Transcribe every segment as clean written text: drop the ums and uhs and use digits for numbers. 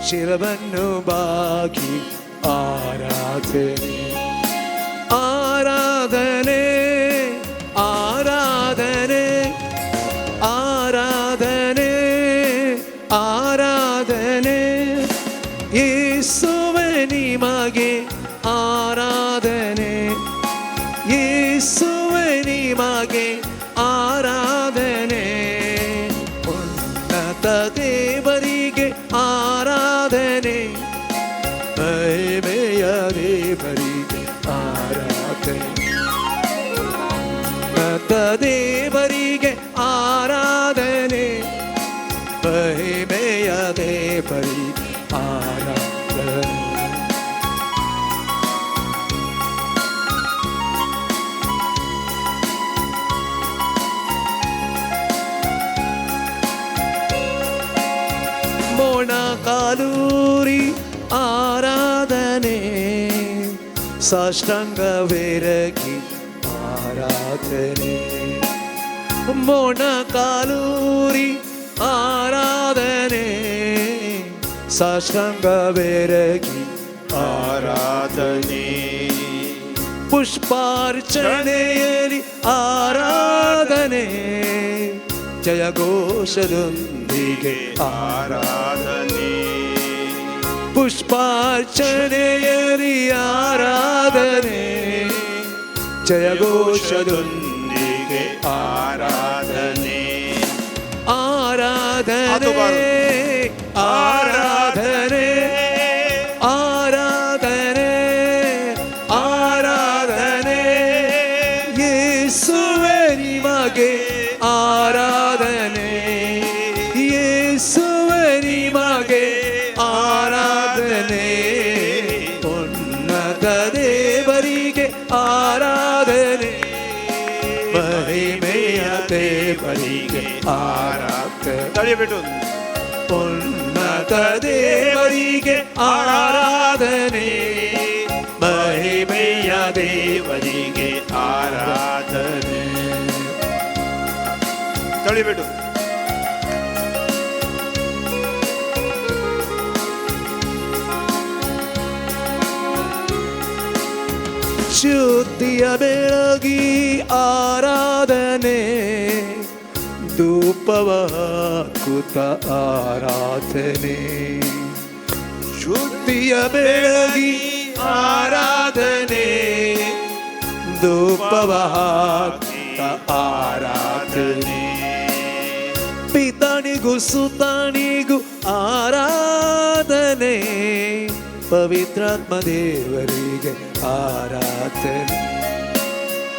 ಶಿರವನ್ನು ಬಾಗಿ ಆರಾಧನೆ ಆರಾಧನೆ ಆರಾಧನೆ ಆರಾಧನೆ ಆರಾಧನೆ ಯೇಸುವೆ ನಿಮಗೆ ಆರಾಧನೆ ಯೇಸುವೆ ನಿಮಗೆ ಆರಾಧನೆ ಉನ್ನತ ದೇವರಿಗೆ ಆರಾಧನೆ ಮಹಿಮೆಯ ದೇವರಿಗೆ ಆರಾಧನೆ ಉನ್ನತ ದೇವರಿಗೆ ಆರಾಧನೆ ಮಹಿಮೆಯ ದೇವರಿಗೆ ಆರಾಧನೆ. ಮೊಣಕಾಲೂರಿ ಆರಾಧನೆ ಸಾಷ್ಟಾಂಗವೆರಗಿ ಆರಾಧನೆ ಮೊಣಕಾಲೂರಿ ಆರಾಧನೆ ಸಾಷ್ಟಾಂಗವೆರಗಿ ಆರಾಧನೆ ಪುಷ್ಪಾರ್ಚನೆಯಲ್ಲಿ ಆರಾಧನೆ ಜಯಘೋಷದೊಂದಿಗೆ ಆರಾಧನೆ ಪುಷ್ಪಾರ್ಚನೆಯಲ್ಲಿ ಆರಾಧನೆ ಜಯಘೋಷದೊಂದಿಗೆ ಘೋಷದೊಂದಿಗೆ ಆರಾಧನೆ ಆರಾಧನೆ ಆರಾಧನೆ ಆರಾಧನೆ ಆರಾಧನೆ ಯೇಸುವೆ ನಿಮಗೆ ಆರಾಧನೆ ಯೇಸುವೆ ನಿಮಗೆ ಆರಾಧನೆ ಉನ್ನತ ದೇವರಿಗೆ ಆರಾಧನೆ ಮಹಿಮೆಯ ದೇವರಿಗೆ ಆರಾಧನೆ ತಳಿಬಿಟ್ಟು ಉನ್ನತ ದೇವರಿಗೆ ಆರಾಧನೆ ಮಹಿಮೆಯ ದೇವರಿಗೆ ಆರಾಧನೆ ತಳಿಬಿಟ್ಟು ಶುದ್ಧಿಯ ಬೆಳಗಿ ಆರಾಧನೆ ಧೂಪವ ಹಾಕುತ್ತ ಆರಾಧನೆ ಶುದ್ಧಿಯ ಬೆಳಗಿ ಆರಾಧನೆ ಧೂಪವ ಹಾಕುತ್ತ ಆರಾಧನೆ ಪಿತನಿಗೂ ಸುತನಿಗೂ ಆರಾಧನೆ ಪವಿತ್ರಾತ್ಮ ದೇವರಿಗೆ ಆರಾಧನೆ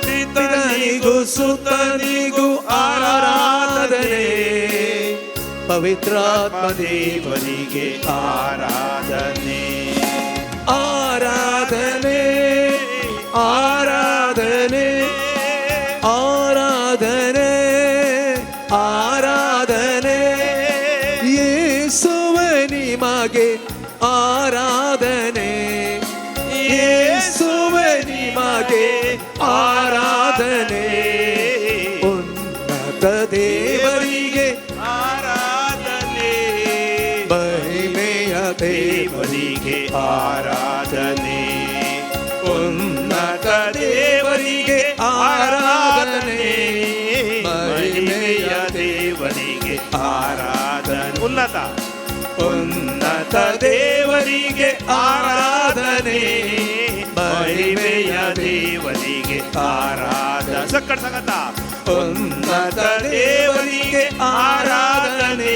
ಪಿತನಿಗೂ ಸುತನಿಗೂ ಆರಾಧನೆ ಪವಿತ್ರಾತ್ಮ ದೇವರಿಗೆ ಆರಾಧನೆ ಆರಾಧನೆ ಆರಾಧನೆ ಆರಾಧನೆ ಆರಾಧನೆ ಯೇಸುವೆ ನಿಮಗೆ ಆರಾಧನೆ ಯೇಸುವೆ ನಿಮಗೆ ಆರಾಧನೆ ಉನ್ನತ ದೇವರಿಗೆ ಆರಾಧನೆ ಮಹಿಮೆಯ ದೇವರಿಗೆ ದೇವರಿಗೆ ಆರಾಧನೆ ಉನ್ನತ ದೇವರಿಗೆ ಆರಾಧನೆ ಮಹಿಮೆಯ ದೇವರಿಗೆ ಆರಾಧನೆ ಉನ್ನತ ಉನ್ನತ ದೇವರಿಗೆ ಆರಾಧನೆ ಮಹಿಮೆಯ ದೇವರಿಗೆ ಆರಾಧನೆ ಸಕ್ಕಡ ಸಂಗತ ಉನ್ನತ ದೇವರಿಗೆ ಆರಾಧನೆ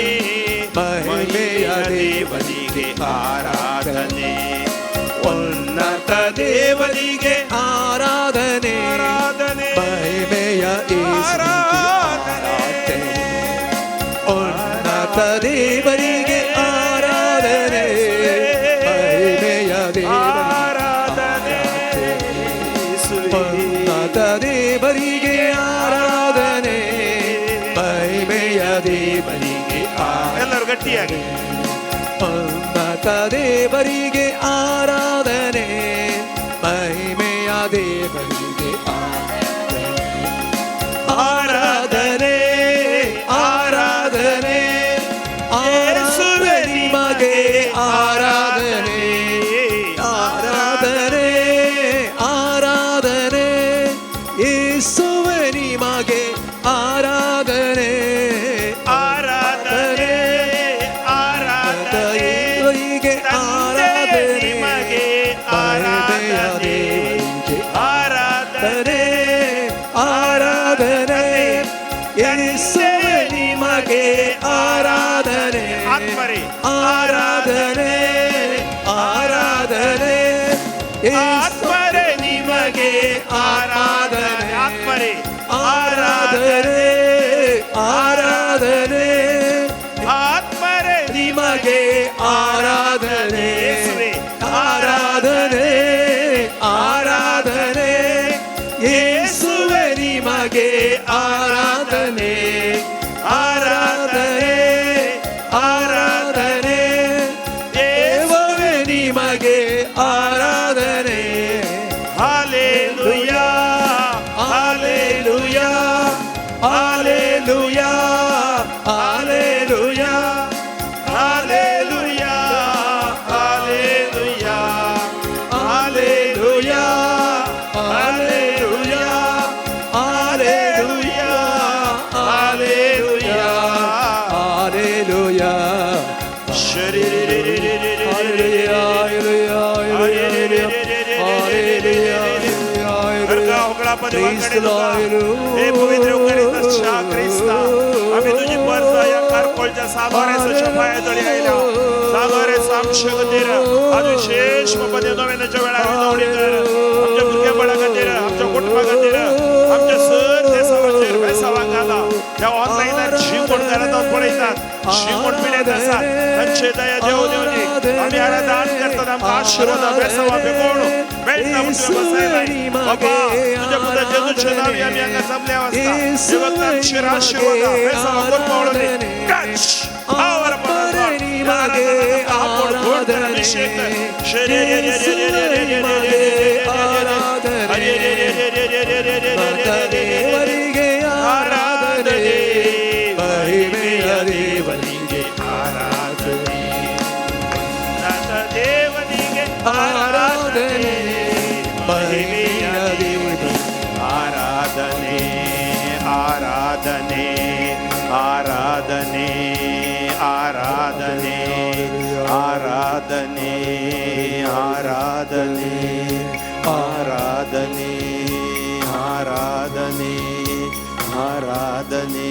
ಮಹಿಮೆಯ ದೇವರಿಗೆ ಆರಾಧನೆ ಉನ್ನತ ದೇವರಿಗೆ ಆರಾಧನೆ ಆರಾಧನೆ ಮಹಿಮೆಯ ಆರಾಧನೆ ಉನ್ನತ ದೇವರಿಗೆ ಆರಾಧನೆ ಮಹಿಮೆಯ ಆರಾಧನೆ ಉನ್ನತ ದೇವರಿಗೆ ಆರಾಧನೆ ಮಹಿಮೆಯ ದೇವರಿಗೆ ಎಲ್ಲರೂ ಗಟ್ಟಿಯಾಗಿ ಉನ್ನತ ದೇವರಿಗೆ ಆರಾಧನೆ ಮಹಿಮೆಯ ದೇವರಿಗೆ ಆರಾಧನೆ ಆರಾಧನೆ ಆರಾಧನೆ ನಿಮಗೆ ಆತ್ಮರೇ ಆರಾಧನೆ ಆರಾಧನೆ ಆತ್ಮರೇ ನಿಮಗೆ ಆರಾಧನೆ ಆತ್ಮರೇ ಆರಾಧನೆ ಆರಾಧನೆ ಆತ್ಮರೇ ನಿಮಗೆ ಆರಾಧನೆ ಆರಾಧನೆ ಆರಾಧನೆ ಯೇಸುವೆ ನಿಮಗೆ ಆರಾಧನೆ ಆರಾಧನೆ ಆರಾಧನೆ ದೇವವೇ ನಿಮಗೆ ಆರಾಧನೆ. Hallelujah hallelujah hallelujah hallelujah hallelujah hallelujah hallelujah hallelujah hallelujah hallelujah hallelujah. हे पवित्र युखारिस्ताच्या क्रिस्ता, आम्ही तुझी परता या कारकोलच्या सालोरेसाच्या पायातळी आयल्या. सालोरेस आमच्या खातीर आज विशेष बाबा नोवेनाच्या वेळार विनवणी कर. आमच्या भुरगेपणा खातीर, आमच्या कुटुंबा खातीर, आमच्या सर देसावाचेर बेसावांक घाला. त्या ऑनलायनार जी कोण घरांत पळयतात, जी कोण पिड्यात आसात तांचे दया देव देवनी. आमी आराधन करतात, आमकां आशिर्वाद बेसावा बेकोण मेळटा म्हूण तुवें बसयलाय बाबा. तुज्या पुता जेजूच्या नांवी आमी हांगा जमल्या आसता. हे वक्त आमचेर आशिर्वाद बेसावा करून पावलोनी. टच पावर अभिषेक ಆರಾಧನೆ ಮಹಿಮೆಯ ದೇವನಿಗೆ ಆರಾಧನೆ ದೇವನಿಗೆ ಆರಾಧನೆ ಮಹಿಮೆಯ ದೇವನಿಗೆ ಆರಾಧನೆ ಆರಾಧನೆ ಆರಾಧನೆ ಆರಾಧನೆ ಆರಾಧನೆ ಆರಾಧನೆ ಆರಾಧನೆ ಆರಾಧನೆ ಆರಾಧನೆ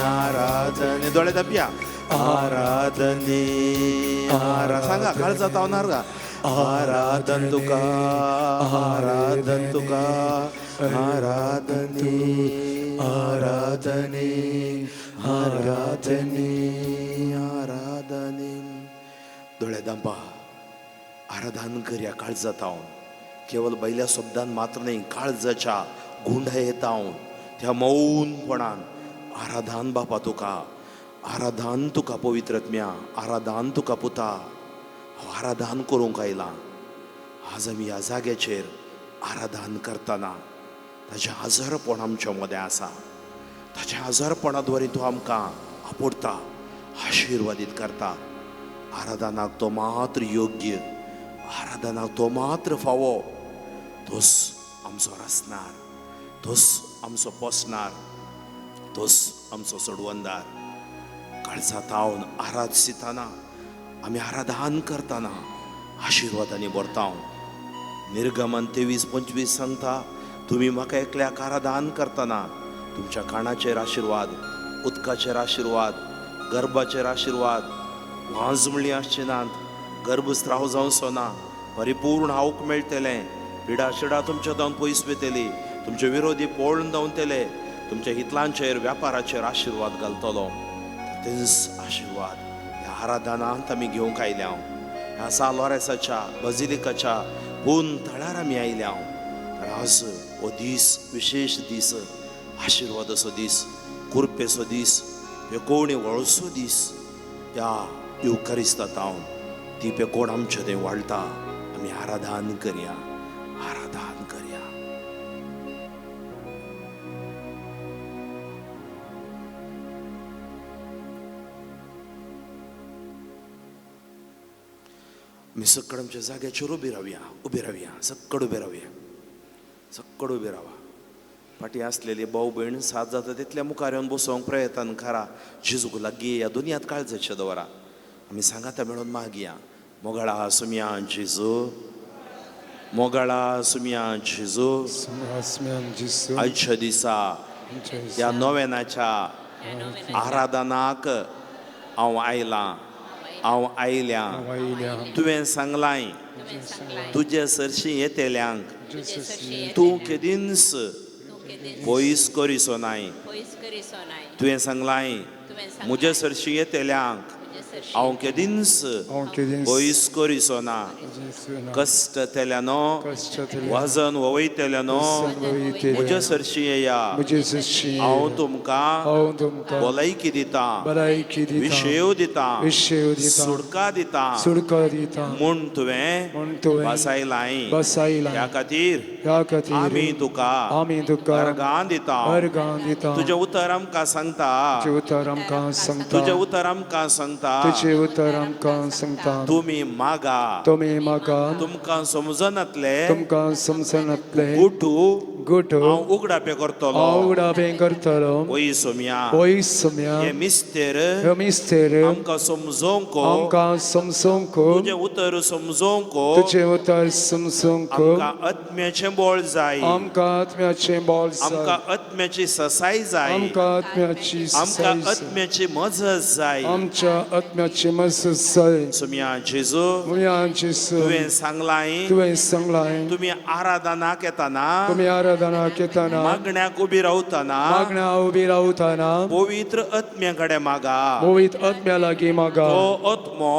आराधने. दोळे दाबया. आराधने आरा सांगा काळजात आवणार का. आराधन तुका आराधन तुका आराधने आराधने आराधने आराधने. दोळे दांपा. आराधन करया काळजात हांव. केवळ बैल्या शब्दान मात्र नाही, काळजाच्या गुंडा येता त्या मौनपणान आराधन बापा तुका, आराधन तुका पवित्रत्म्या, आराधन तुका पुता. हांव आराधन करूंक आयलां. आज आमी ह्या जाग्याचेर आराधन करतना ताजें आजारपण आमच्या मदें आसा. ताच्या आजारपणा द्वारे तो आमकां आपोडटा, आशिर्वादीत करता. आराधनाक तो मात्र योग्य, आराधनाक तो मात्र फावो. तोच आमचो रचणार, तोच आमचो पोसणार, तोच आमचो सोडवंदार. काळजा तावन आराधसिताना आमी आराधन करतना आशिर्वादांनी भरता. निर्गमन 23:25 सांगता, तुमी म्हाका एकल्याक आराधन करतना तुमच्या कानाचेर आशिर्वाद, उदकाचेर आशिर्वाद, गर्भाचेर आशिर्वाद, वाज म्हणली आसचे नात, गर्भस्राव जावचो ना, परिपूर्ण हावक मेळटलें, पिडा शिडा तुमच्या धांवन पयस वयतली, तुमचे विरोधी पळून धांवतले, तुमच्या हितलांचेर व्यापाराचेर आशिर्वाद घालतलो. तेच आशिर्वाद ह्या आराधनांत आमी घेवंक आयल्या. ह्या सा लोरेसाच्या बजिलिकाच्या पून थळार आमी आयल्या. तर आज हो दीस विशेष दीस, आशिर्वादाचो दीस, कुरपेचो दीस, पेकोवणी वळसो दीस. त्या येवकारिस्ता तावन ती पेकोण आमचे थंय वाळटा. आमी आराधन करया, आराधन करया. आमी सक्कड आमच्या जाग्याचेर उबी रावया, उबी रावया, सक्कड उबे रावया, सक्कड उबे रावा. फाटीं आसलेली भाव भयण साथ जाता तितल्या मुखार येवन बसोवंक प्रयत्न करा. जेजूक लागीं ह्या दुनियांत काळजाचे दवरा. आमी सांगाता मेळून मागया. मोगाळा सुमया जेजू, मोगाळा सुमया जेजू, आयच्या दिसा ह्या नोवेनाच्या आराधनाक हांव आयलां, हांव आयल्या. तुवें सांगलाय तुजे सरशीं येतेल्यांक तूं केदींच पयस करिसो नाय. तुवें सांगलाय म्हजे सरशीं येतेल्यांक हांव केदींच पयस करिसो ना. कश्ट तेल्यानो, वजन वयतेल्यानो, म्हजे सरशीं येया, हांव तुमकां भलायकी दिता, विशेव दिता, सुडका दिता म्हूण तुवें बसायलाय. ह्या खातीर आमी तुका अर्गां दिता. तुजें उतर आमकां सांगता, तुजें उतर आमकां सांगता, तुमी मागा, तुमकां समजनातले गुटू हांव उगडापे करतलो. ओय सोम्या, हे मिस्तेर आमकां समजोवंक, तुजें उतर समजोवंक आमकां आत्म्याचें बळ जाय, आमकां आत्म्याची ससाय जाय, आमकां आत्म्याची मजत जाय. सोम्या जेजू, तुवें सांगलाय तुमी आराधनाक येताना, मागण्याक उबी रावताना, पवित्र आत्म्या कडेन मागा, तो आत्मो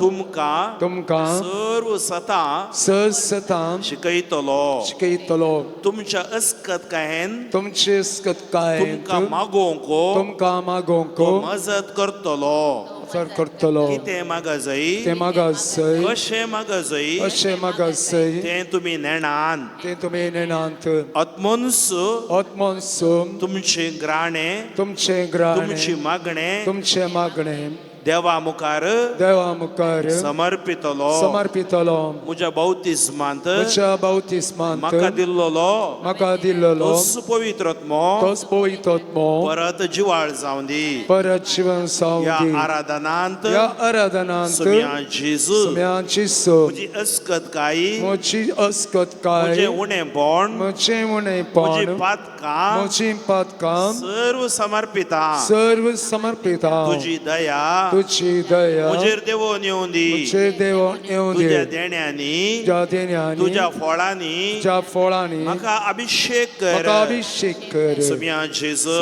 तुमकां सर्व सतां शिकयतलो. तुमच्या अस्कत कायन तुमकां मागोवंक तो मजत करतलो. कितें मागा जाय, कशें मागा जाय तें तुमी नेणान. आत्मोन्स तुमचें ग्राणें, तुमचें मागणें देवा मुखार समर्पितलो. म्हज्या बाप्तिस्मांत म्हाका दिल्लो तोच पवित्र आत्मो परत जिवाळ जावं दी. ह्या आराधनांत सोम्या जेजू, म्हजी अस्कतकाय, म्हजें उणेपण, म्हजी पातकां सर्व समर्पिता. तुजी दया म्हजेर देवोन येवं दी. तुज्या देण्यांनी, तुज्या फळांनी म्हाका अभिषेक कर. सोम्या जेजू,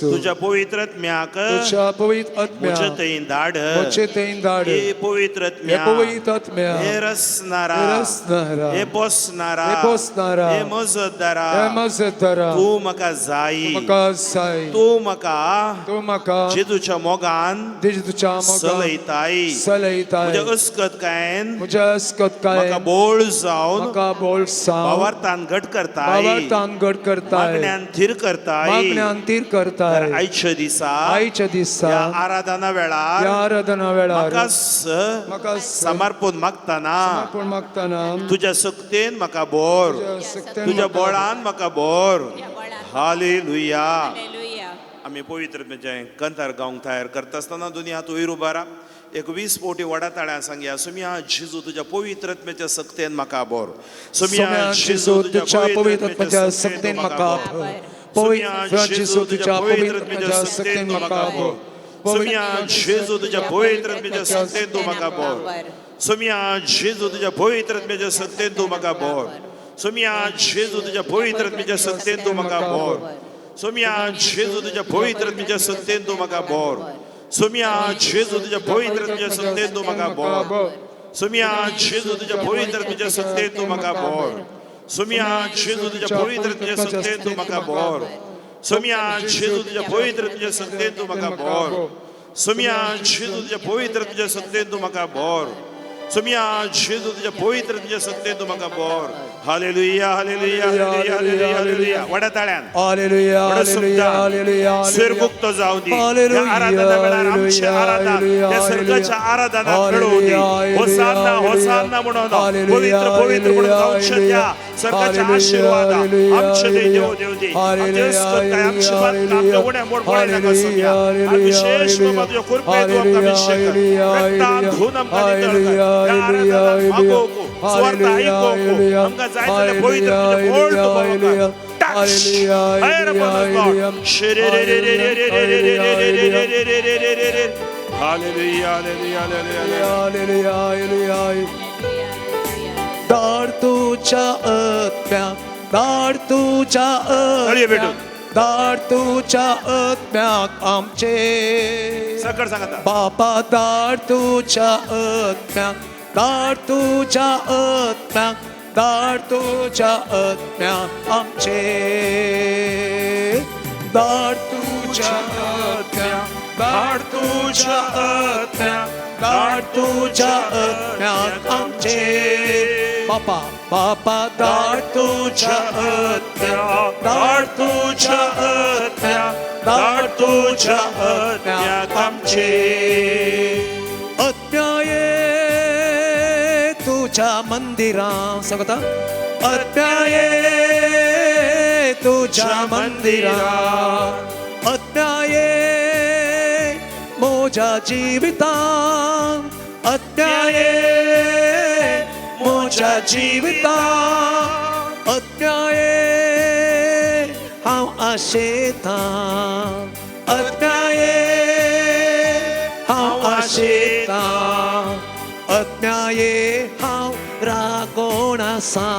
तुज्या पवित्र आत्म्याक म्हजे थंय धाड. हे पवित्र आत्म्या, हे रसनारा, हे पोसनारा, हे मजतदारा, तूं म्हाका जाय, तूं म्हाका जेजूच्या मोगान सलयताय. म्हज्या अस्कतकायेन म्हाका बोळ जावन भावार्थान घट करताय, मागण्यान थीर करताय. आयच्या दिसा ह्या आराधना वेळार म्हाका समर्पण मागतना तुज्या शक्तेन म्हाका बोर, तुज्या बोळान म्हाका बोर. हालेलुया. आमी पवित्र कंतार गावंक तयार करता आसतना दोनी हात वयर उबारा, एक 20 फावटी व्हडा ताळ्यान सांगया, सोम्या जेजू तुज्या पवित्र आत्म्याच्या शक्तेन म्हाका बोर. सोम्या जेजू तुज्या पवित्र आत्म्याच्या शक्तेन म्हाका बोर. सोम्या जेजू तुज्या पवित्र आत्म्याच्या शक्तेन म्हाका बोर. सोम्या जेजू तुज्या पवित्र आत्म्याच्या शक्तेन तूं म्हाका बोर. सोम्या जेजू तुज्या पवित्र आत्म्याच्या शक्तेन तूं म्हाका बोर. सोम्या जेजू तुज्या पवित्र आत्म्याच्या शक्तेन तूं म्हाका बोर. सोम्या जेजू तुज्या पवित्र आत्म्याच्या शक्तेन तूं म्हाका बोर. सोम्या जेजू तुज्या पवित्र आत्म्याच्या शक्तेन तूं म्हाका बोर. सोम्या जेजू तुज्या पवित्र आत्म्याच्या शक्तेन तूं म्हाका बोर. सोम्या जेजू तुज्या पवित्र आत्म्याच्या शक्तेन तूं म्हाका बोर. सोम्या जेजू तुज्या पवित्र आत्म्याच्या शक्तेन तूं म्हाका बोर. सोम्या जेजू तुज्या पवित्र आत्म्याच्या शक्तेन तूं म्हाका बोर. सोम्या जेजू तुज्या पवित्र आत्म्याच्या शक्तेन तूं म्हाका बोर. Hallelujah, hallelujah, hallelujah, hallelujah, hallelujah. व्हडा ताळ्यान, व्हडा शब्दान स्वर्गमुक्त जावं दी. ह्या आराधना वेळार आमचें आराधन त्या स्वर्गाच्या आराधनात मेळोवं दी. होसान्ना, होसान्ना म्हणून, पवित्र पवित्र म्हणून गावचें त्या स्वर्गाच्या आशिर्वादा आमचे थंय देव देव दी. आमचे अस्कतकाय, आमचे पातकां, आमचे उणें मोड पळय नाका सोम्या. आनी विशेश बाबा तुज्या कृपेन तूं आमकां अभिषेक कर, रक्तान धुवन आमकां नितळ कर. ह्या आराधनात मागोवंक सुवार्थ आयकूंक आमकां जाय जाल्यार पवित्र तुजें bowled touch. Fire upon us, Lord. Hallelujah, hallelujah, hallelujah. Hallelujah. दार तुझ्या आत्म्या, दार तुझ्या ताळयो आत्म्या, भेटून. दार तुझ्या आत्म्याक आमचे सकळ सांगता. बापा, दार तुझ्या आत्म्याक, दार तुझ्या आत्म्याक, दार तुझ्या आत्म्याक आमचे, दार तुझ्या आत्म्याक, दार तुझ्या आत्म्याक, दार तुझ्या आत्म्याक आमचे. बापा, बापा, दार तुझ्या आत्म्याक, दार तुझ्या आत्म्याक, दार तुझ्या आत्म्याक आमचे. आत्म्याये तुझ्या मंदिरा, सांगता, आत्म्याये तुझ्या मंदिरा, आत्म्याये मोजा जिविता, आत्म्याये मोजा जिविता, आत्म्याये हांव आशेता, आत्म्याये हांव आशेता, आत्म्याये हांव रागोण आसा,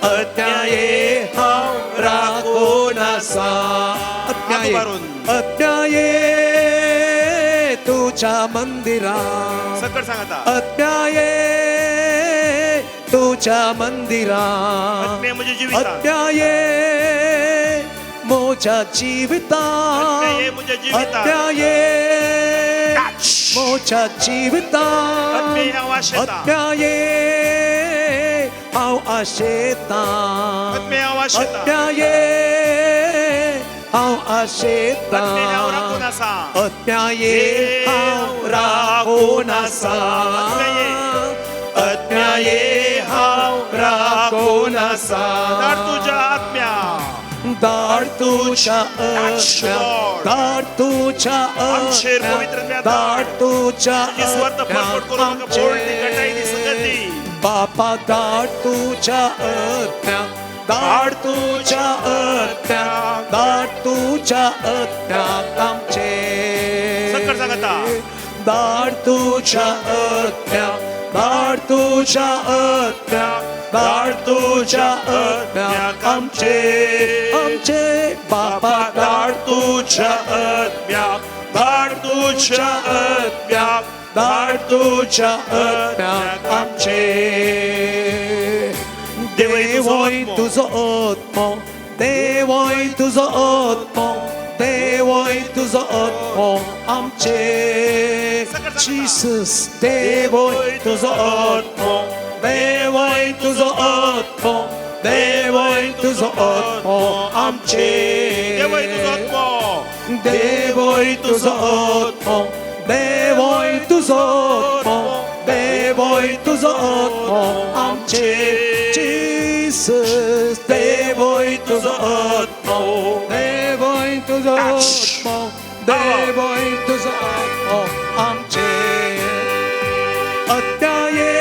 आत्म्याये हांव रागोण आसा. आत्म्याये, आत्म्याये तुझ्या मंदिरा, सकळ सांगता. आत्म्याये तुझ्या मंदिरा, आत्म्या म्हज्या जिवितांत. आत्म्याये मोजा जिविता, आत्म्याये म्हज्या जिवितांत. आत्म्याये Touch. मोजा जिविता, आत्म्याये हांव आशेता. आत्म्याये हांव आशेता, आत्म्याये हांव आशेता. आत्म्याये हांव आशेता, आत्म्याये हांव राखून आसा. आत्म्याये हांव राखून आसा, आत्म्याये हांव राखून आसा. दार तुझ्या आत्म्या, दार तुझ्या आत्म्या, दार तुझ्या आमचेर आत्म्या, पवित्र आत्म्या दार तुझ्या तुजी सुवार्थ परगट करून म्हाका बोल दी, घटाय दी, संगत दी. बापा, दार तुझ्या आत्म्या, दार तुझ्या आत्म्या, दार तुझ्या आत्म्या आमचे. सकळ सांगता. दार तुझ्या आत्म्या, दार तुझ्या आत्म्या, दार तुझ्या आत्म्या आमचे, आमचे बापा, दार तुझ्या आत्म्या, दार तुझ्या आत्म्या, दार तुझ्या आत्म्या आमचे. देवय तुझो आत्मो, देवय तुझो आत्मो, देवय तुझो आत्मो आमचे. जीसस, देवय तुझो आत्मो, देवय तुझो आत्मो, देवय तुझो आत्मो आमचे. देवय तुझो आत्मो, देवय तुझो आत्मो, देवय तुझो आत्मो, देवय तुझो आत्मो आमचे. जीसस, देवय तुझो आत्मो, देवय तुझो आत्मो, देवय तुझो आत्मो आमचे. आत्म्याये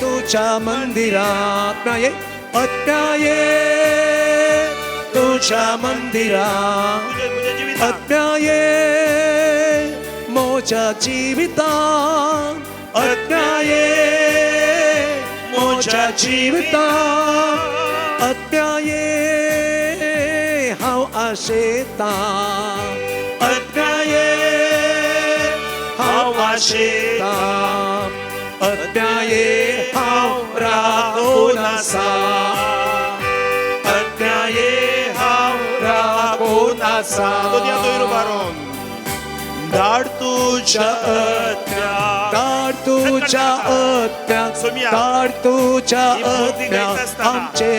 तुझ्या मंदिरात, आत्म्याये, आत्म्याये तुझ्या मंदिरात, तुझ्या म्हज्या जिवितांत. आत्म्याये मोजा जिविता, आत्म्याये मोजा जिविता, आत्म्याये हांव आशेता, आत्म्याये हांव आशेता, आत्म्याये हांव राखून आसा, आत्म्याये हांव राखून आसा. दोनी हात वयर उबारून. धाड तुझ्या आत्म्या, दार तुझ्या आत्म्या, सोम्या, दार तुझ्या ही मूर्ती आत्म्या गायता आसतना आमचे.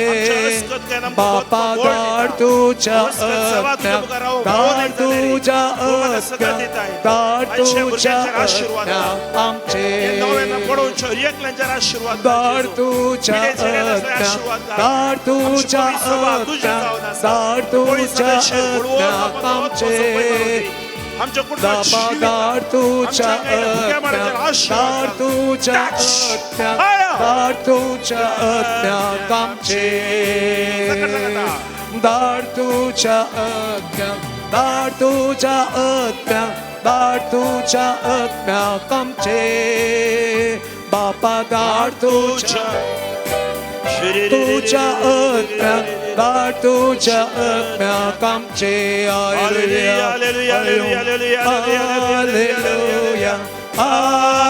आमच्या अस्कत काय आमकां बापा, बोल दार दिता. तुझ्या अस्कत सभा तुज्या आत्म्या, मुखार हांव दार भोंवून येता रे. तुझ्या तूं म्हाका आत्म्या, सगळं दिताय. दार आयच्या तुझ्या भुरग्यांचेर आशीर्वाद आत्म्या आमचे. हे नव्यान पडोवच्यो एकल्यांचेर आशीर्वाद घाल, दार जेजू. तुझ्या पिडेचेर आत्म्या, आशीर्वाद घाल. दार तुझ्या आमची पवित्र सभा तुझी आत्म्या, जावन आसा. दार पवित्र तुझ्या सभेचेर बुडवून आत्म्या आमकां आमचे. आत्मो सोंपय करूं दी. आमच्या कुटुंबात बापा जीवित धाड तुझ्या आमच्या अंगाला भुक्या मारायच्या आत्म्या आशीर्वाद धाड तुझ्या Touch. आत्म्या Fire. धाड तुझ्या आत्म्या आमचे धाड तुझ्या आत्म्या धाड तुझ्या आत्म्या धाड तुझ्या आत्म्या आमचे बापा धाड तुझ्या तुझ्या आत्म्या धाड तुझ्या आत्म्या आमचे. Hallelujah, hallelujah, hallelujah, hallelujah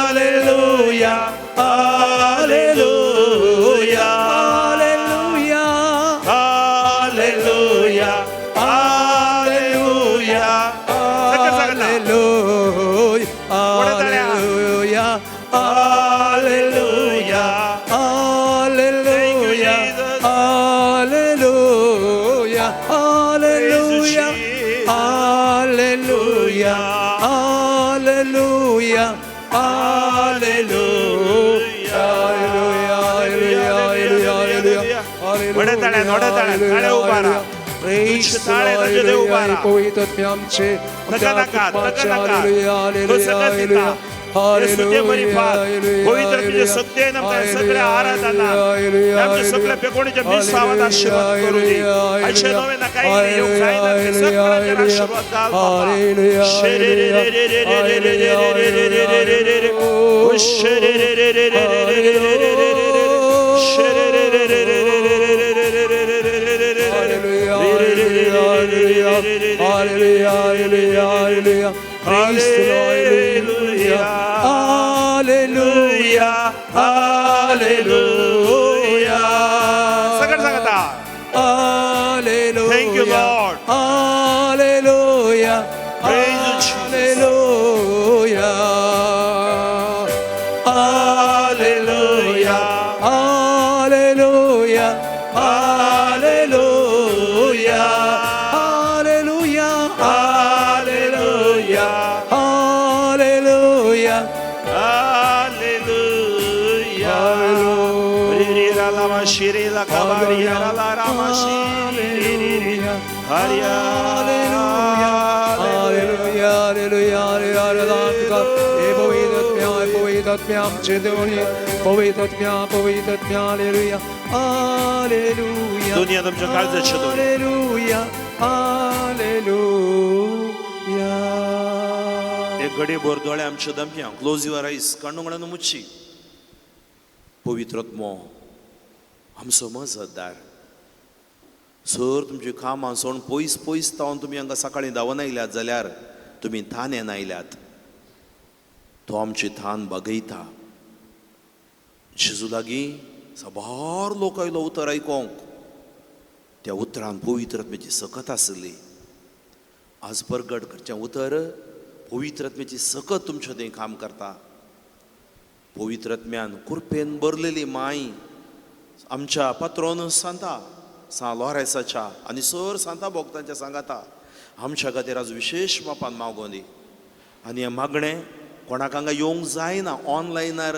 hallelujah hallelujah hallelujah hallelujah hallelujah. Hallelujah hallelujah hallelujah hallelujah hallelujah hallelujah hallelujah hallelujah hallelujah. वडे ताळ्यान, वडे ताळ्यान, ताळे उभा राहा. Praise the ताळे Lord. तुझे देव उभा राहा. पवित्र आमचे नका नका नका नका तो सगळं दिता. येशूचे बरी फार पवित्र तुझे सत्य आमच्या सगळ्या आराधना आमच्या सगळ्या पेकोणीच्या मिसावात आशीर्वाद करू दे. अशे नवे ना काही नाही येऊक जायना ते सगळ्यांच्या आशीर्वाद घाल बाबा. शेरे रे रे रे रे रे रे रे रे रे रे रे रे रे रे. ओ शेरे रे रे रे रे रे रे रे रे रे रे रे. शेरे रे रे रे रे रे रे रे रे रे रे रे रे रे रे रे रे. Hallelujah, hallelujah, hallelujah, hallelujah. Praise the Lord, hallelujah, hallelujah, hallelujah. सगळं सांगता. Hallelujah. Thank you, Lord. Hallelujah. Praise you, Jesus. Hallelujah. Hallelujah. Hallelujah. Hallelujah. Hallelujah. Hallelujah. Hallelujah. Hallelujah. Shirila kabaria la rama shiri. Hallelujah. Hallelujah, hallelujah, hallelujah. पवित्रत्म्या, पवित्रत्म्या, hallelujah, hallelujah. दुनिया तुमच्या काळजाची दोरी. Hallelujah, hallelujah. एक घडी भर दोळे आमचे दमया. Close your eyes. कण्णुंगणान मुची. पवित्रत्मो आमचो मजतदार सर तुमची कामां सोडून पयस पयस तावन तुमी हांगा सकाळीं धांवन आयल्यात जाल्यार तुमी थान आयल्यात. तो आमची थान बगयता. जेजू लागीं साबार लोक आयलो उतर आयकोंक. त्या उतरान पवित्रत्म्याची सकत आसली. आज परगट करचें उतर पवित्रत्म्याची सकत तुमच्या थंय काम करता. पवित्रत्म्यान कुरपेन भरलेली माय आमच्या पात्रोन सांता सां लॉरेसाच्या आनी सर सांता भोगतांच्या सांगाता आमच्या खातीर आज विशेश मापान मागोन दी. आनी हें मागणें कोणाक हांगा येवंक जायना ऑनलायनार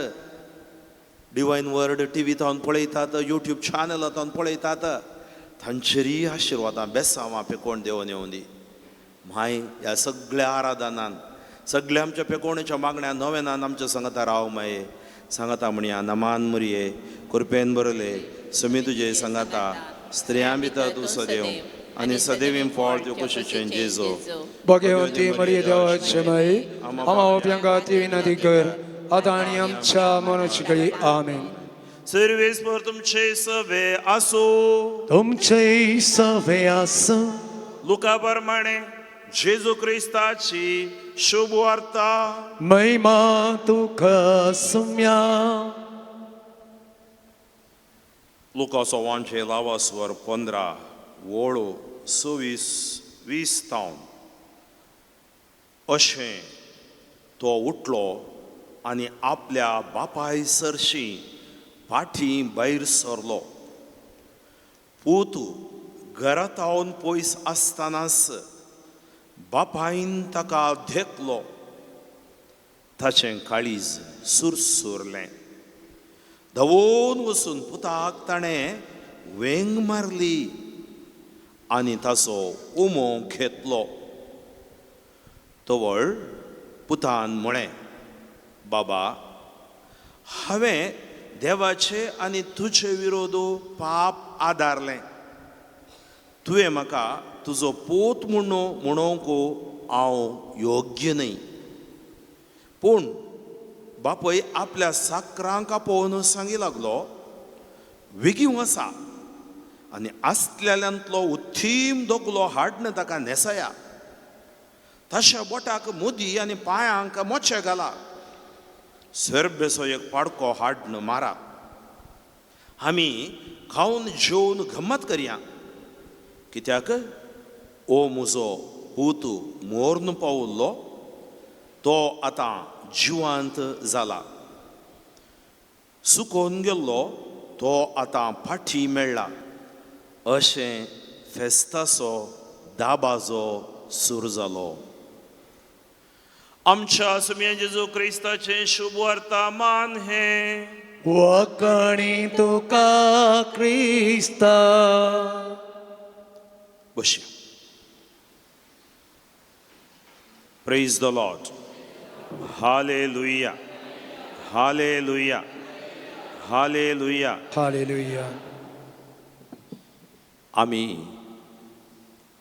डिवायन वर्ड टी व्ही तावन पळयतात, युट्यूब चॅनल तावन पळयतात, तांचेरय आशिर्वादां बेसांवां पेकोण देवोन येवं दी. माय ह्या सगळ्या आराधनान सगळ्या आमच्या पेकोणेच्या मागण्या नव्यानान आमच्या सांगता राव माये सांगता म्हणया नमान मुरये कृपेन बरले समी तुजे सांगाता स्त्रियां भितर तूं सदैव आनी सदैवी फळ तुजे कुशीचें जेजो. भगवती मरिय देवाचे माई आम्हा ओप्यांका ती विनंती कर आता आनी आमच्या मनाची कळी. आमेन. सर्वेस्पर तुमचे सवे आसो. तुमचे सवे आसो. लुका प्रमाणे जेजू क्रिस्ताची शुभ वार्ता. महिमा तुका सुम्या. लुकाचो वांचे लावास्वर 15 वळो 26 20 तावन. अशें तो उठलो आनी आपल्या बापाय सरशी फाटीं भायर सरलो. पूत घरातावन पयस आसतनाच बापायन ताका धेकलो. ताचें काळीज सुरसुरलें. धांवून वचून पुताक ताणें वेंग मारली आनी ताचो उमो घेतलो. तवळ पुतान म्हळें, बाबा, हांवें देवाचे आनी तुजे विरोध पाप आदारलें. तुवें म्हाका तुजो पूत म्हणून म्हणोवंक हांव योग्य न्हय. पूण बापूय आपल्या साकरांक आपोवन सांगी लागलो, वेगीं वसा आनी आसलेल्यांतलो उत्थीम दोगलो हाडन ताका न्हेसया. ताच्या बोटाक मुदी आनी पांयांक मोचे घाला. सरबेचो एक पाडको हाडन मारा. आमी खावन जेवन गम्मत करया. कित्याक ओ म्हजो पूत मोर्न पावल्लो, तो आतां जिवांत जाला. सुकोवन गेल्लो तो आतां फाटी मेळ्ळा. अशें फेस्ताचो दाबाजो सुरू जालो. आमच्या सुम्या जेजू क्रिस्ताचें शुभ वर्तमान हें. वकणी तुका क्रिस्ता. बशी. Praise the Lord. Hallelujah, hallelujah, hallelujah. Hallelujah. आमी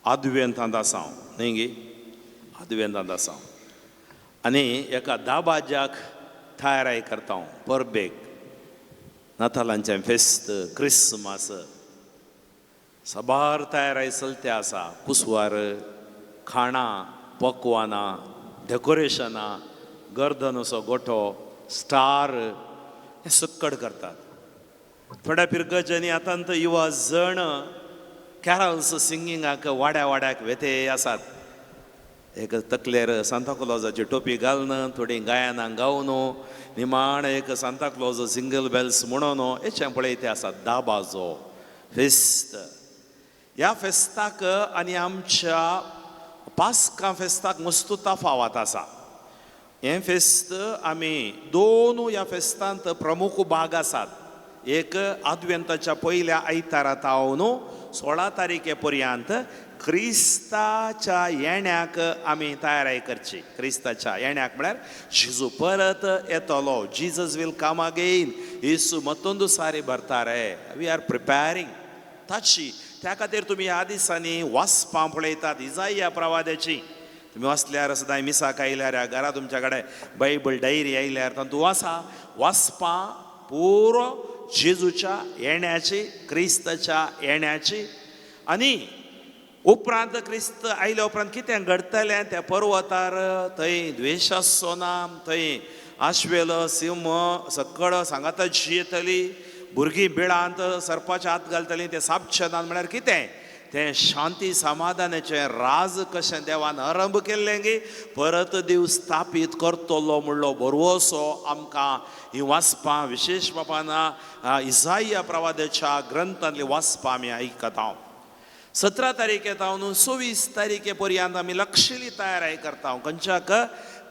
आदवेंतांत आसा न्हय गे? आदवेंतांत आसा आनी एका दाबाज्याक तयाराय करता परबेक. नातालांचें फेस्त, क्रिसमस साबार तयाराय चलते आसा. कुसवार, खाणां, पकवानां, डेकोरेशनां, गर्दनसो गोठो, स्टार हें सक्कड करतात. थोड्या पिरगजांनी आतां युवा जण कॅरल्स सिंगिंगाक वाड्या वाड्याक वेते आसात. एक तकलेर सांताक्लॉजाची टोपी घालून थोडीं गायनां गावन निमाण एक सांताक्लॉज सिंगल बेल्स म्हणून हेचें पळय ते आसात. दाबाजो फेस्त. ह्या फेस्ताक आनी आमच्या पास्का फेस्ताक मस्तू तफावत आसा. हें फेस्त आमी दोन ह्या फेस्तांत प्रमुख भाग आसात. एक आदवेंताच्या पयल्या आयतारा तावन 16 तारखे पर्यंत क्रिस्ताच्या येण्याक आमी तयाराय करची. क्रिस्ताच्या येण्याक म्हळ्यार जेजू परत येतलो. Jesus will come again. Yesu मत्तोंदू सारी भरता रे. We are preparing ताची. त्या खातीर तुमी ह्या दिसांनी वाचपां पळयतात इजाया प्रवाद्याची. तुमी वाचल्यार सदांय मिसाक आयल्यार ह्या घरा तुमच्या कडेन बायबल डायरी आयल्यार तातूंत वाचा. वाचपां पुरो जेजूच्या येण्याची, क्रिस्ताच्या येण्याची. आनी उपरांत क्रिस्त आयल्या उपरांत कितें घडटलें त्या पर्वतार, थंय द्वेश आसचो ना, थंय आश्वेल सिंह सकळ सांगाता जियेतली, भुरगीं बिळांत सरपाच्या हात घालतलीं, तें सापचें ना. म्हळ्यार कितें तें शांती समाधानाचें राज कशें देवान आरंभ केल्लें गी परत देव स्थापीत करतलो म्हणलो भरवसो आमकां ही वाचपां विशेश बापान इसाया प्रवादाच्या ग्रंथांतली वाचपां आमी आयकता. 17 तारखे तावन 26 तारखे पर्यंत आमी लक्षली तयाराय करता. खंयच्याक?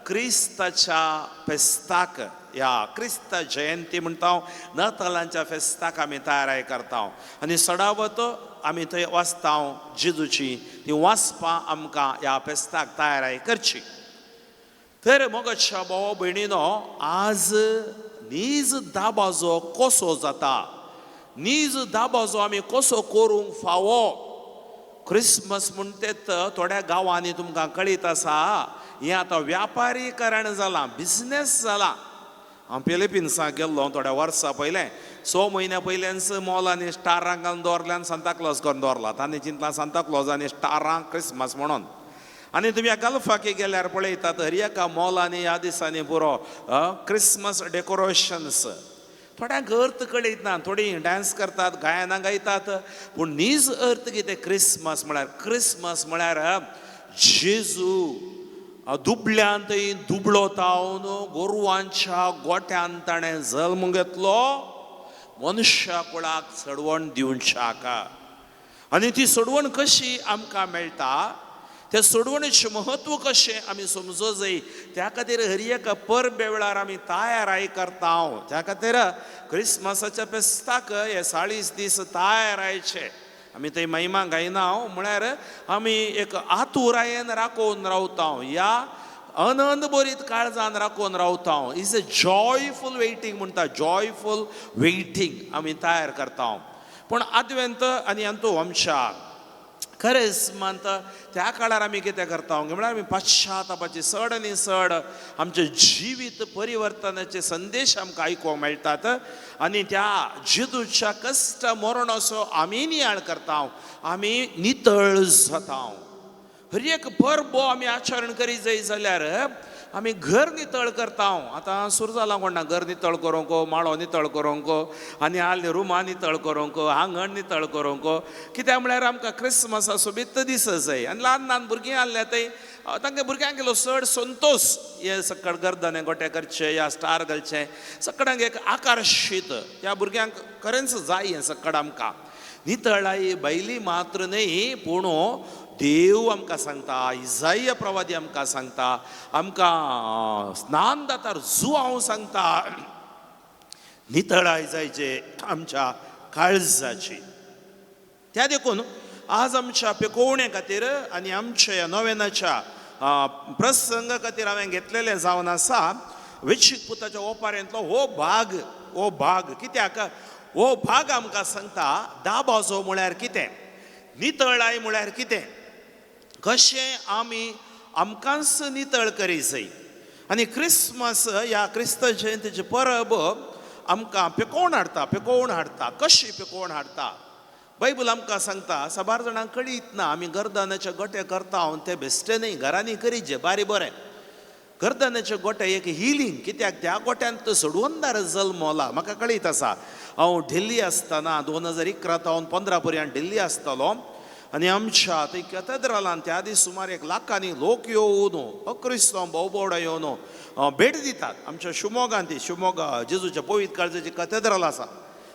क्रिस्ताच्या फेस्ताक, ह्या क्रिस्त जयंती म्हणटा, नातालांच्या फेस्ताक आमी तयाराय करता. आनी सडावत आमी थंय वाचता जेजूची ती वाचपां आमकां ह्या फेस्ताक तयाराय करची. तर मोगाच्या भाव भयणीनो, आज नीज दाबाजो कसो जाता, नीज दाबाजो आमी कसो करूंक फावो. क्रिसमस म्हणटेत थोड्या गांवांनी तुमकां कळीत आसा, हें आतां व्यापारीकरण जालां, बिजनेस जालां. हांव फिलिपिन्साक गेल्लो थोड्या वर्सां पयलें, 6 म्हयन्या पयल्यानच मॉलांनी स्टारां घालून दवरल्या आनी सांताक्लॉज करून दवरला. तांणी चिंतलां सांताक्लॉज आनी स्टारां क्रिसमस म्हणून. आनी तुमी ह्या गल्फाक गेल्यार पळयतात हर एका मॉलांनी ह्या दिसांनी पुरो क्रिसमस डेकोरेशन्स. थोड्यांक अर्थ कळयत ना, थोडीं डांस करतात, गायनां गायतात, पूण नीज अर्थ कितें क्रिसमस म्हळ्यार? क्रिसमस म्हळ्यार जेजू दुबळ्यांत दुबळो तावन गोरवांच्या गोट्यान ताणें जल्म घेतलो, मनुष्या कुळाक सडवण दिवच्याक. आनी ती सडवण कशी आमकां मेळटा, त्या सोडवणेचें म्हत्व कशें आमी समजो जाय. त्या खातीर हर एका परबे वेळार आमी तयाराय करता. त्या खातीर क्रिसमसाच्या फेस्ताक हे 40 दीस तयारायचे. आमी थंय महिमा गायना म्हळ्यार आमी एक आतुरायेन राखून रावता. ह्या आनंद बरीत काळजान राखून रावता. Is a joyful waiting म्हणटा, जॉयफूल वेटिंग आमी तयार करता. पूण आदवेंत आनी अंतू वंशा खरेंच मानता त्या काळार आमी कितें करता म्हळ्यार आमी पश्चातापाचे चड आनी चड आमचें जिवीत परिवर्तनाचे संदेश आमकां आयकूंक मेळटात आनी त्या जिदूच्या कश्ट मरणाचो आमी नियाळ करता, आमी नितळ जाता. हर एक परबो आमी आचरण करीत जाय जाल्यार आमी घर नितळ करता. आतां सुरू जालां कोणा घर नितळ करूंक, माळो नितळ करूंक आनी आल्ले रुमां नितळ करूंक, आंगण नितळ करूंक. कित्याक म्हळ्यार आमकां क्रिसमसा सोबीत दीस जाय आनी ल्हान ल्हान भुरगीं आहल्या थंय तांकां भुरग्यांक केलो चड संतोश हे सकळ गर्दने गोटे करचे या स्टार घालचे सगळ्यांक एक आकर्शीत त्या भुरग्यांक खरेंच जाय हें सकळ आमकां नितळाई बैली मात्र न्हय पूण देव आमकां सांगता, इजाय प्रवादी आमकां सांगता, आमकां स्नान दातार जुआंव सांगता नितळाय जायचे आमच्या काळजाची. त्या देखून आज आमच्या पेकोवणे खातीर आनी आमच्या नव्यानाच्या प्रसंगा खातीर हांवें घेतलेलें जावन आसा वेचीक पुताच्या ओपारेंतलो हो भाग. हो भाग कित्याक हो भाग आमकां सांगता दाबाजो म्हळ्यार कितें, नितळाय म्हळ्यार कितें, कशें आमी आमकांच नितळ करी जाय. आनी क्रिसमस ह्या क्रिस्त जयंतीची परब आमकां पेकोवन हाडटा, पेकोवन हाडटा. कशी पेकोवन हाडटा बायबल आमकां सांगता. साबार जाणांक कळीत ना आमी गर्दानाचे गोटे करता ते बेश्टे न्हय, घरांनी करीचे बारी बरें. गर्दानाचे गोटे एक हिलींग, कित्याक त्या गोट्यांत सोडवंदार जल्मला. म्हाका कळीत आसा, हांव दिल्ली आसतना 2011 हांव 15 पर्यंत दिल्ली आसतालो आनी आमच्या थंय कॅथेड्रलान त्या दीस सुमार 1 लाखांनी लोक येवन अक्रिस्तांव भोवबोवडा येवन भेट दितात. आमच्या शिवमोगान ती शिवमोगा जेजूच्या पवित्र काळजाची कॅथेड्रल आसा.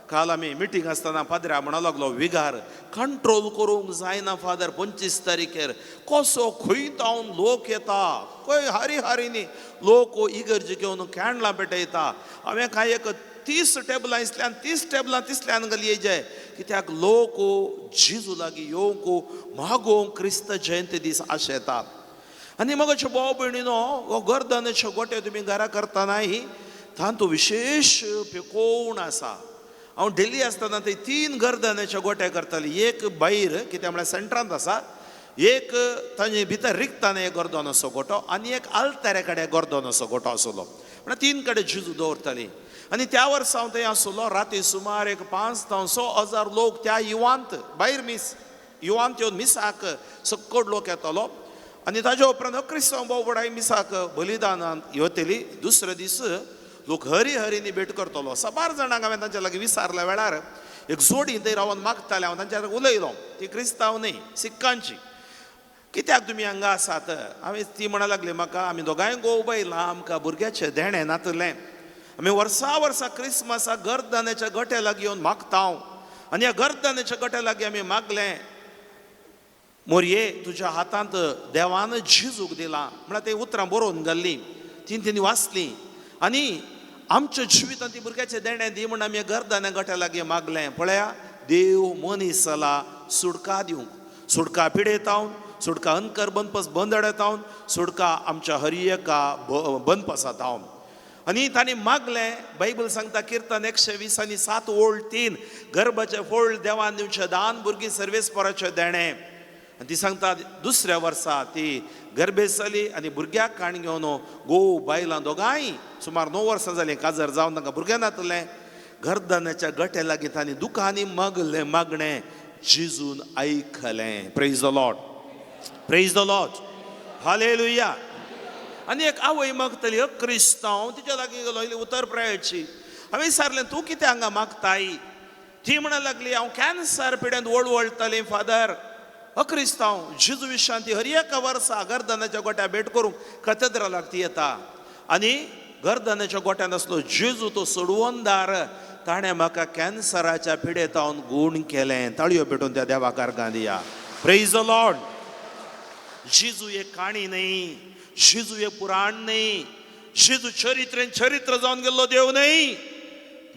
काल आमी मिटींग आसतना पाद्र्या म्हणा लागलो, विगार कंट्रोल करूंक जायना फादर, 25 तारखेर कसो खंय तावन लोक येता, खंय हारी हारीनी लोक इगर्जी घेवन कॅन्डलां पेटयता. हांवें कांय एक 30 टेबलां इसल्यान 30 टेबलां तिसल्यान घाली जाय, कित्याक लोक जेजू लागीं येवंक मागोवंक क्रिस्त जयंती दीस आशेता. आनी मगचे भाव भयणीनो हो गर्दनाचे गोटे तुमी घरा करतनाय तातूंत विशेश पेकोवण आसा. हांव दिल्ली आसतना थंय 3 गर्दनाचे गोटे करताली. एक भायर कित्याक म्हळ्यार सेंटरांत आसा, एक तांचे भितर रिगताना एक गर्दनाचो गोटो आनी एक आल्तारे कडेन गर्दनाचो गोटो आसलो. म्हळ्यार 3 कडेन जेजू दवरताली. आनी त्या वर्सा हांव थंय आसलो, राती सुमार एक 5 ते 6 हजार लोक त्या युवांत भायर मीस युवांत येवन मिसाक सक्कड लोक येतालो. आनी ताज्या उपरांत क्रिस्तांव भाव मिसाक बलिदानान येतली. दुसरे दीस लोक हरी हरीनी भेट करतलो. साबार जाणांक हांवें तांच्या लागीं विचारल्या वेळार एक जोडी थंय रावन मागताले. हांव तांच्या उलयलो, ती क्रिस्तांव न्हय सिक्कांची, कित्याक तुमी हांगा आसात? हांवें ती म्हणा लागली म्हाका, आमी दोगांय गोव बायलां, आमकां भुरग्याचें देणें नातलें, आमी वर्सा वर्सा क्रिसमसाक गर्दनाच्या गट्या लागीं येवन मागता आनी ह्या गर्दनाच्या गट्या लागीं आमी मागलें, मोरये तुज्या हातांत देवान झिजूक दिलां. म्हळ्यार ते उतरां बरोवन घाल्लीं, तीं तेणी वाचलीं आनी आमच्या जिवितांत ती भुरग्याचें देणें दी म्हूण आमी गर्दना गट्या लागीं मागलें. पळया देव मनीस जाला सुडका दिवंक, सुडका पिडेतावन, सुडका अनकर बनपस बंदडतावन, सुडका आमच्या हर एका बनपसातावन. आनी तांणी मागलें. बायबल सांगता किर्तन 120 आनी 7 ओळ 3, गर्भाचें फोळ देवान दिवचें दान, भुरगीं सर्वेस्पराचें देणें. आनी ती सांगता दुसऱ्या वर्सा ती गर्भेस जाली आनी भुरग्याक काण घेवन घोव बायलां दोगांय सुमार 9 वर्सां जालीं काजर जावन तांकां भुरगें नातलें. गर्दनाच्या गट्या लागीं तांणी दुकांनी मागलें, मागणें जेजून आयकलें. Praise the Lord, praise the Lord, hallelujah. आनी एक आवय मागतली क्रिस्तांव, तिच्या लागीं गेलो, इल्ली उतर प्रायची. हांवें विचारलें, तूं कितें हांगा मागताय? ती म्हणा लागली, हांव कॅन्सर पिड्यांत वळवळटालें फादर. अक्रिस्तांव जेजू विशांती हर एका वर्सा गर्दनाच्या गोट्या भेट करूंक कॅथेड्रलाक ती येता आनी गर्दनाच्या गोट्यांत आसलो जेजू तो सोडवणदार, ताणें म्हाका कॅन्सराच्या पिडेतावन गूण केलें. ताळयो पेटोवन त्या देवा कारगां दिया. Praise the Lord. जेजू एक काणी न्हय, जेजू एक पुराण न्हय, जेजू चरित्रेन चरित्र जावन गेल्लो देव न्हय.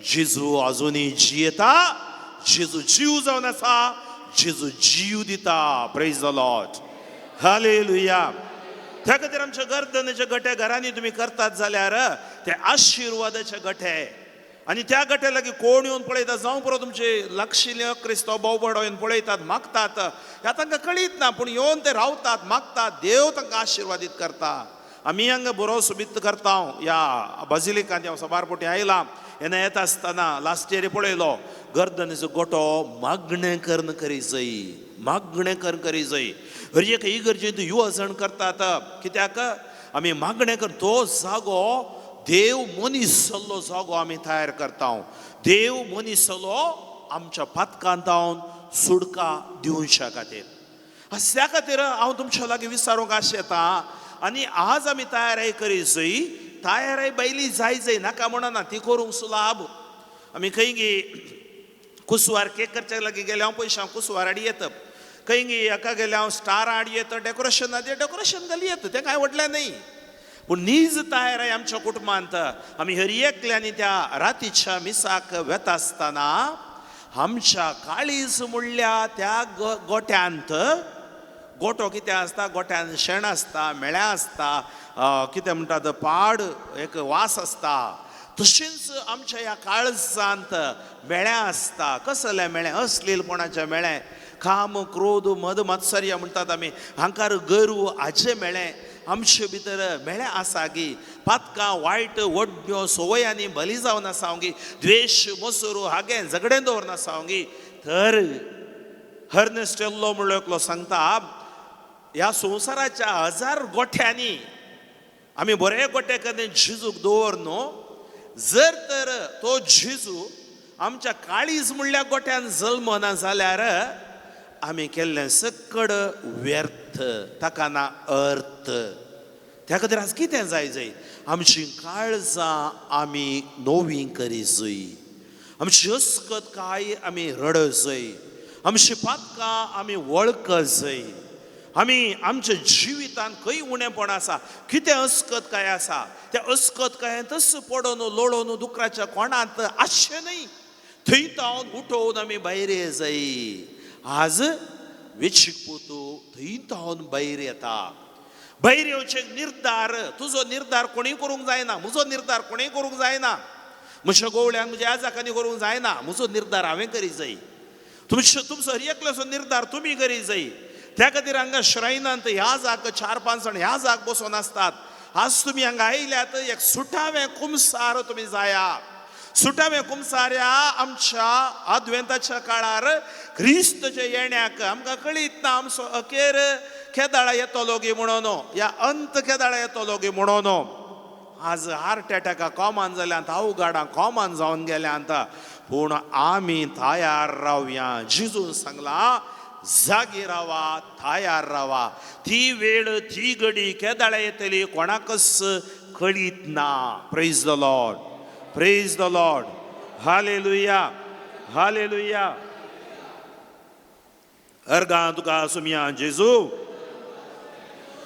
जेजू अजुनूय जियेता, जेजू जीव जावन आसा, जेजू जीव दिता. Praise the Lord, hallelujah. त्या खातीर आमच्या गर्दनेचे गटे घरांनी तुमी करतात जाल्यार ते आशिर्वादाचे गटे आनी त्या गट्या लागीं कोण येवन पळयता जावं पुरो तुमचे लागशिल्ले क्रिस्तांव भाव भयणो येवन पळयतात मागतात ह्या तांकां कळीत ना पूण येवन ते रावतात मागतात देव तांकां आशिर्वादीत करता. आमी हांगा बरो सोबीत करता ह्या बाजिलिकांत हांव साबार पोटी आयला येन्ना येता आसतना लास्ट इयर पळयलो गर्दनेचो गोटो मागणें करून करी जय मागणें करून करी जय हर एक इगर्जेंत युवजण करतात कित्याक आमी मागणें कर तो जागो देव मनीस जाल्लो जागो आमी तयार करता. देव मनीस जालो आमच्या पातकांतावन सुडका दिवच्या खातीर. त्या खातीर हांव तुमच्या लागीं विचारूंक आशेता आनी आज आमी तयाराय करी जय तयाराय बायली जाय जय नाका म्हणना ती करूंक सुलाभ. आमी खंय गी कुसवार केक करच्या लागीं गेले हांव पयशे हांव कुसवार हाडी येता खंय गी एका गेले हांव स्टार हाडी येता डेकोरेशन आदी डेकोरेशन घाली येता तें कांय व्हडलें न्ही पूण नीज तयाराय आमच्या कुटुंबांत आमी हर एकल्यांनी त्या रातीच्या मिसाक वेता आसतना आमच्या काळीज म्हणल्या त्या गोट्यांत गोटो कितें आसता गोट्यान शेण आसता मेळ्या आसता कितें म्हणटात पाड एक वास आसता तशेंच आमच्या ह्या काळजांत मेळ्या आसता. कसलें मेळें अश्लीलपणाचें मेळें काम क्रोध मद मत्सर्य म्हणटात आमी हांकार गर्व हाजें मेळें आमचे भितर मेळें आसा गी पातकां वायट वड्ड्यो संवयांनी बली जावन आसा गी द्वेश मोसरू हागें झगडें दवरन आसा गी. तर हर्नेस्टेल्लो म्हणलो एकलो सांगता ह्या संवसाराच्या हजार गोठ्यांनी आमी बरे गोठे कडेन झिजूक दवर न्हू जर तर तो झिजू आमच्या काळीज म्हणल्या गोठ्यान जल्मना जाल्यार आमी केल्लें सकड व्यर्थ ताका ना अर्थ. त्या खातीर आज कितें जाय जाय आमची काळजां आमी नवी करी जय आमची अस्कत काय आमी रड जय आमची पातकां आमी वळख जय आमी आमच्या जिवितान खंय उणेपण आसा कितें अस्कत काय आसा त्या अस्कत काय तस पडोन लोळोन दुकराच्या कोणांत आसचें न्हय थंय तावन उठोवन आमी भायर जाय. आज वेचीक पोतू थंय तावन भायर येता भायर येवचें निर्धार तुजो निर्धार कोणीय करूंक जायना म्हजो निर्धार कोणीय करूंक जायना म्हज्या गोवळ्यान म्हज्या आजाकांनी करूंक जायना म्हजो निर्धार हांवें करी जाय तुमचो तुमचो हर एकल्याचो निर्धार तुमी करी जाय. त्या खातीर हांगा श्रायनांत ह्या जाग 4-5 जाण ह्या जाग बसून आसतात. आज तुमी हांगा आयल्यात एक सुटावें कुमसार तुमी जाया सुटावें कुमसाऱ्या आमच्या आद्वेंताच्या काळार क्रिस्तच्या येण्याक आमकां कळीत ना आमचो अखेर केदाळा येतलो गी म्हणून या अंत केदाळा येतलो गी म्हणून. आज हार्ट एटॅका कॉमन जाल्यात अवघडां कॉमन जावन गेल्यांत पूण आमी तयार रावया. जिजून सांगलां जागी रावा तयार रावा ती वेळ ती घडी केदाळा येतली कोणाकच कळीत ना. Praise the Lord praise the Lord hallelujah hallelujah. अर्गां तुका सुमया जेजू.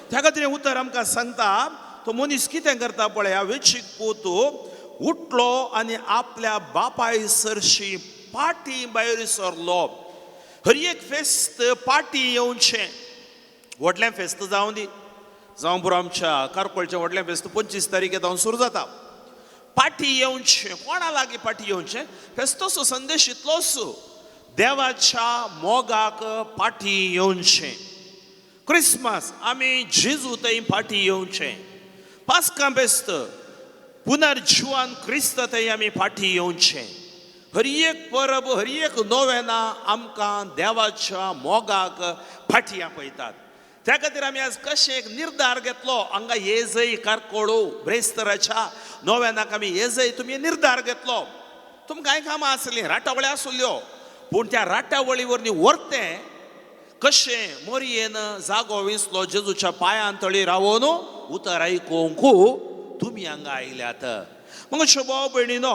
त्या खातीर उतर आमकां सांगता तो मनीस कितें करता पळया वेचीक पूत उठलो आनी आपल्या बापाय सरशी पाटी भायर सरलो. हर एक फेस्त पाटी येवचें व्हडलें फेस्त जावं दी जावं पुरो आमच्या कारकोळचें व्हडलें फेस्त 25 तारखेर जावन सुरू जाता. पाटी येवचें कोणा लागीं पाटी येवचें फेस्ताचो संदेश इतलोच देवाच्या मोगाक पाटी येवचें. क्रिसमस आमी जेजू थंय पाटी येवचें पास्कां फेस्त पुनर्जिवान क्रिस्त थंय आमी फाटी येवचें. हर एक परब हर एक नोवेना आमकां देवाच्या मोगाक फाटी आपयतात. त्या खातीर आमी आज कशें एक निर्धार घेतलो हांगा येजय कारकोळो ब्रेस्तराच्या नोवेनाक आमी येजय तुमी निर्धार घेतलो. तुमकां कांय कामां आसलीं राटावळी आसल्यो पूण त्या राटावळी वरवीं व्हरतें कशें मोरयेन जागो विसलो जेजूच्या पांयां तळी रावोन उतर आयकूंक तुमी हांगा आयल्यात. मग अशें भाव भयणीनो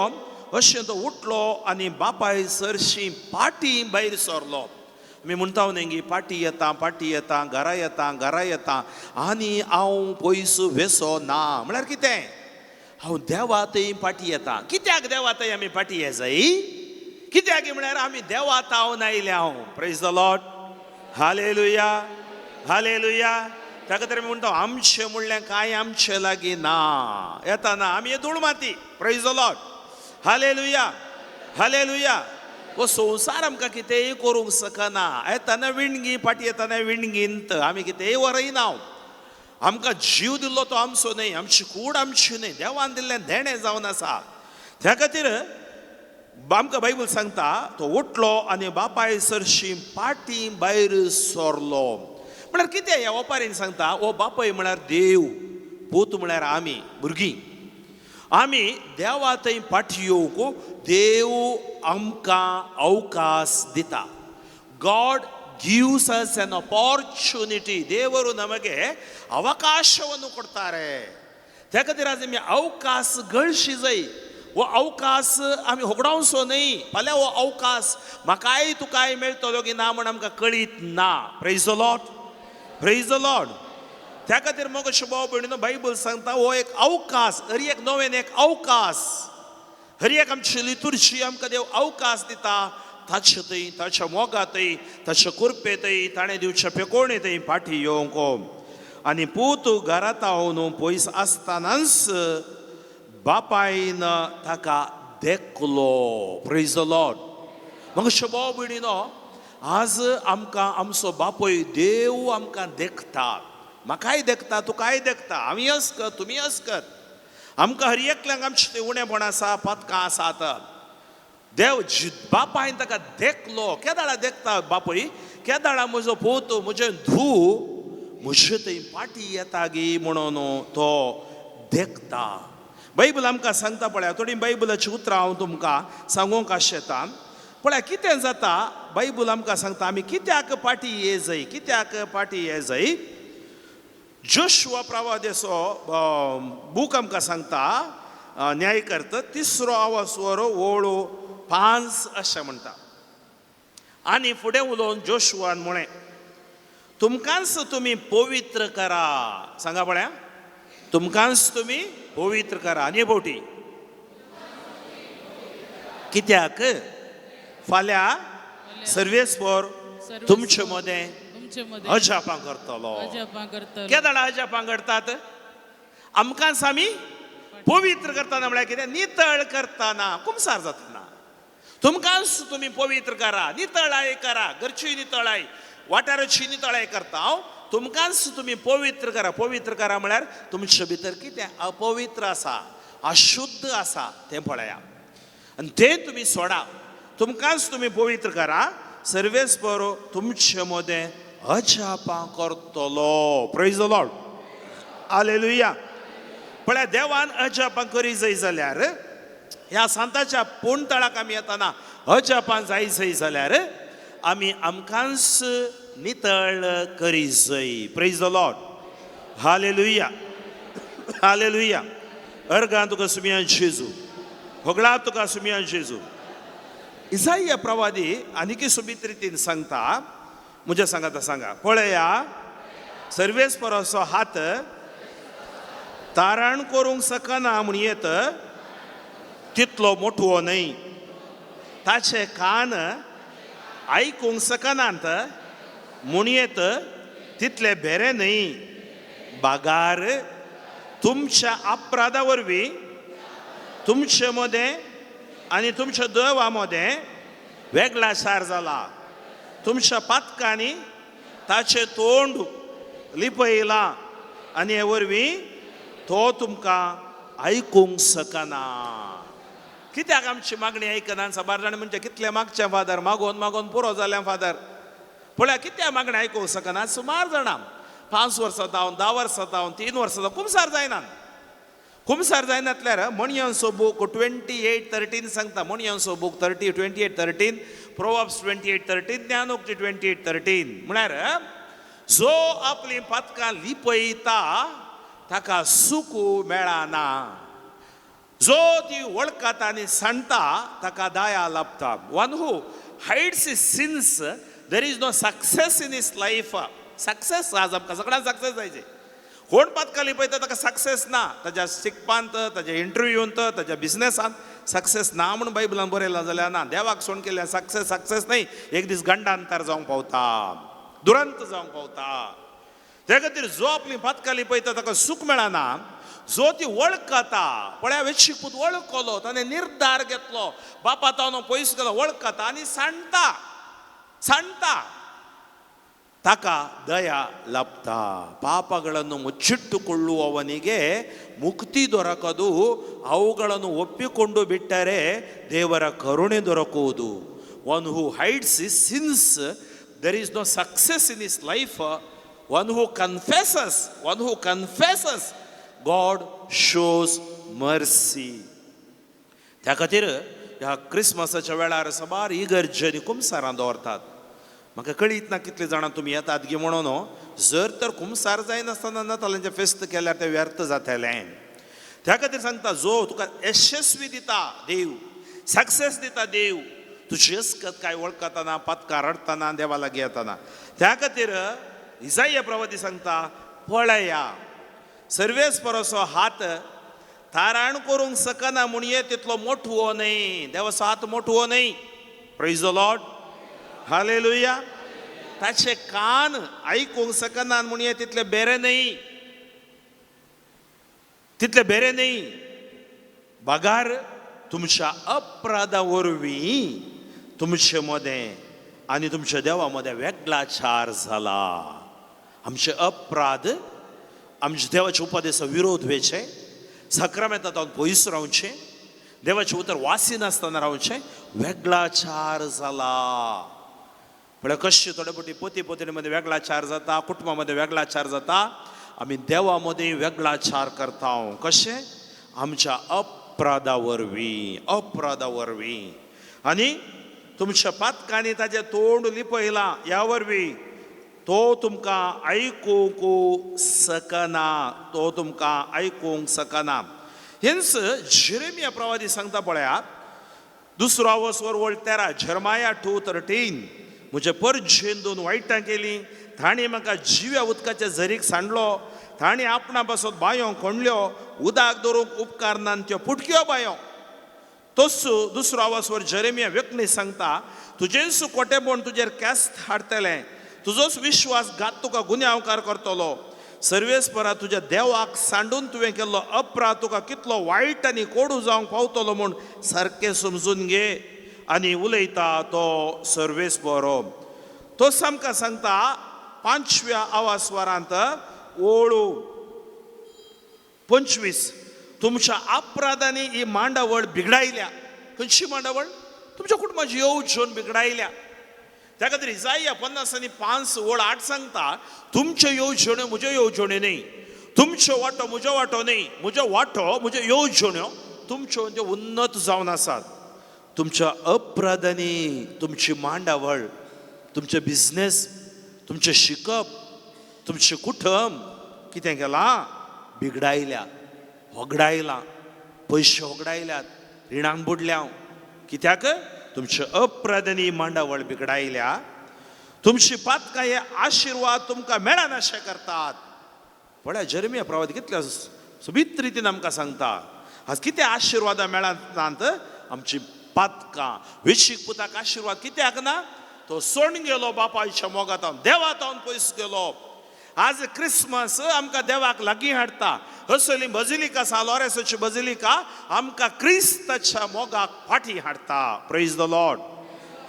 अशें तो उठलो आनी बापाय सरशी पाटी भायर सरलो. आमी म्हणटा न्ही गी पाटी येता पाटी येता घरा येता घरा येता आनी हांव पयस वेसो ना म्हळ्यार कितें हांव देवा थंय पाटी येता. कित्याक देवा थंय आमी पाटी ये जाय कित्याक म्हळ्यार आमी देवा तावन आयल्या हांव. Praise the Lord hallelujah hallelujah. त्या खातीर आमी म्हणटा आमचें म्हणलें कांय आमचे लागीं ना, येता ना, आमी हे धूळ माती. Praise the Lord, hallelujah, hallelujah. हो संवसार आमकां कितेंय करूंक शकना. येताना विणगी फाटी येताना विणगींत आमी कितेंय वरयना. आमकां जीव दिल्लो तो आमचो न्हय, आमची कूड आमची न्हय, देवान दिल्लें देणें जावन आसा. त्या खातीर आमकां बायबल सांगता तो उठलो आनी बापाय सरशी पाटी भायर सरलो. म्हळ्यार कितें ह्या ओपारीन सांगता, हो बापाय म्हळ्यार देव, पूत म्हळ्यार आमी भुरगीं. आमी देवा थंय फाटी येवंक देव आमकां अवकाश दिता. God gives us an opportunity. ದೇವರು ನಮಗೆ ಅವಕಾಶವನ್ನು ಕೊಡ್ತಾರೆ. त्या खातीर आज आमी अवकाश गळशी जाय. हो अवकाश आमी होगडावचो न्हय. फाल्यां हो अवकाश म्हाकाय तुकाय मेळटलो की ना म्हण आमकां कळीत ना. Praise the Lord, praise the Lord. त्या खातीर मग भाव भयणीनो बायबल सांगता हो एक अवकाश, हर एक नवेन एक अवकाश, हर एक आमची लितुर्जी आमकां देव अवकाश दिता. ताचे थंय, ताच्या मोगातय, ताच्या कृपेतय, ताणें दिवच्या पेकोणे थंय फाटी येवंक. आनी पूत घरांत हांव पयस आसतनाच बापायन ताका देखलो. Praise the Lord. मग भाव भयणीनो आज आमकां आमचो बापूय देव आमकां देखता, म्हाकाय देखता, तुकाय देखता. आमी अस्कत, तुमी अस्कत, आमकां हर एकल्यांक आमचें तें उणेपण आसा, पातकां आसात. देव बापायन ताका देखलो. केदाळा देखता बापूय, केदाळा म्हजो पूत, म्हजें धूव म्हजे थंय फाटी येता गी म्हणून तो देखता. बायबल आमकां सांगता पळया, थोडी बायबलाची उतरां हांव तुमकां सांगूंक आशेता. पळया कितें जाता, बायबल आमकां सांगता आमी कित्याक फाटी ये जाय, कित्याक फाटी ये जाय. जोशुआ प्रवादेचो बूक आमकां सांगता, न्याय करता तिसरो आवाज ओळ 5 अशें म्हणटा. आनी फुडें उलोवन जोशुआन म्हळें, तुमकांच तुमी पवित्र करा. सांगा पळया, तुमकांच तुमी पवित्र करा. आनी फावटी कित्याक फाल्यां सर्वेस्पर तुमचे मदें अजापां करतलो. केदाळा अजापां करतात? आमकांच आमी पवित्र करतना म्हळ्यार कितें, नितळ करतना, कुमसार जातना. तुमकांच तुमी पवित्र करा, नितळाय करा, घरची नितळाय, वाठाराची नितळाय करता हांव. तुमकांच तुमी पवित्र करा. पवित्र करा म्हळ्यार तुमचे भितर कितें अपवित्र आसा, अशुद्ध आसा तें पळया आनी तें तुमी सोडा. तुमकांच तुमी पवित्र करा, सर्वेस्पर तुमचे मदें अजापां करतलो. Praise the Lord, hallelujah. पळया देवान अजापां करी जाय जाल्यार, ह्या सांताच्या पूणतळाक आमी येताना अजापां जाय जाय जाल्यार आमी आमकांच नितळ करी जाय. Praise the Lord, hallelujah, hallelujah. अर्गां तुका सुमियान जेजू, होगळा तुका सुमियान जेजू. इसाईया प्रवादी आनीकय सोबीत रितीन सांगता, म्हज्या सांगाता सांगा. पळया सर्वेस्पराचो हात तारण करूंक शकना म्हूण येत तितलो मोठो न्हय, ताचे कान आयकूंक शकनात म्हूण येत तितले भेरे न्हय. बागार तुमच्या अपराधा वरवीं तुमचे मदें आनी तुमच्या देवा मदें वेगळाचार जाला. तुमच्या पातकांनी ताचें तोंड लिपयलां आनी हे वरवीं तो तुमकां आयकूंक शकना. कित्याक आमची मागणी आयकना? साबार जाण म्हणजे कितले मागचे फादर, मागोवन मागोवन पुरो जालें फादर. पळया कित्याक मागणें आयकूंक शकना? सुमार जाणां 5 वर्सां जावन, 10 वर्सां जावन, 3 वर्सां जावन कुमसार जायना. कुमसार जायनातल्यार मणयांचो बूक 28:13 सांगता. मणयांचो बूक 28:13, प्रोवर्ब्स 28:13, ज्ञानोक्ती 28:13. म्हळ्यार जो आपली पातकां लिपयता ताका सुख मेळना, जो ती वळखता आनी सांडटा ताका दया लाभता. One who hides his sins there is no success in his life. Success आज आमकां सगळ्यांक सक्सेस जायचे. कोण पातकां लिपयता ताका सक्सेस ना, ताज्या शिकपांत, ताज्या इंटरव्यूंत, ताज्या बिजनेसांत सक्सेस ना म्हूण बायबलान बरयलां जाल्यार ना. देवाक सोड केल्यार सक्सेस सक्सेस न्हय, एक दीस गंडांतर जावंक पावता, दुरंत जावंक पावता. त्या खातीर जो आपली पातकां लिपयता ताका सूख मेळना. जो ती वळखता, पळया वेशीक पूत वळखलो, ताणें निर्धार घेतलो, बापा तावन पयस गेलो, वळखता आनी सांडटा, सांडटा, ತಾಕ ದಯ ಲಪ್ತ. ಪಾಪಗಳನ್ನು ಮುಚ್ಚಿಟ್ಟುಕೊಳ್ಳುವವನಿಗೆ ಮುಕ್ತಿ ದೊರಕದು, ಅವುಗಳನ್ನು ಒಪ್ಪಿಕೊಂಡು ಬಿಟ್ಟರೆ ದೇವರ ಕರುಣೆ ದೊರಕುವುದು. One who hides his sins, there is no success in his life. One who confesses, one who confesses, God shows mercy. त्या खातीर ह्या क्रिसमसाच्या वेळार साबार इगर्जेनी कुमसारां दवरतात. म्हाका कळीत ना कितली जाणां तुमी येतात गी म्हणून. जर तर कुमसार जायनासतना नातालांचें फेस्त केल्यार तें व्यर्थ जातलें. त्या खातीर सांगता, जो तुका यशस्वी दिता देव, सक्सेस दिता देव, तुजी अस्कत काय वळखतना, पातकां रडटना, देवा लागीं येतना. त्या खातीर इजाया प्रवादी सांगता, पळया सर्वेस्पराचो हात ताराण करूंक शकना म्हणये तितलो मोठो न्हय. देवाचो हात मोठो न्हय. Praise the Lord, hallelujah. ताचे कान आयकूंक शकना म्हणये तितले बेरे न्हय, तितले बेरे न्हय. बगार तुमच्या अपराधा वरवीं तुमचे मदें आनी तुमच्या देवा मदें वेगळाचार जाला. आमचे अपराध आमच्या देवाच्या उपदेसा विरोध वेचे, सक्रामेंतांत पयस रावचें, देवाचें उतर वासिनासतना रावचें, वेगळाचार जाला. म्हळ्यार कशें थोडे फावटी पती पत्नी मदें वेगळाचार जाता, कुटुंबा मदें वेगळाचार जाता, आमी देवा मदें वेगळाचार करता. कशें? आमच्या अपराधा वरवीं, अपराधा वरवीं. आनी तुमच्या पातकांनी ताजें तोंड लिपयलां, ह्या वरवीं तो तुमकां आयकूंक शकना, तो तुमकां आयकूंक शकना. हेंच जेरेमिया प्रवादी सांगता, पळयात दुसरो आवस वर वळ 13, जेरमाया 2:13. म्हजे परजेन दोन वायटां केलीं, तांणी म्हाका जिव्या उदकाच्या झरीक सांडलो, तांणी आपणा पासत बांयो खणल्यो, उदक दवरूंक उपकारना त्यो पुटक्यो बांयो. तोच दुसरो आवाजवर जेरेमिया व्यक्ती सांगता, तुजेंच कोटेपण तुजेर केस्त हाडटलें, तुजोच विश्वास घात तुका गुन्यांवकार करतलो. सर्वेस्परा तुज्या देवाक सांडून तुवें केल्लो अपराध तुका कितलो वायट आनी कोडू जावंक पावतलो म्हूण सारकें समजून घे. आनी उलयता तो सर्वेस्परो. तो आमकां सांगता पांचव्या आवासवारांत ओळू 25, तुमच्या अपराधांनी ही मांडावळ बिगडायल्या. खंयची मांडावळ? तुमच्या कुटुंबाची येवजण बिगडायल्या. त्या खातीर इजाया 55 ओळ 8 सांगता, तुमच्यो येवजण्यो म्हज्यो येवजण्यो न्हय, तुमच्यो वांटो म्हज्यो वांटो न्हय, म्हज्यो वांटो म्हज्यो येवजण्यो तुमच्यो त्यो उन्नत जावन आसात. तुमच्या अपराधांनी तुमची मांडावळ, तुमचें बिजनेस, तुमचें शिकप, तुमचें कुटुंब कितें केलां? बिगडायल्या, होगडायलां, पयशे होगडायल्यात, रिणांक बुडल्या. कित्याक? तुमच्या अपराधांनी मांडावळ बिगडायल्या. तुमची पातकां हे आशिर्वाद तुमकां मेळनाशे करतात. पळया जेरेमिया प्रवादी कितल्या सोबीत रितीन आमकां सांगता, आज कितें आशिर्वादां मेळनात? आमची पातकां. वेशीक पुताक आशिर्वाद कित्याक ना? तो सोण गेलो बापायच्या मोगातावन, देवातावन पयस गेलो. आज क्रिसमस आमकां देवाक लागीं हाडटा. असली बजिलिका, सान लॉरेसाची बजिलिका आमकां क्रिस्ताच्या मोगाक फाटीं हाडटा. Praise the Lord,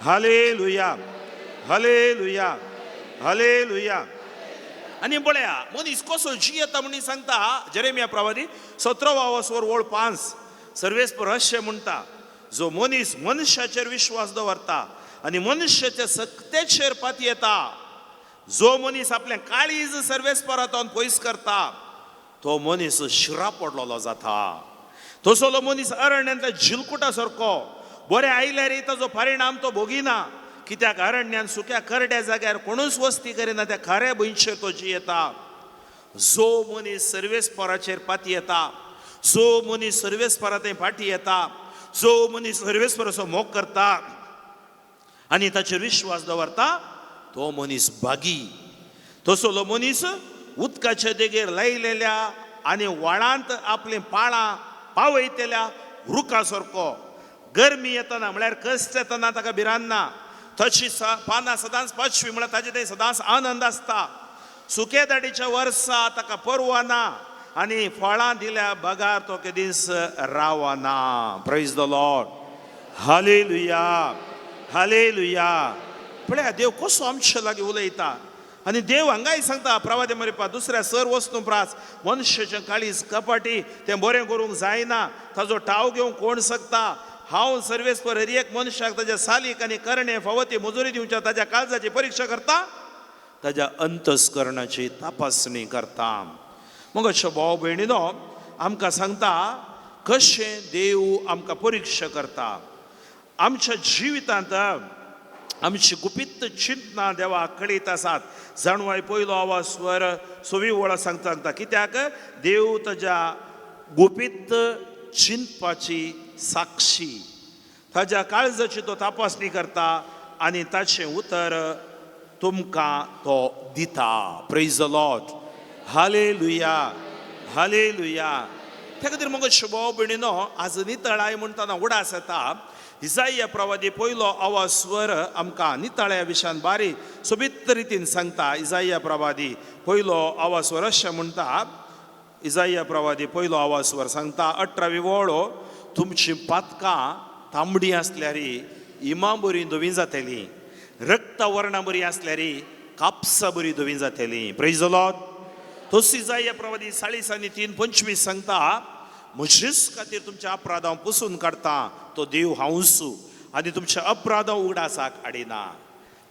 hallelujah, hallelujah, hallelujah. आनी पळया मनीस कसो जियेता म्हणून सांगता जेरेमिया प्रवादी 17 वर ओळ 5. सर्वेस्पर अशें म्हणटा, जो मनीस मनशाचेर विश्वास दवरता आनी मनशाच्या सक्तेचेर पातयेता, जो मनीस आपलें काळीज सर्वेस्परांत पयस करता, तो मनीस शिरा पडलेलो जाता. तसलो मनीस अरण्यांतल्या झिलकुटा सारको, बरें आयल्यार ताजो परिणाम तो भोगिना. कित्याक? अरण्यान सुक्या करड्या जाग्यार कोणूच वस्ती करिना, त्या खाऱ्या भुंयचेर तो जियेता. जो मनीस सर्वेस्पराचेर पातयेता, जो मनीस सर्वेस्परा थंय फाटी येता, जो मनीस सर्वेस्पराचो मोग करता आनी ताचेर विश्वास दवरता, तो मनीस बागी. तसलो मनीस उदकाच्या देगेर लायलेल्या आनी व्हाळांत आपलीं पाळां पावयतल्या रुखा सारको. गरमी येतना म्हळ्यार कश्ट येतना ताका भिरांत ना. तशी पानां सदांच पाचवी, म्हळ्यार ताजे थंय सदांच आनंद आसता. सुके दाडीच्या वर्सा ताका परवा ना आनी फळां दिल्या बगार तो केदीस रावना. Praise the Lord. Hallelujah, hallelujah. पळया देव कसो आमचे लागीं उलयता. आनी देव हांगाय सांगता प्रवादे मरिपा दुसऱ्या सर वस्तू प्रास मनशाचें काळीज कपाटी तें बरें करूंक जायना, ताजो ठाव घेवंक कोण शकता. हांव सर्वेस्पर हर एक मनशाक ताज्या सालीक आनी करणे फावो ती मजुरी दिवच्या ताज्या काळजाची परिक्षा करता, ताज्या अंतस्करणाची तपासणी करता. मग अशें भाव भयणीनो आमकां सांगता कशें देव आमकां परिक्षा करता. आमच्या जिवितांत आमची गुपीत चिंतना देवाक कळीत आसात. जाणवाय पयलो आवाज स्वर सवी वळख सांगता सांगता कित्याक देव ताज्या गुपीत चिंतपाची साक्षी, ताज्या काळजाची तो तपासणी करता आनी ताचें उतर तुमकां तो दिता. Praise the Lord. Hallelujah, hallelujah. त्या खातीर मगो भाव भयणीनो आज नितळाय म्हणटना उडास येता. इजाइया प्रवादी पयलो आवाज स्वर आमकां नितळ्या विशयान बारीक सोबीत रितीन सांगता. इजाइया प्रवादी पयलो आवाज स्वर अशें म्हणटा. इजाइया प्रवादी पयलो आवाज स्वर सांगता 18वी वळो, तुमची पातकां तांबडी आसल्यार इमा बरी धवी जातली, रक्तवर्णा बरी आसल्यार कापसा बरी धवी जातली. Praise the Lord. तोच इजाइया प्रवादी 40:3-25 सांगता म्हजेच खातीर तुमच्या अपराधां पुसून काडटा तो देव हांवसू आनी तुमच्या अपराधां उगडासाक हाडिना.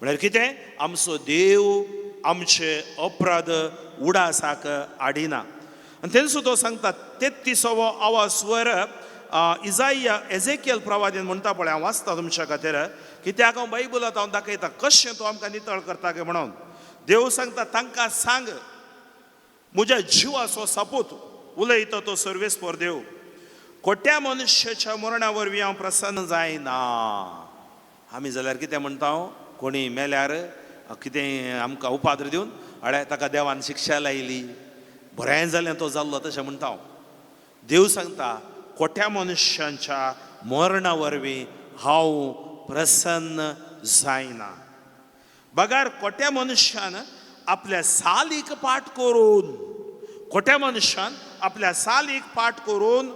म्हळ्यार कितें, आमचो देव आमचे अपराध उडासाक हाडिना. आनी तेन्ना तो सांगता 33वो आवाज स्वर इजाइया एजेकियल प्रवादीन म्हणटा पळय, हांव वाचता तुमच्या खातीर कित्याक हांव बायबलांत हांव दाखयता कशें तो आमकां नितळ करता काय म्हणून. देव सांगता तांकां सांग म्हज्या जिवाचो सापूत उलयता तो सर्वेस्पर देव, खोट्या मनुष्याच्या मरणा वरवीं हांव प्रसन्न जायना. आमी जाल्यार कितें म्हणटा, कोणी मेल्यार कितें आमकां उपाद्र दिवन अळे ताका देवान शिक्षा लायली, बरें जालें तो जाल्लो तशें म्हणटा हांव. देव सांगता खोट्या मनुष्यांच्या मरणा वरवीं हांव प्रसन्न जायना. बगार खोट्या मनुष्यान आपल्या सालीक पाठ करून, खोट्या मनशान आपल्या सालीक पाठ करून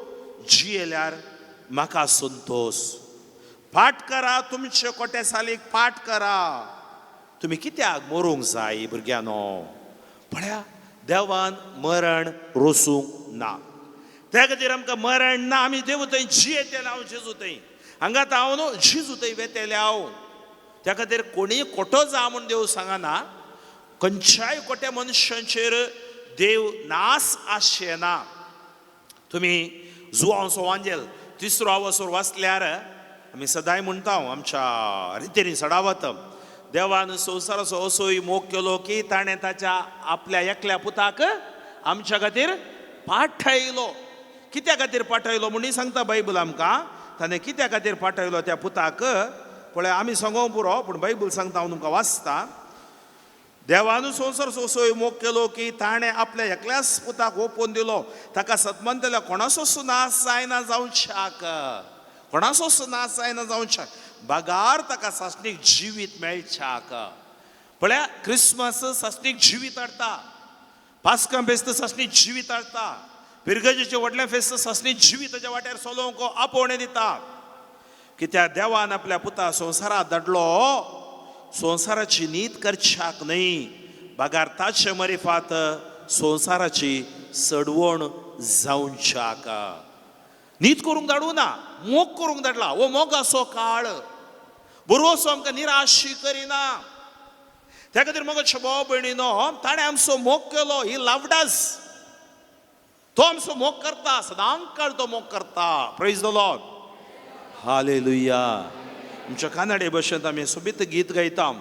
जियेल्यार म्हाका संतोश. पाठ करा तुमचे खोट्या सालीक पाठ करा. तुमी कित्याक मरूंक जाय भुरग्यांनो? पळया देवान मरण रोसूंक ना, त्या खातीर आमकां मरण ना. आमी देव थंय जियेतले हांव जेजू थंय हांगा हांव न्हू जेजू थंय वेतले हांव. त्या खातीर कोणीय खोटो जा म्हूण देव सांगना. खंयच्याय खोट्या मनशांचेर देव नास आसचें ना. तुमी जुवांव वांजेल 3रो आवसर वाचल्यार आमी सदांय म्हणटा आमच्या रितीनी सडावत, देवान संवसाराचो असोय मोग केलो की ताणें ताच्या आपल्या एकल्या पुताक आमच्या खातीर पाठयलो. कित्या खातीर पाठयलो म्हणून सांगता बायबल आमकां. ताणें कित्या खातीर पाठयलो त्या पुताक पळय आमी सांगोंक पुरो, पूण बायबल सांगता हांव तुमकां वाचता. देवान संवसार असोय मोग केलो की ताणें आपल्या एकल्याच पुताक ओपून दिलो, ताका सतमंतल्या कोणाचोच नाश जायना जावच्याक, कोणाचोच नाश जायना जावच्याक, बगार ताका सासणीक जिवीत मेळच्याक. पळया क्रिसमस सासणीक जिवीत हाडटा, पास्कां फेस्त सासणीक जिवीत हाडटा, पिरगजेचें व्हडलें फेस्त सासणीक जिवीताच्या वाट्यार चलोवंक आपोवणें दिता. कित्याक देवान आपल्या पुता संवसारात धाडलो संवसाराची नीत करच्याक न्हय, बगार ताचे मरिफात संवसाराची सडवण जावच्याक. नीत करूंक धाडूं ना, मोग करूंक धाडला. हो मोगाचो काळ बरोसो आमकां निराशी करिना. त्या खातीर मगो भाव भयणीनो ताणें आमचो मोग केलो, ही लावडास. तो आमचो मोग करता, सदांकाळ तो मोग करता. Praise the Lord. Hallelujah. आमच्या कानडे भाशेंत आमी सोबीत गीत गायता.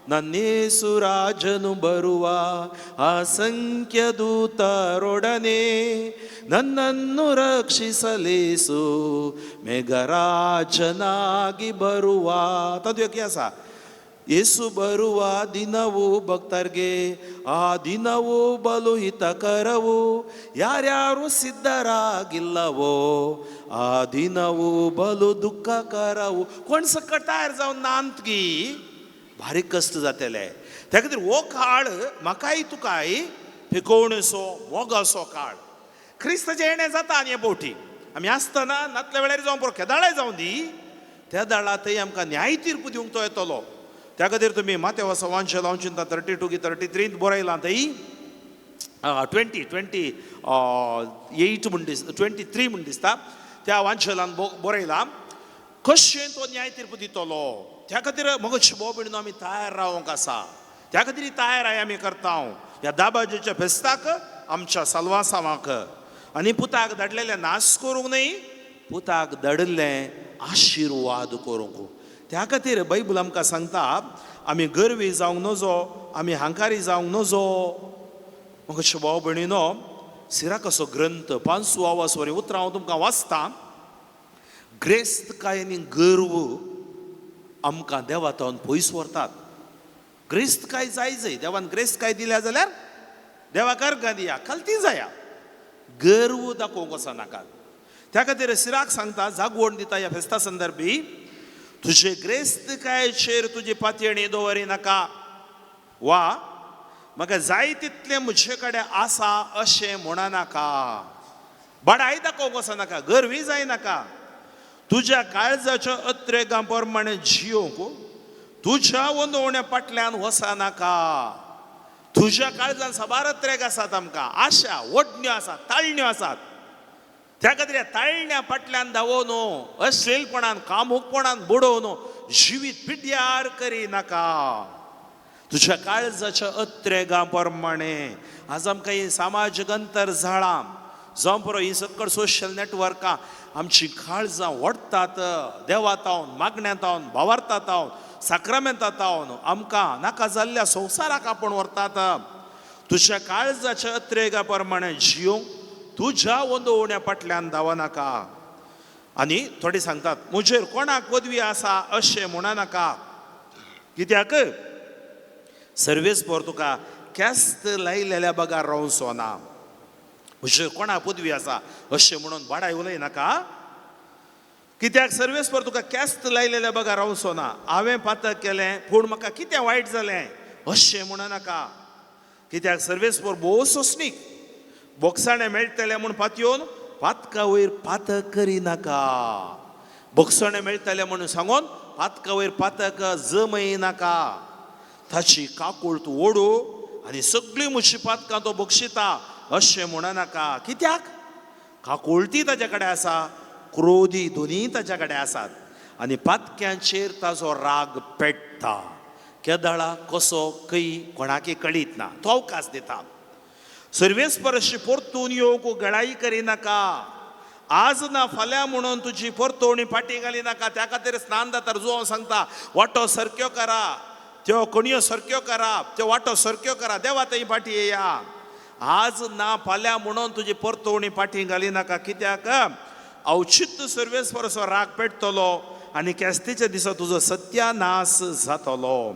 ನನ್ನೇಸುರಾಜನು ಬರುವ ಅಸಂಖ್ಯ ದೂತರೊಡನೆ ನನ್ನನ್ನು ರಕ್ಷಿಸಲೇಸು ಮೇಘರಾಜನಾಗಿ ಬರುವ. तद् आसा ಯೇಸು ಬರುವ ದಿನವು ಭಕ್ತರಿಗೆ ಆ ದಿನವು ಬಲು ಹಿತಕರವು, ಯಾರ್ಯಾರು ಸಿದ್ಧರಾಗಿಲ್ಲವೋ ಆ ದಿನವು ಬಲು ದುಃಖಕರವು. कोण सकटार जावन नांत की बारीक कश्ट जातले. त्या खातीर हो काळ म्हाकाय तुकाय पिकोवणेचो मोगाचो काळ. क्रिस्ताचें येणें जाता आनी हे बोटी आमी आसतना नातल्या वेळार जावं पुरो केदाळाय जावं दी, त्या दाळांतय आमकां न्याय तीर्प दिवंक तो येतलो. त्या खातीर तुमी माथ्या वांशे लावन चिंता 32 की 33 बरयलां थंय 28 म्हूण दिसता, 23 म्हूण दिसता. त्या वांशेलान बरयलां कशें तो न्याय तीर्प दितलो. त्या खातीर मगज भोव भयणीनो आमी तयार रावंक आसा. त्या खातीर तयार आमी करता ह्या दाबाजेच्या फेस्ताक आमच्या साल्वासांवाक. आनी पुताक धाडलेलें नाश करूंक न्हय, पुताक धाडिल्लें आशिर्वाद करूंक. त्या खातीर बायबल आमकां सांगता आमी गर्वी जावंक नजो, आमी हांकारी जावंक नजो. म्हाका भाव भयणीनो सिराकाचो ग्रंथ 5 आवाज वरी उतरां हांव तुमकां वाचतां. ग्रेस्तकाय आनी गर्व आमकां देवातावन पयस व्हरतात. ग्रेस्तकाय जाय जाय, देवान ग्रेस्तकाय दिल्या जाल्यार देवाक अर्गां दिया, खालती जाया, गर्व दाखोवंक वचनाकात. त्या खातीर सिराक सांगता, जागवण दिता ह्या फेस्ता संदर्भी, तुजे ग्रेस्तकायचेर तुजी पातयेणी दवरी नाका, वा म्हाका जाय तितलें म्हजे कडेन आसा अशें म्हणनाका, बडाय दाखोवंक वचनाका, गर्वी जायनाका. तुज्या काळजाच्या अत्रेगां प्रमाणे जियोंक तुज्या वंदवण्या फाटल्यान वचनाका. तुज्या काळजान साबार अत्रेग आसात, आमकां आशा ओडण्यो आसात, ताळण्यो आसात. त्या खातीर ताळण्या फाटल्यान धांवो न्हू, अश्लीलपणान कामूकपणान बुडोव न्हू, जिवीत पिड्ड्यार करिनाका. तुज्या काळजाच्या अत्रेगां प्रमाणे आज आमकां ही सामाजीक अंतर जाळां जावं पुरो ही सकळ सोशल नेटवर्कां आमची काळजां ओडटात देवातावन, मागण्यांतावन, भावार्थातावन, साक्रामेंतातावन आमकां नाका जाल्ल्या संवसाराक आपूण व्हरतात. तुज्या काळजाच्या अत्रेगा प्रमाणे जियोंक तुज्या वंदवण्या फाटल्यान धांवनाका. आनी थोडे सांगतात म्हजेर कोणाक पदवी आसा अशें म्हणनाका, कित्याक सर्वेस्पर तुका केस्त लायलेल्या बगार रावचो ना. म्हजेर कोणाक पदवी आसा अशें म्हणून बाडाय उलयनाका, कित्याक सर्वेस्पर तुका केस्त लायलेल्या बगार रावचो ना. हांवें पातक केलें पूण म्हाका कितें वायट जालें अशें म्हणनाका, कित्याक सर्वेस्पर भोव सोंसणीक, बोगसाणें मेळटलें म्हूण पातयोन पातका वयर पातक करिनाका. बोगसाणें मेळटलें म्हणून सांगून पातका वयर पातक जमयनाका. ताची काकूळ तूं ओडू आनी सगळीं म्हजी पातकां तो बक्षिता अशें म्हणनाका, कित्याक काकुळटी ताच्या कडेन आसा, क्रोधी दोनूय ताच्या कडेन आसात आनी पातक्यांचेर ताजो राग पेट्टा. केदळा कसो खंय कोणाकय कळीत ना, तो अवकाश दिता. सर्वेस्परशी परतून येवंक गळाई करिनाका. आज ना फाल्यां म्हणून तुजी परतवणी फाटी घालिनाका. त्या खातीर स्नान जाता जो हांव सांगता वाटो सारक्यो करा, त्यो कणयो सारक्यो करा, त्यो वाटो सारक्यो करा, देवा थंय फाटी येया. आज ना फाल्यां म्हणून तुजी परतवणी फाटी घालिनाका, कित्याक अवचित सर्वेस्परसो राग पेटतलो आनी केस्तीच्या दिसा तुजो सत्यानाश जातलो.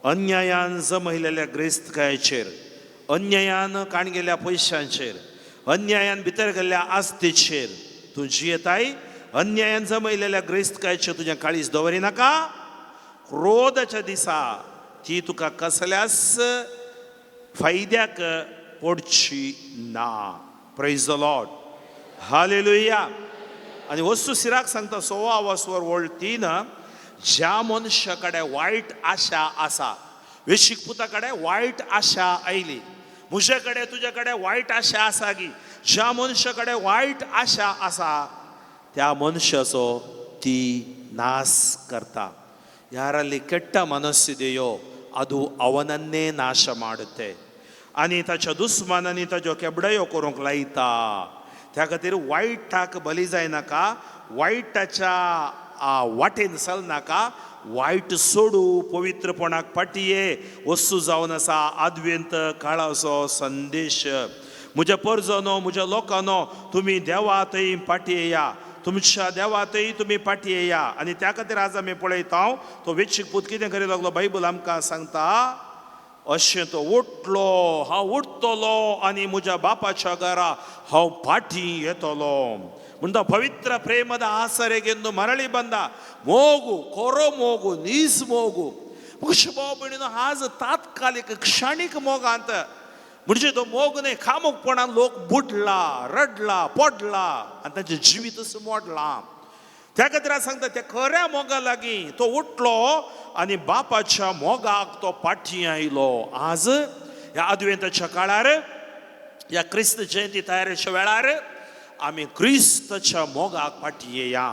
अन्यायान जमयलेल्या ग्रेस्तकायेचेर, अन्यायान काण गेल्ल्या पयशांचेर, अन्यायान भितर गेल्ल्या आस्तेचेर तूं जियेताय. अन्यायान जमयलेल्या ग्रेस्तकायेचेर तुजें काळीज दवरिनाका. क्रोधाच्या दिसा ती तुका कसल्याच फायद्याक पडची ना. Praise the Lord, hallelujah. आनी वस्तू सिराक सांगता 1.25 वसवर वळ 3, ज्या मनशा कडेन वायट आशा आसा, वेशीक पुता कडेन वायट आशा आयली, म्हजे कडेन तुजे कडेन वायट आशा आसा की, ज्या मनशा कडेन वायट आशा आसा त्या मनशाचो ती नाश करता. ಯಾರಲ್ಲಿ ಕೆಟ್ಟ ಮನಸ್ಸಿದೆಯೋ ಅದು ಅವನನ್ನೇ ನಾಶ ಮಾಡುತ್ತೆ. आनी ताच्या दुस्मानांनी ताज्यो केबडायो करूंक लायता. त्या खातीर वायटाक बली जायनाका, वायटाच्या वाटेन चलनाका, वायट सोडू, पवित्रपणाक फाटी ये. वस्तू जावन आसा आद्वेंत काळाचो संदेश. म्हज्या परजनो, म्हज्या लोकांनो, तुमी देवा थंय फाटी येया, तुमच्या देवा थंय तुमी फाटी येया. आनी त्या खातीर आज आमी पळयता तो वेचीक पूत कितें करीत लागलो. बायबल आमकां सांगता अशें तो उठलो, हांव उठतलो आनी म्हज्या बापाच्या घरा हांव फाटीं येतलो. म्हणटा ಪವಿತ್ರ ಪ್ರೇಮದ ಆಸರೆಗೆಂದು ಮರಳಿ ಬಂದ. ಮೋಗು ಕೊರೋ ಮೋಗು ನೀಸ್ ಮೋಗು. अशें भाव भयणीनो आज तात्कालीक क्षणीक मोगांत, म्हणजे तो मोग न्हय, कामुकपणान लोक बुडला, रडला, पडला आनी तांचें जिवीतच मोडलां. त्या खातीर हांव सांगता, त्या खऱ्या मोगा लागीं तो उठलो आनी बापाच्या मोगाक तो फाटीं आयलो. आज ह्या आदवेंताच्या काळार, ह्या क्रिस्त जयंती तयारेच्या वेळार आमी क्रिस्ताच्या मोगाक फाटीं येया.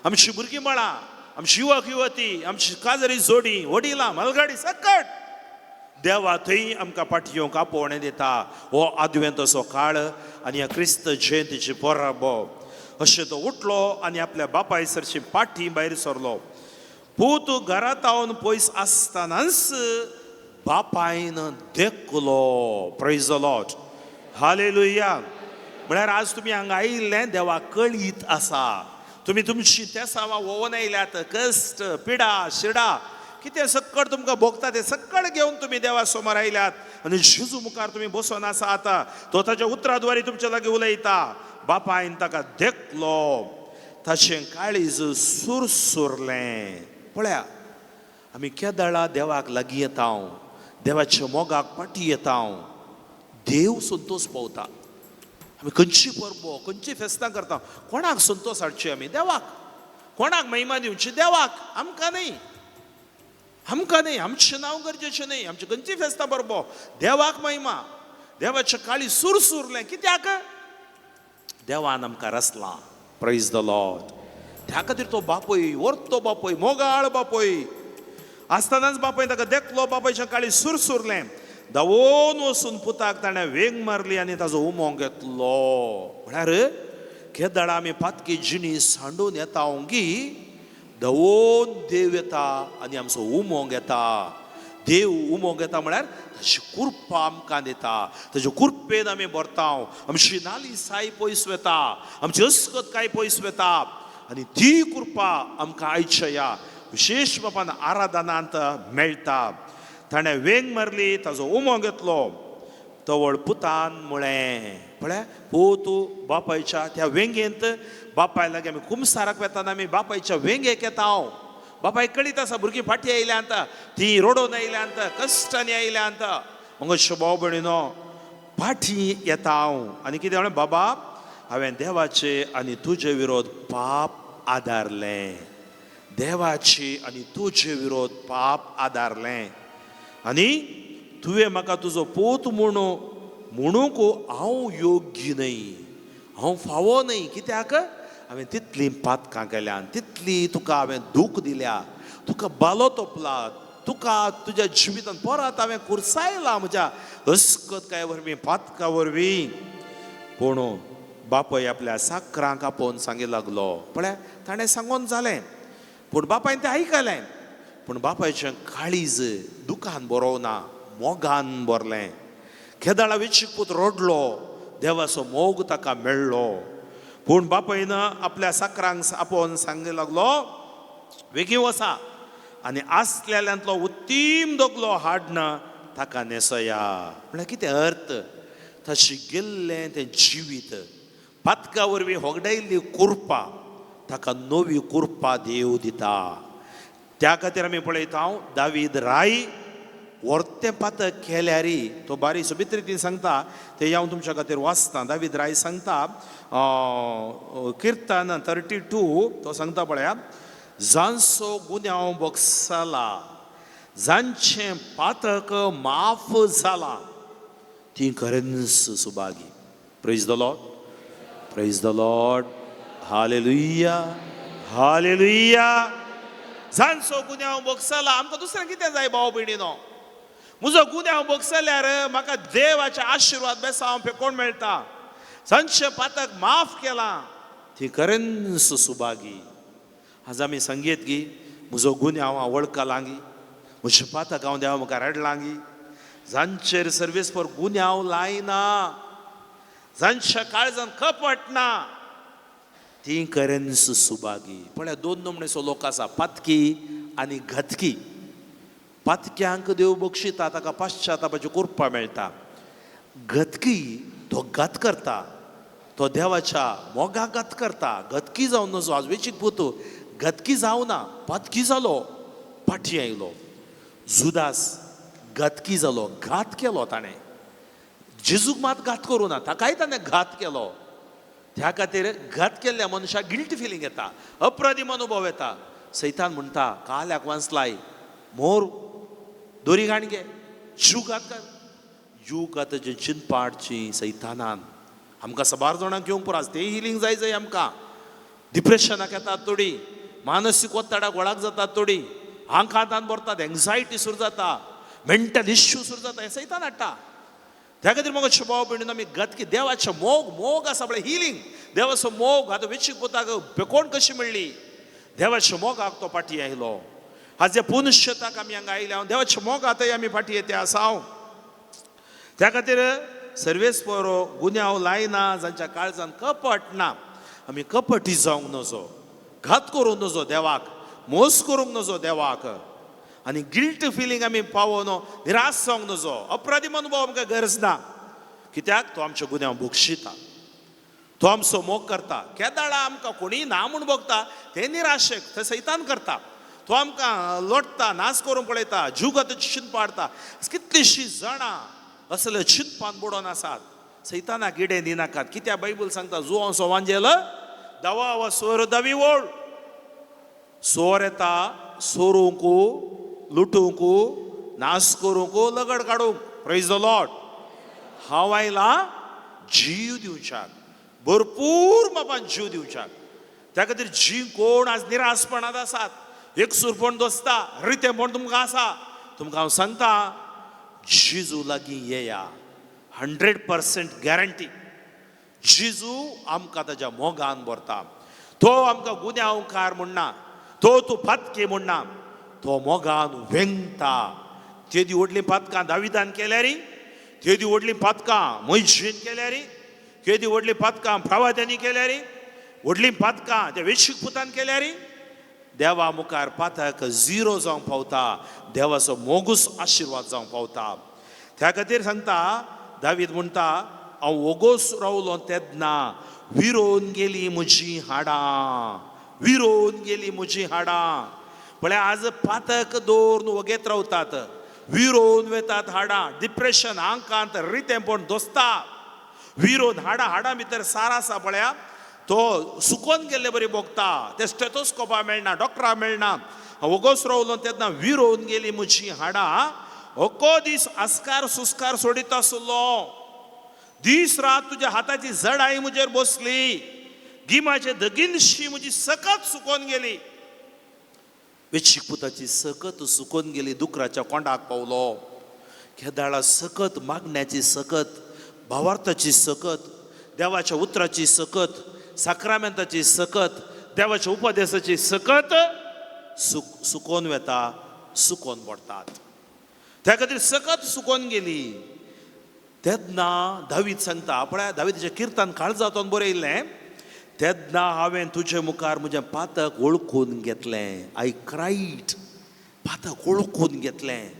आमची भुरगीं बाळां, आमची युवक युवती, आमची काजरी जोडी, वडिलां, मलगाडी सकट देवा थंय आमकां फाटीं येवंक आपोवणें दिता. हो आदवेंताचो काळ आनी ह्या क्रिस्त जयंतीची परब. अशें तो उठलो आनी आपल्या बापाय सरशी फाटीं भायर सरलो. पूत घरांत हांव पयस आसतनाच बापायन देखलो. Praise the Lord, hallelujah. म्हळ्यार आज तुमी हांगा आयिल्लें देवाक कळीत आसा. तुमी तुमची तेसावां वोवन आयल्यात, कश्ट, पिडा, शिडा कितें सक्कड तुमकां भोगता तें सक्कड घेवन तुमी देवा समोर आयल्यात आनी जेजू मुखार तुमी बसोन आसा. आतां तो ताच्या उतरा द्वारे तुमच्या लागीं उलयता. बापायन ताका देखलो, ताचें काळीज सुरसुरलें. पळया, आमी केदळा देवाक लागीं येता, देवाच्या मोगाक फाटीं येता, देव संतोश पावता. आमी खंयची परबो, खंयची फेस्तां करता, कोणाक संतोश हाडची आमी? देवाक. कोणाक महिमा दिवची? देवाक. आमकां न्हय, आमकां न्हय, आमचें नांव गरजेचें न्हय. आमची खंयची फेस्तां परबो, देवाक महिमा. देवाचें काळी सुरसुरलें कित्याक? देवान आमकां रचलां. Praise the Lord. त्या खातीर तो बापूय, वर्तो बापूय, मोगाळ बापूय आसतनाच बापायन ताका देखलो, बापायच्या काळी सुरसुरलें. धांवून वचून पुताक ताणें वेंग मारली आनी ताजो उमो घेतलो. म्हळ्यार केदळा आमी पातकी जिणी सांडून येता की धांवून देव येता आनी आमचो उमो घेता. देव उमो घेता म्हळ्यार ताची कृपा आमकां दिता. ताचे कृपेन आमी भरता, आमची नाली साय पयस वता, आमची अस्कत काय पयस वता आनी ती कृपा आमकां आयच्या ह्या विशेश बापान आराधनांत मेळटा. ताणें वेंग मारली, ताजो उमो घेतलो. तवळ पुतान म्हळें, पळय पूत बापायच्या त्या वेंगेंत, बापाय लागीं आमी कुमसाराक वेताना आमी बापायच्या वेंगेक येता. हांव बापाय कळीत आसा भुरगीं फाटीं आयल्यांत, तीं रडोवन आयल्यांत, कश्टांनी आयल्यांत. मंगेश भाव भयणीनो, फाटीं येता हांव आनी कितें म्हणलें, बाबा हांवें देवाचे आनी तुजे विरोध पाप आदारलें. देवाचे आनी तुजे विरोध पाप आदारलें आनी तुवें म्हाका तुजो पूत म्हणूंक हांव योग्य न्हय, हांव फावो न्हय. कित्याक? हांवें तितलीं पातकां केल्यान, तितली तुका हांवें दूख दिल्या, तुका बालो तोपला, तुका तुज्या जिवितान परत हांवें कुर्सायला म्हज्या अस्कत वरवीं, पातकां वरवीं. पूण बापय आपल्या साकरांक आपोवन सांगी लागलो. पळय ताणें सांगोन जालें, पूण बापायन तें आयकलें. पूण बापायचें काळीज दुखान बरोवना, मोगान भरलें. केदळा वेचीक पूत रडलो, देवाचो मोग ताका मेळ्ळो. पूण बापायन आपल्या साकरांक आपोवन सांगी लागलो, वेगीं वसा आनी आसलेल्यांतलो उत्तीम दोगलो हाडना ताका न्हेसया. म्हळ्यार कितें अर्थ? तशें गेल्लें तें जिवीत पातका वरवीं होगडायल्ली कुरपा ताका नवी कुरपा देव दिता. त्या खातीर आमी पळयता दावीद राय वर्तें पातक केल्यार तो बारी सोबीत रितीन सांगता, तें हांव तुमच्या खातीर वाचतां. दावीद राय सांगता किर्तन 32, तो सांगता पळया, जांचो गुन्यांव बोगसला, जांचें पातक माफ जालां, ती खरेंच Subhagi. Praise the Lord, praise the Lord, hallelujah, hallelujah. जांचो गुन्यांव बोगसला, आमकां दुसरें कितें जाय भाव भयणीनो? म्हजो गुन्यांव बोगसल्यार म्हाका देवाचे आशिर्वाद बेसांव फेकोण मेळटा. जांचें पातक माफ केलां ती खरेंच सुभागी. आज आमी सांगयत की म्हजो गुन्यांव हांव वळखलांगी, म्हजें पातक हांव देवा मुखार रडलांगी. जांचेर सर्वीस फॉर गुन्यांव लायना, जांच्या काळजान कपट ना, ती खरेंच सुभागी. पळय दोन नमणेचो लोक आसा, पातकी आनी घातकी. पातक्यांक देव बक्षिता, ताका पाश्चातापाची कृपा मेळटा. घातकी तो घात करता, तो देवाच्या मोगाक घात करता. घातकी जावन नजो आज वेचीक पुतू घातकी जावना, पातकी जालो, फाटीं आयलो. जुदास घातकी जालो, घात केलो ताणें. जेजूक मात घात करूं ना, ताकाय ताणें घात केलो. त्या खातीर घात केल्ल्या मनशाक गिल्टी फिलींग येता, अपराधी अनुभव येता. सैतान म्हणटा काल्याक वांचलाय, मोर दोरी घाण घे, जीव घात कर. जीव घाताचें चिंतपा हाडची सैतानान. आमकां साबार जाणांक घेवंक पुरो, तें हिलींग जाय जाय आमकां. डिप्रेशनाक येतात थोडी, मानसीक ओत्ताडाक गोळाक जातात थोडी, आंकांतान भरतात, एन्जायटी सुरू जाता, मेंटल इश्यू सुरू जाता. हें सैतान हाडटा. त्या खातीर म्हाका भाव भयणीन आमी गतकी देवाचो मोग, मोग आसा पळय, हिलींग देवाचो मोग. आतां वेचीक पुताक बेकोण कशी मेळ्ळी? देवाच्या मोगाक तो फाटी आयलो. आज जे पुनशताक आमी हांगा आयल्या, देवाच्या मोगातय आमी फाटी येते आसा हांव. त्या खातीर सर्वेस्पर गुन्यांव लायना जांच्या काळजान कपट ना. आमी कपटी जावंक नजो, घात करूंक नजो देवाक, मोस करूंक नजो देवाक. आनी गिल्ट फिलींग आमी पावोन निराश जावंक नजो. अपराधी अनुभव आमकां गरज ना, कित्याक तो आमच्या गुन्यांव बक्षिता, तो आमचो मोग करता. केदाळा आमकां कोणीय ना म्हूण भोगता ते निराशेक ते सैतान करता. तो आमकां लोटता, नाश करूंक पळयता, जुगात चिंतपा हाडटा. कितलींशीं जाणां असले चिंतपान बुडोन आसात. सैतानाक इडें दिनाकात, कित्याक बायबल सांगता जुवांव सोवांजेल दवा वा सोर दवी ओळ. सोर येता सोरूंक, लुटूंक, नाश करूंक, लगड काडूंक. Praise the Lord. हांव आयला जीव दिवच्याक, भरपूर मापान जीव दिवच्याक. त्या खातीर जी कोण आज निराशपणांत आसात, एकसूरपण दोसता, रितेंपण तुमकां आसा, तुमकां हांव सांगता जेजू लागीं येया. 100% गॅरंटी जेजू आमकां ताज्या मोगान भरता. तो आमकां गुन्यांवकार म्हणना, तो तूं पातकी म्हणना, तो मोगान वेंगता. तेदी व्हडलीं पातकां दाविदान केल्यारी, तेदी व्हडलीं पातकां मोयजेन केल्यारी, केदी व्हडलीं पातकां प्रवाद्यांनी केल्यारी, व्हडलीं पातकां त्या वेशीक पुतान केल्यारी, देवा मुखार पातक झिरो जावंक पावता. देवाचो मोगूच आशिर्वाद जावंक पावता. त्या खातीर सांगता दावीद म्हणटा, हांव वोगोस रावलो तेन्ना विरोवन गेली म्हजी हाडां, विरोवन गेली म्हजी हाडां. पळय आज पातक दवरून वगेत रावतात, विरोवन वेतात हाडां, डिप्रेशन, आंकांत, रितेंपण दोसता, विरोवन हाडां, हाडां भितर सार आसा पळया, तो सुकोन गेल्ले बरी भोगता. ते स्टेथोस्कोपा मेळना, डॉक्टरा मेळना. वोगोस रावलो तेन्ना विरोवन गेली म्हजी हाडां. अको दीस आस्कार सुस्कार सोडीत आसलो, दीस रात तुज्या हाताची जडाई म्हजेर बसली, गिमाचे दगीनशी म्हजी सकत सुकोन गेली. वेचीक पुताची सकत सुकोन गेली, दुकराच्या कोंडाक पावलो. केदाळा सकत मागण्याची सकत, भावार्थाची सकत, देवाच्या उतराची सकत, साक्रामेंताची सकत, देवाच्या उपदेसाची सकत सुकोन वेता, सुकोन पडटात. त्या खातीर सकत सुकोन गेली. तेन्ना दावीद सांगता पळय, दावीदाचें किर्तन काळजांतून बरयल्लें, तेन्ना हांवें तुजे मुखार म्हजें पातक वळखून घेतलें. I cried, पातक वळखून घेतलें.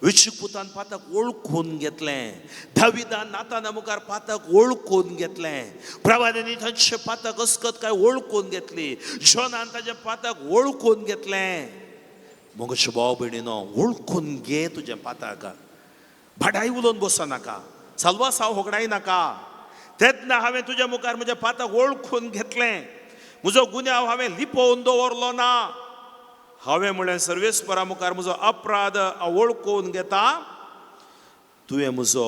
विशीक पुतान पातक वळखून घेतलें. दाविदान नाताना मुखार पातक वळखून घेतलें. प्रवाद्यांनी तांचें पातक अस्कत काय वळखून घेतली. जॉनान ताजें पातक वळखून घेतलें. मगो भाव भयणीनो, वळखून घे तुजें पातक. भाडाय उलोवन बसो नाका, साल्वासांव होगडाय नाका. तेन्ना हांवें तुज्या मुखार म्हजें पातक वळखून घेतलें. म्हजो गुन्यांव हांवें लिपोवन दवरलो ना. हांवें म्हणलें सर्वेस्परा मुखार म्हजो अपराध वळखून घेता, तुवें म्हजो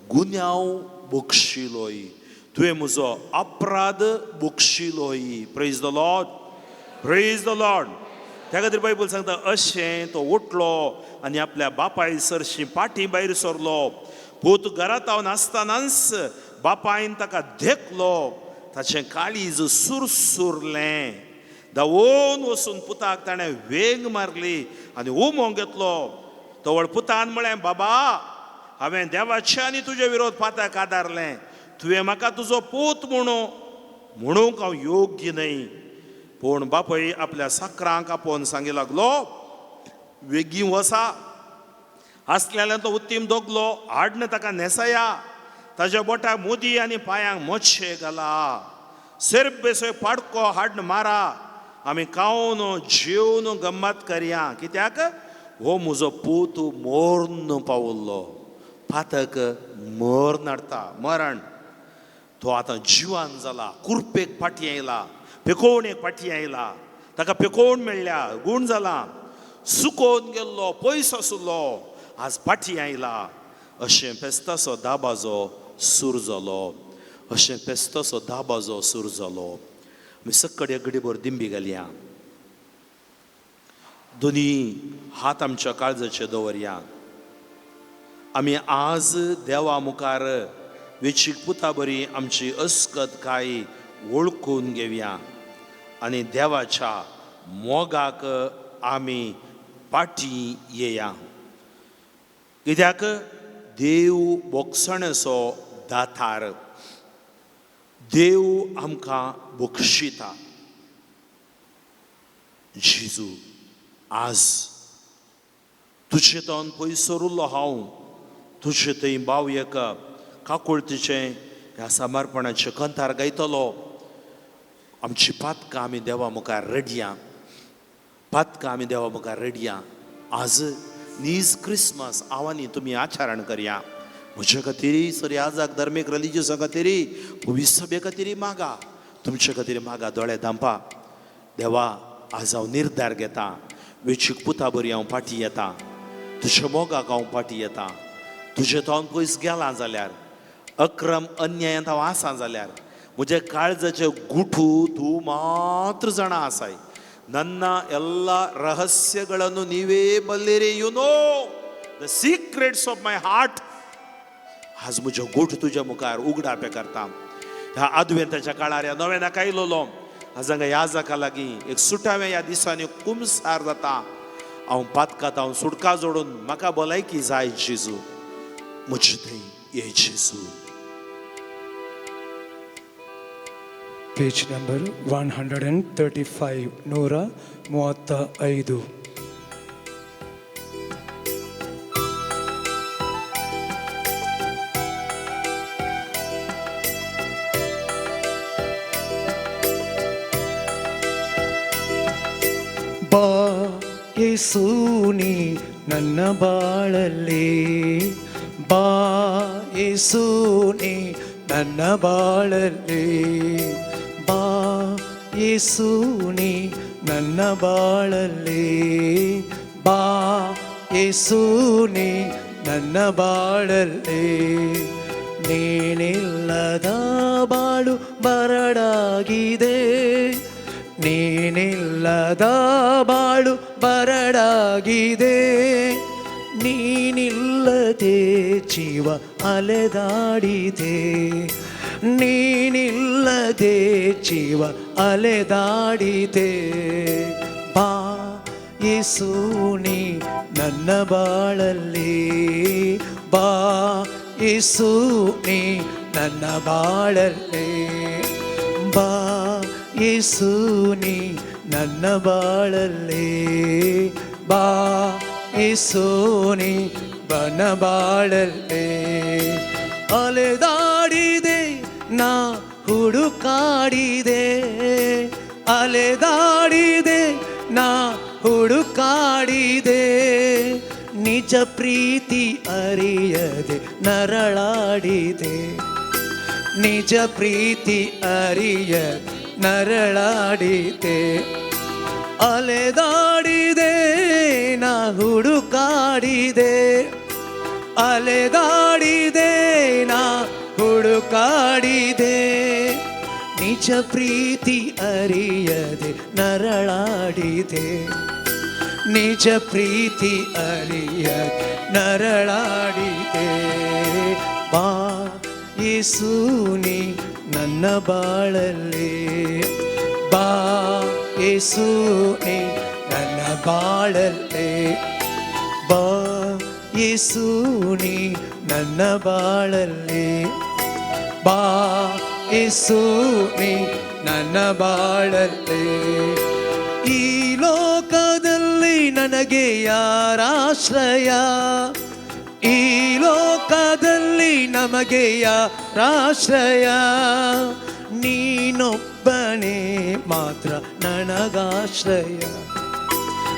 गुन्यांव बक्षिलोय, तुवें म्हजो अपराध बक्षिलोय. Praise the Lord, praise the Lord. त्या खातीर बायबल सांगता, अशें तो उठलो आनी आपल्या बापाय सरशी पाटी भायर सरलो. पूत घरांत हांव नासतनाच बापायन ताका देखलो, ताचें काळीज सुरसुरलें. धांवून वचून पुताक ताणें वेंग मारली आनी उमो घेतलो. तवळ पुतान म्हळें, बाबा हांवें देवाचे आनी तुजे विरोध पाताक आदारलें, तुवें म्हाका तुजो पूत म्हणूंक हांव योग्य न्हय. पूण बापूय आपल्या साकरांक आपोवन सांगी लागलो, वेगीं वसा, आसलेल्यान तो उत्तीम दोगलो हाडन ताका न्हेसया, ताज्या बोटाक मुदी आनी पांयांक मोचशे घाला, सेरबेसोय पाडको हाडन मारा, आमी खावन जेवन गम्मत करया, कित्याक हो म्हजो पूत मोर्न पावल्लो, पातक मर्ण हाडटा, मरण. तो आतां जिवान जाला, कुरपेक फाटी आयला, पेकोवणेक फाटी आयला, ताका पेकोवण मेळ्ळ्या, गूण जाला, सुकोवन गेल्लो, पयस आसलो, आज फाटी आयला. अशें फेस्ताचो दाबाजो सूर जालो, अशें फेस्ताचो दाबाजो सूर जालो. आमी सक्कड घडीभर दिंबी घालया, दोनी हात आमच्या काळजाचे दवरया. आमी आज देवा मुखार वेचीक पुता बरी आमची अस्कत काय वळखून घेवया आनी देवाच्या मोगाक आमी पाटी येया. कित्याक देव बोगसणेचो दातार, देव आमकां बक्षिता. जेजू आज तुजे तोन पयस उरलो हांव, तुजे थंय बाव एक काकुळतीचें ह्या समर्पणाचें कंतार गायतलो. आमची पातकां आमी देवा मुखार रडया, पातकां आमी देवा मुखार रडया. आज नीज क्रिसमस आवानी तुमी आचरण करया. म्हजे खातीर सर आजाक धर्मीक रिलिजियसा खातीर पवित्र सभे खातीर मागा, तुमचे खातीर मागा. दोळे धांपा. देवा आज हांव निर्धार घेता, वेचीक पुता बरी हांव फाटी येता, तुज्या मोगाक हांव फाटी येता. तुजें तो हांव पयस गेलां जाल्यार, अक्रम अन्यायांत हांव आसा जाल्यार, म्हज्या काळजाचे गुठू तूं मात्र जाणा आसाय. ನನ್ನ ಎಲ್ಲ ರಹಸ್ಯಗಳನ್ನು ನೀವೇ ಬಲ್ಲಿರಿ. You know the secrets of my heart. आज म्हज्यो गोठ तुज्या मुखार उगडापे करता. ह्या आदवेंताच्या काळार ह्या नव्यान आयलोलो आज हांगा ह्या जाका लागीं एक सुटावें ह्या दिसांनी कुमसार जाता. हांव पातकात हांव सुटका जोडून म्हाका भलायकी जाय जेजू, म्हजे थंय ये जेजू. Page number 135, 135. ಬಾ ಯೇಸು ನೀ ನನ್ನ ಬಾಳಲ್ಲಿ, ಬಾ ಯೇಸು ನೀ ನನ್ನ ಬಾಳಲ್ಲಿ, ಬಾ ಯೇಸು ನೀ ನನ್ನ ಬಾಳಲ್ಲಿ, ಬಾ ಯೇಸು ನೀ ನನ್ನ ಬಾಳಲ್ಲಿ. ನೀನಿಲ್ಲದ ಬಾಳು ಬರಡಾಗಿದೆ, ನೀನಿಲ್ಲದ ಬಾಳು ಬರಡಾಗಿದೆ, ನೀನಿಲ್ಲದೆ ಜೀವ ಅಲೆದಾಡಿದೆ, ನೀನಿಲ್ಲದೆ ಜೀವ ಅಲೆದಾಡಿದೆ. ಬಾ ಯೇಸು ನೀ ನನ್ನ ಬಾಳಲ್ಲಿ, ಬಾ ಯೇಸು ನೀ ನನ್ನ ಬಾಳಲ್ಲಿ, ಬಾ ಯೇಸು ನೀ ನನ್ನ ಬಾಳಲ್ಲಿ, ಬಾ ಯೇಸು ನೀ ಬನ ಬಾಳಲ್ಲಿ. ಅಲೆದಾಡಿದೆ ನಾ ಹುಡುಕಾಡಿದೆ, ಅಲೆದಾಡಿದೆ ನಾ ಹುಡುಕಾಡಿದೆ, ನಿಜ ಪ್ರೀತಿ ಅರಿಯದೆ ನರಳಾಡಿದೆ, ನಿಜ ಪ್ರೀತಿ ಅರಿಯ ನರಳಾಡಿದೆ. ಅಲೆದಾಡಿದೆ ನಾ ಹುಡುಕಾಡಿದೆ, ಅಲೆದಾಡಿದೆ ನಾ ಹುಡುಕಾಡಿದೆ, ನಿಜ ಪ್ರೀತಿ ಅರಿಯದೆ ನರಳಾಡಿದೆ, ನಿಜ ಪ್ರೀತಿ ಅರಿಯದೆ ನರಳಾಡಿದೆ. ಬಾ ಯೇಸು ನೀ ನನ್ನ ಬಾಳಲ್ಲಿ, ಬಾ ಯೇಸು ನೀ ನನ್ನ ಬಾಳಲ್ಲಿ, ಬಾ ಯೇಸು ನೀ ನನ್ನ ಬಾಳಲ್ಲಿ, ಬಾ ಯೇಸು ನೀ ನನ್ನ ಬಾಳಲ್ಲಿ. ಈ ಲೋಕದಲ್ಲಿ ನನಗೆ ಯಾರಾಶ್ರಯ, ಈ ಲೋಕದಲ್ಲಿ ನಮಗೆ ಯಾರಾಶ್ರಯ, ನೀನೊಬ್ಬನೇ ಮಾತ್ರ ನನಗಾಶ್ರಯ,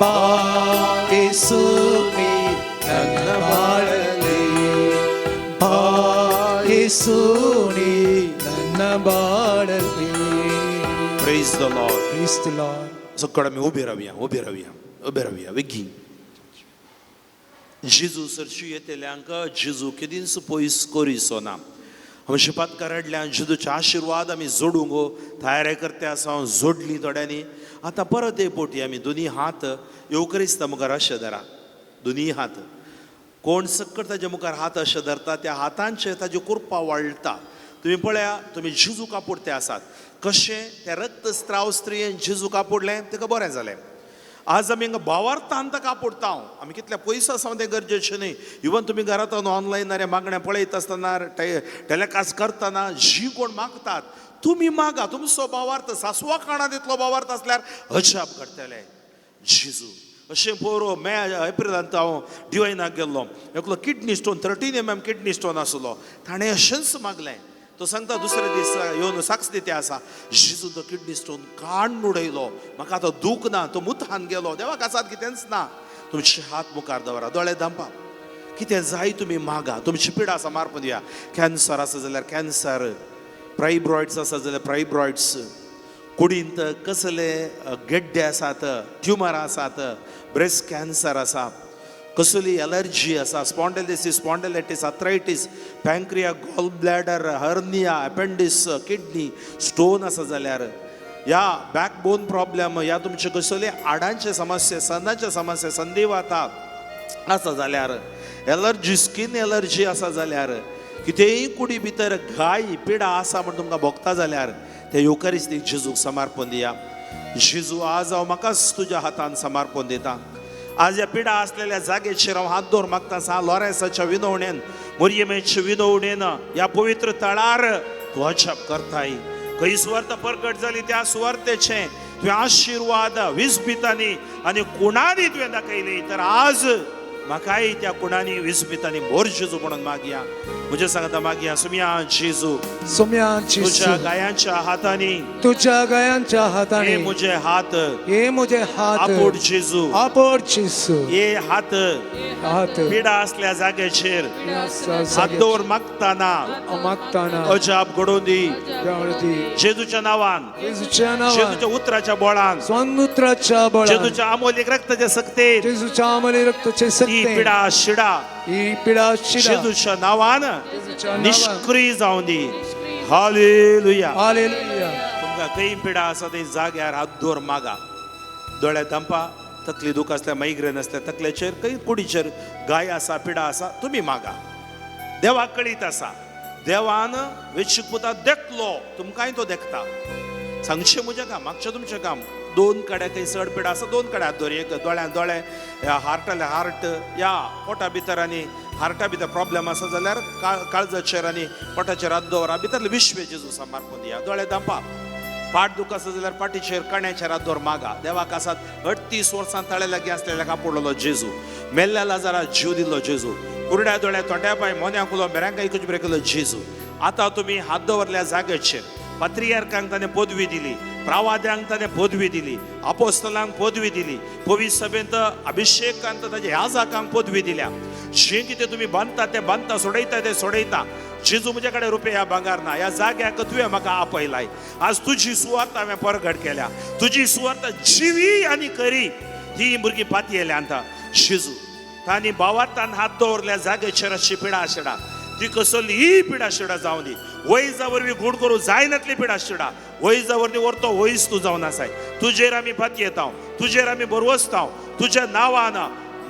बा येसुनी ನನ್ನ ಬಾಳಲಿ, ಬಾ ಯೇಸುನಿ ನನ್ನ ಬಾಳಲಿ. Praise the Lord. Praise the Lord. सगळं आमी उबे रावया, उबे रावया, उबे रावया वेगीन. जेजू सरशी येतल्यांक जेजू केदींच पयस करिसो ना. आमी शिपातकाराडल्यान जेजूचे आशिर्वाद आमी जोडूंक तयारी करते आसा. हांव जोडली थोड्यांनी. आतां परत एक पोटी आमी दोनी हात येवकरिस्ता मुखार अशें धरा. दोनी हात कोण सक्कट ताजे मुखार हात अशें धरता त्या हातांचेर ताजी कृपा वाडटा. तुमी पळया, तुमी जेजू कापुडते आसात कशें त्या रक्तस्त्राव स्त्रियेन जेजू कापुडलें ताका बरें जालें. आज आमी हांगा भावार्थान ताका कापुडता. आमी कितल्या पयस आसा तें गरजेचें न्ही. इवन तुमी घरांत ऑनलायन अरे मागणें पळयत आसतना टेलिकास्ट करतना जी कोण मागतात तुमी मागा. तुमचो भावार्थ सासवा काणांत इतलो भावार्थ आसल्यार अजाप घडटलें. जेजू अशें पोरो मे एप्रिलांत हांव डिवायनाक गेल्लो. एकलो kidney stone 13 mm kidney stone आसलो. ताणें अशेंच मागलें. तो सांगता दुसरे दीस येवन साक्ष दिते आसा, जेजू तो किडनी स्टोन काडून उडयलो, म्हाका आतां दूख ना. तो मुतान गेलो. देवाक आसात कितेंच ना. तुमचे हात मुखार दवरा, दोळे धांपा. कितें जाय तुमी मागा. तुमची पिडा आसा मारपून दिया. कॅन्सर आसा जाल्यार कॅन्सर, प्रायब्रॉयड्स आसा जाल्यार प्रायब्रॉयड्स, कुडींत कसले गेड्डे आसात, ट्युमर आसात, ब्रेस्ट कॅन्सर आसा, कसली एलर्जी आसा, spondylosis, spondylitis, arthritis, pancreas, gall bladder, hernia, appendix, kidney stone आसा जाल्यार, ह्या बॅकबोन प्रॉब्लेम, ह्या तुमचे कसले हाडांचे समस्या, सनाचे समस्या, संधिवाता आसा जाल्यार, एलर्जी, स्कीन एलर्जी आसा जाल्यार, कितेंय कुडी भितर घाय पिडा आसा म्हण तुमकां भोगता जाल्यार ते येवकारिस्तीक जेजूक समर्पण दिया. जेजू आज हांव म्हाकाच तुज्या हातान समर्पण दिता. आज ह्या पिडा आसलेल्या जागेचेर हांव हात दवर मागता. सा लॉरेन्साच्या विनवणेन, मोरयेमेच्या विनवणेन ह्या पवित्र तळार तूं अजाप करताय. खंय सुवार्थ परगट जाली त्या सुवार्थेचें तुवें आशिर्वाद विस्पितांनी आनी कुणांनी तुवें दाखयली तर आज म्हाकाय त्या कुणांनी विस्पितांनी मोर जेजू म्हणून मागया. म्हजे सांगता मागया. सुम्या जेजू, सोम्या जेजू, तुझ्या गायांच्या हातांनी, तुझ्या गायांच्या हाताने हे म्हजे हात, हे म्हजे हात आपोट जेजू, आपोट जेजू, हे हात हात पिडा असल्या जागेचेर हात दवर मागताना मागताना अजाप घडोवन दी. जेजूच्या नांवान, जेजूच्या नांवान, जेजूच्या उतराच्या बोळान, स्वनुत्राच्या बोळान, जेजूच्या अमोलीक रक्ताच्या सक्तेन, जेजूच्या अमोलीक रक्ताच्या ही सक्तेन, पिडा शिडा, ही पिडा शिडा जेजूच्या नांवान निष्क्रिय जावन दी. हालेलुया. हालेलुया. तुमकां खंय पिडा आसा थंय जाग्यार हात दवर मागा. दोळे धांपा. तकली दूख आसल्यार, मायग्रेन आसल्यार तकलेचेर, खंय कुडीचेर गाय आसा, पिडा आसा, तुमी मागा. देवाक कळीत आसा. देवान वेचीक पुता देखलो, तुमकांय तो देखता. सांगचें म्हजें काम, मागचें तुमचें काम. दोन कडेन खंय चड पिडा आसा, दोन कडेन हात दवर. एक दोळ्यान दोळे, ह्या हार्टाले हार्ट, ह्या पोटा भितर आनी हार्टा भितर प्रॉब्लेम आसा जाल्यार काळजाचेर आनी पोटाचेर हात दवरा. भितरले विश्व जेजू समर्पण दिया. दोळे धांपा. पाट दूख आसा जाल्यार पाटीचेर कण्याचेर हात दवर मागा. देवाक आसात 38 वर्सां तळे लागीं आसलेल्या कापडलेलो जेजू, मेल्ल्या लाजारा जीव दिल्लो जेजू, कुरड्या दोळ्या तोंड्या पांय मोन्या कुलो मेऱ्यांका एकूच बरें केलो जेजू. आतां तुमी हात दवरल्या जाग्याचेर पात्रियार्कांक ताणें पदवी दिली, प्रावाद्यांक ताणें पदवी दिली, आपोस्तलांक पदवी दिली, पवित्र सभेंत अभिषेकांत ताजे ह्या जाकांक पदवी दिल्या. जें कितें तुमी बांदता तें बांदता, सोडयता तें सोडयता. जेजू म्हजे कडेन रुपया भांगार ना. ह्या जाग्याक तुवें म्हाका आपयलाय. आज तुजी सुवार्थ हांवें परगट केल्या. तुजी सुवार्थ जिवी आनी खरी ही भुरगीं पातयेल्यांत. जेजू तांणी भावार्थान हात दवरल्या जाग्याचेर अशी पिडा शिडा, ती कसली ही पिडा शिडा जावन दी. वैजा वरवीं गूण करूं जायनातली पिडा शिडा, वैजा वरवीं व्हरतो वैज तूं जावन आसाय. तुजेर आमी पातयेता, तुजेर आमी बरवसता. तुज्या नांवान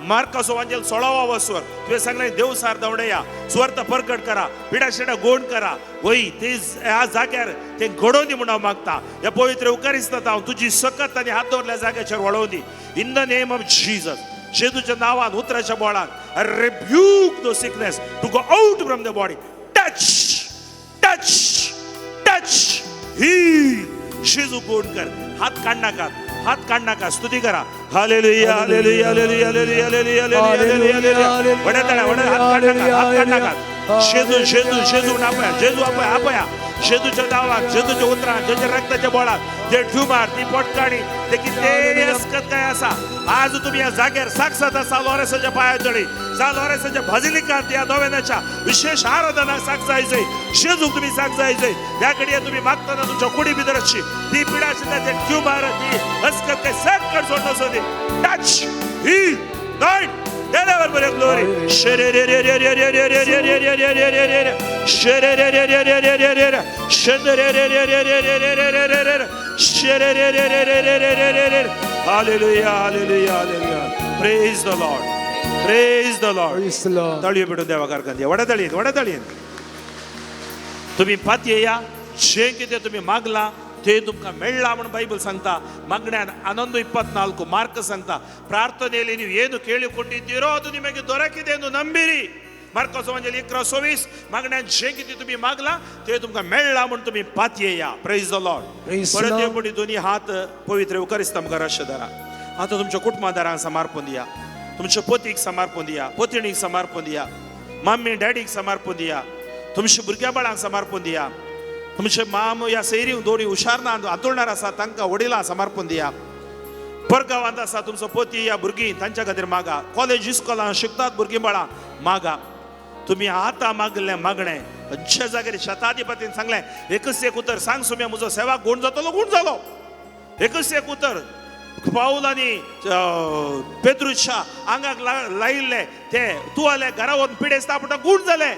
मार्कासो वांजेल 16 वसवर तुवें सांगलें देवसार धांवडया, सुवार्थ परगट करा, पिडा शिडा गोण करा. वय ते ह्या जाग्यार तें घडोवन दी म्हूण हांव मागता. ह्या पवित्र उकारिस्तांत हांव तुजी सकत आनी हात दवरल्या जाग्याचेर वळोवन दी. In the name of Jesus. जेजूच्या नांवान, उतराच्या बोळान I rebuke the sickness to go out from the body. Touch, touch, touch, heal. जेजू गोड कर. हात काढ नाका, हात काढ नाका. स्तुती करा. Hallelujah, hallelujah, hallelujah, hallelujah, hallelujah, hallelujah, hallelujah. वड्या तळ्या, वड्या, हात काढ नाका, हात काढ नाका. जेजू, जेजू, जेजू आपया, जेजू आपया, आपया. जेजूच्या नांवान, जेजूच्या उतरान, जेजूच्या रक्ताच्या बोळान जे ट्युमर, ती पोटकाणी, ते कितें अस्कत काय आसा आज तुम्ही या जाग्यार साक्षात आसा लोरेसाच्या पांया तळी, सा लोरेसाच्या बाजिलिकांत या नोवेनाच्या विशेष आराधना साक्ष जायचंय. जेजूक तुम्ही साक्ष जायचंय. त्या कडे तुम्ही मागताना तुमच्या कुडी भितर आसची ती पिडा आशिल्ल्या ते ट्युमर, ती अस्कत काय सकट सोडून वचूं दी. टच ही नायट देवावर बरे glory. Hallelujah, hallelujah, hallelujah. Praise the Lord, praise the Lord. Praise the Lord. तळयो पेटून देवा कारखान द्या. वडा तळयेन, वडा तळयेन. तुम्ही पातयेया, जें कितें तुमी मागलां ते तुमकां मेळ्ळां म्हूण बायबल सांगता. मागण्यान ಆನಂದು 24 ಮಾರ್ಕ್ सांगता, ಪ್ರಾರ್ಥನೆಯಲ್ಲಿ ನೀವು ಏನು ಕೇಳಿಕೊಂಡಿದ್ದೀರೋ ಅದು ನಿಮಗೆ ದೊರಕಿದೆ ಎಂದು ನಂಬಿರಿ. मार्कोस म्हणजे 11:24 मागण्यान जें कितें तुमी मागलां ते तुमकां मेळ्ळां म्हूण तुमी पातयेया. Praise the Lord. परत एक फावटी दोनी हात पवित्र उकरिस्ता मुखार आशेदारा. आतां तुमच्या कुटुंबादारांक समर्पण दिया, तुमच्या पतीक समर्पण दिया, पतिणीक समर्पण दिया, मम्मी डॅडीक समर्पण दिया, तुमच्या भुरग्या बाळांक समर्पण दिया, तुमचे माम या सैरी दोनी हुशार ना आंतोळणार आसा तांकां वडिलां समर्पण दिया. परगांवांत आसा तुमचो पती या भुरगीं तांच्या खातीर मागा. कॉलेज इस्कॉलां शिकतात भुरगीं बाळां मागा. तुमी आतां मागलें मागणें खंयच्या जाग्यार शताधिपतीन सांगलें, एकच एक उतर सांग सुम्या म्हजो सेवा गूण जातलो, गूण जालो. एकच एक उतर पावल आनी पेद्रुच्या आंगाक लायिल्लें ते तूं आलें घरा वचून पिडेस्ता म्हणटा गूण जालें.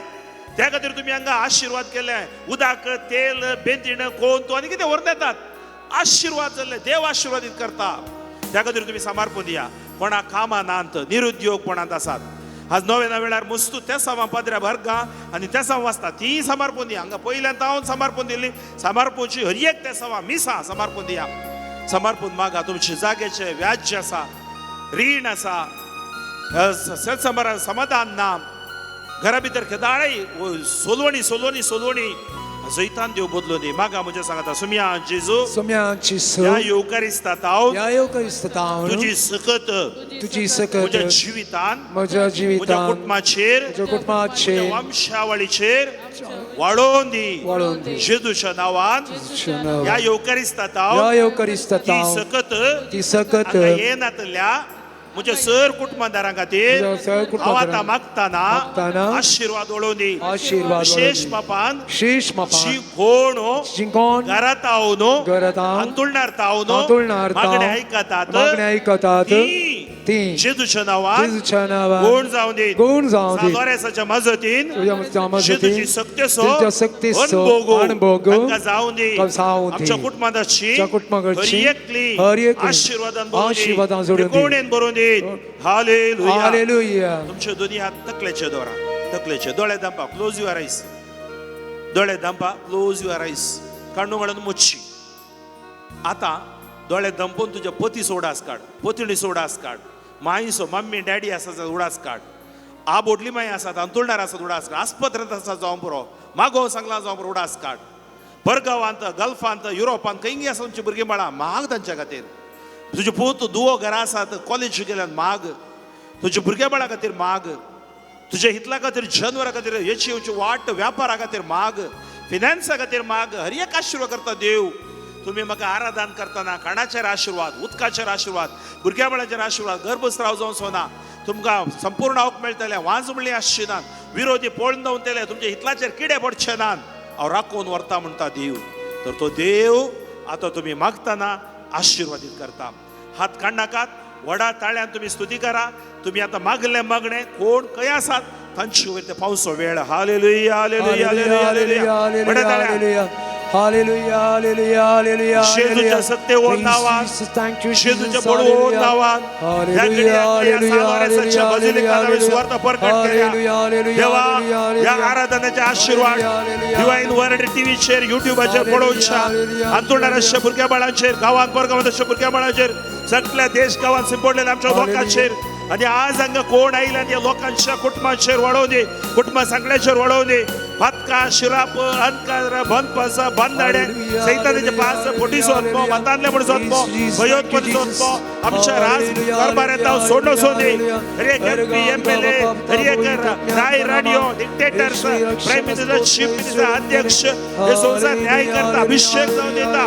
त्या खातीर तुमी हांगा आशिर्वाद केले. उदक, तेल, बेंतीण, कोण तूं आनी कितें व्हरून येतात. आशिर्वाद जाल्ले, देव आशिर्वादीत करता. त्या खातीर तुमी समर्पण दिया. कोणा कामां नात, निरुद्योगपणांत आसात, आज नव्या वेळार मुस्तू तेसांवां पाद्र्या भरगा आनी तेसांव वाचता ती समर्पण दिया. हांगा पयल्यान तावन समर्पण दिल्ली समर्पणची हर एक तेसांवां मिसां समर्पण दिया. समर्पण मागा. तुमचे जाग्याचे व्याज आसा, रीण आसा, समाधान ना, घरा भितर केदाळय सोलवणी सोलवणी सोलवणी जैतान देव बदलून दी. मागा म्हज्या सांगता, सुम्या जेजू, सुम्या जेजू, ह्या येवकारिस्ता तावन, ह्या येवकारिस्ता तावन, तुजी सकत, तुजी सकत म्हज्या जिवितान, म्हज्या जिवितान, म्हज्या कुटुंबाचेर, म्हज्या कुटुंबाचेर, म्हज्या वंशावळीचेर वाडोवन दी. वाडोवन दी. जेजूच्या नांवान, ह्या येवकारिस्ता तावन, ह्या येवकारिस्ता तावन, ती सकत, ती सकत येनातल्या म्हज्या सर कुटुंबादारां खातीर हांव आतां मागताना आशिर्वाद वळोवन दी. विशेष मापान, शेष मापान, जी कोण घरांत आवन, हांतुळणार तावन, मागणें आयकतात, मागणें आयकतात, ती जेजूच्या नांवान, जेजूच्या नांवान गूण जावं दी, गूण जावं दी. लोरेसाच्या मजतीन, जेजूची सक्तेचो अणभोग तांकां जावं दी. आमच्या कुटुंबाची हर एकली आशिर्वादान आशिर्वादान जोडून दी, कोणेन बरोवन दी. Hallelujah, hallelujah. तुमचे दोन्ही हात तकलेचे दवरा, तकलेचे दोळे दांपा, क्लोज your eyes, दोळे दांपा, क्लोज your eyes, कांडू घालून मुच्छी. आतां दोळे दंपून तुज्या पतीचो उडास काड, पतिणीचो उडास काड, माईचो मम्मी डॅडी आसा उडास काड, आ बोडली माई आसात, अंतुळणार आसात उडास काड, आस्पत्रेंत आसा जावं पुरो, मागोव सांगलां जावं पुरो उडास काड. परगांवांत, गल्फांत, युरोपांत खंय आसा तुमची भुरगीं बाळां माग तांच्या खातीर. तुजे पूत दुवो घरा आसात, कॉलेज गेल्यान माग. तुज्या भुरग्या बाळा खातीर माग. तुज्या हितला खातीर, जनवरा खातीर, हेची येवची वाट व्यापारा खातीर माग, फिनान्सा खातीर माग. हर एक आशिर्वाद करता देव. तुमी म्हाका आराधन करतना खाणाचेर आशिर्वाद, उदकाचेर आशिर्वाद, भुरग्या बाळाचेर आशिर्वाद, गर्भस्राव जावचो ना, तुमकां संपूर्ण हक मेळटलें, वाज म्हणली आसची नात, विरोधी पळून दवरतले, तुमच्या हितलाचेर किडे पडचे नात. हांव राखून व्हरता म्हणटा देव. तर तो देव आतां तुमी मागतना आशिर्वादीत करता. हात काडनाकात, व्हडा ताळ्यान तुमी स्तुती करा. तुमी आतां मागले मागणे कोण खंय आसात तांचे वयर ते पावसो वेळ. Hallelujah, hallelujah, hallelujah. व्हडा ताळ्यान. Hallelujah, hallelujah, hallelujah. जेजूच्या सत्तेवर नावान, जेजूच्या बळवंत नावान, हालेलुया, हालेलुया, सुवार्थ प्रकट केल्या. देवा, ह्या आराधनेचे आशीर्वाद डिवाइन वर्ड टीव्हीचेर, युट्यूबाचेर पळोवच्या अंतुळणाराच्या भुरग्या बाळांचेर, गांवांत परगांवांत भुरग्या बाळांचेर, सगळ्या देश गांवांत सिंपडलेल्या आमच्या लोकांचेर, आनी आज हांगा कोण आयला त्या लोकांच्या कुटुंबाचेर वाडोवं दी, कुटुंबा सगळ्याचेर वाडोवं दी. पातका, शिराप, अंधकार, बंदपास, बंदाडे, सैतानाचे पास, फटीचो आत्मो, मतांतले म्हणचो आत्मो, भयोत्पत्तीचो आत्मो, आमच्या राज कारभारांत हांव सोडून वचूं दी. हर एक M P, M L A, हर एक राय radio dictators, prime minister, chief minister, अध्यक्ष, हे संवसार न्याय करता अभिषेक जावन दिता.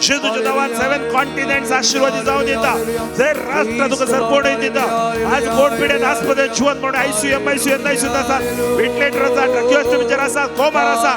जेजूच्या नांवान 7 कॉन्टिनेंट्स आशीर्वादी जावन दिता. जर राष्ट्र तुका सरपोण दिता. आज कोण पिडेन आस्पत्रेत जिवन म्हणून आयसीयू, एमआयसीयू, एनआयसीयू आसात, व्हेंटिलेटर आसा, ट्रक्योस्टमीचेर आसा, कोमार आसा.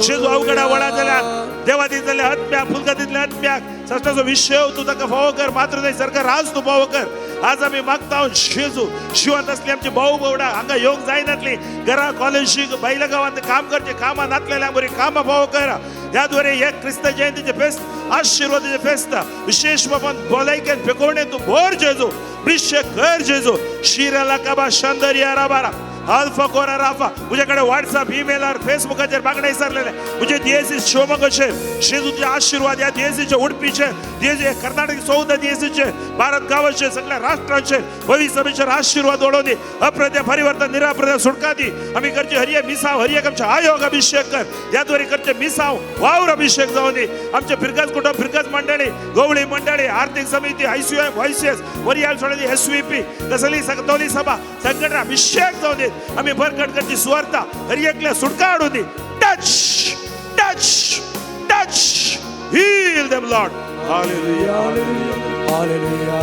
जेजू अवघडा वडा जाल्यार देवा दितले आत्म्याक, फुलका दितले आत्म्याक, सश्टाचो विशय तूं ताका फावो कर, मात्र न्हय सरकार राज तूं फावो कर. आज आमी मागता जेजू शिवांत आसली आमची भाऊ भोवडा हांगा येवंक जायनातली, घरा कॉलेजीक भायल्या गांवांत काम करचे कामां नातलेल्या बरी कामां फावो कर. ह्या द्वारे हे क्रिस्त जयंतीचे फेस्त, आशिर्वादाचे फेस्त विशेष बाबान भलायकेन फेकोवणे तूं भर जेजू, अभिषेक कर जेजू. शिराला काबा शंदरिया राबारा अल्फा कोरा राफा. तुझ्याकडे व्हॉट्सअप, ईमेलार, फेसबुकाचेर मागणें विचारलेलें. म्हजे दियेसी शिवमोगाचेर जेजू तुजे आशिर्वाद ह्या दियेसीचे, उडपीचे दियेसी, कर्नाटक 14 दियेसीचे, भारत गांवाचे, सगळ्या राष्ट्रांचे भविष्याचेर आशिर्वाद ओडोवन दी. अप्रत्य परिवर्तन, निराप्रत्य सुटका दी. आमी करचे हरये मिसाव, हरये आमचे आयोग अभिषेक कर. ह्या द्वारे करचे मिसाव वावर अभिषेक जावन दी. आमचे फिरगज कुटुंब, फिरगज मंडळी, गवळी मंडळी, आर्थिक समिती, आयसीएम, आयसीएस, वरियाल सोडली, एसव्हीपी, कसली कतोली सभा संघटना अभिषेक जावन दी. आमी बरकट करची सुवार्ता हर एकल्या सुटका हाडून दी. Touch, touch, touch, heal them Lord. Hallelujah, hallelujah.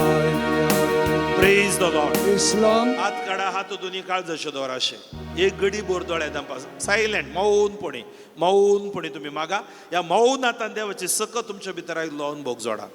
Praise the Lord. Islam. हात काडा, हात दोन्ही काळजाचे दवर अशे एक गडी बोर दोळे दामपा. सायलंट, मौनपणे, मौनपणे तुमी मागा. ह्या मौनातान देवाची सकत तुमच्या भितर आयिल्लो अनुभव जोडा.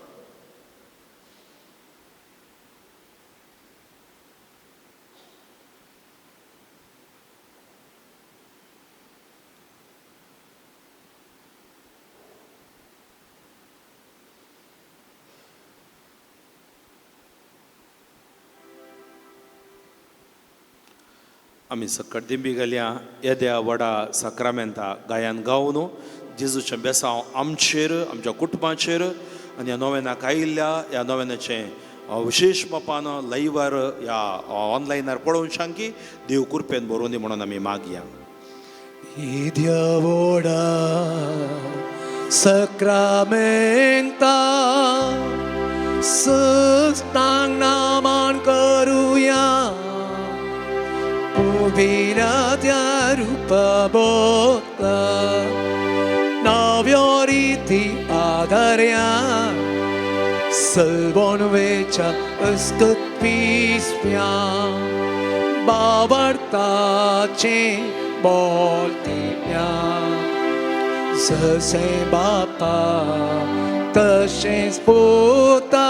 आमी सकट दिंबी घालया येद्या व्हडा साक्रामेंता गायान गावन जेजूचें बेसांव आमचेर, आमच्या कुटुंबाचेर आनी ह्या नोवेनाक आयिल्ल्या ह्या नोवेनाचें विशेश बापान लायव्हार ह्या ऑनलायनार पळोवन सांगी देव कृपेन बरोवन दी म्हणून आमी मागया. येद्या व्हडा साक्रामेंता सस्तांग नामान करुया. उबिरात्या रूपबोता नव्यो रिती आधार्या सलवणवेच्या अस्कत पिसप्या बाबडताचे बोलतिप्या. जशें बापा तशेंच पुता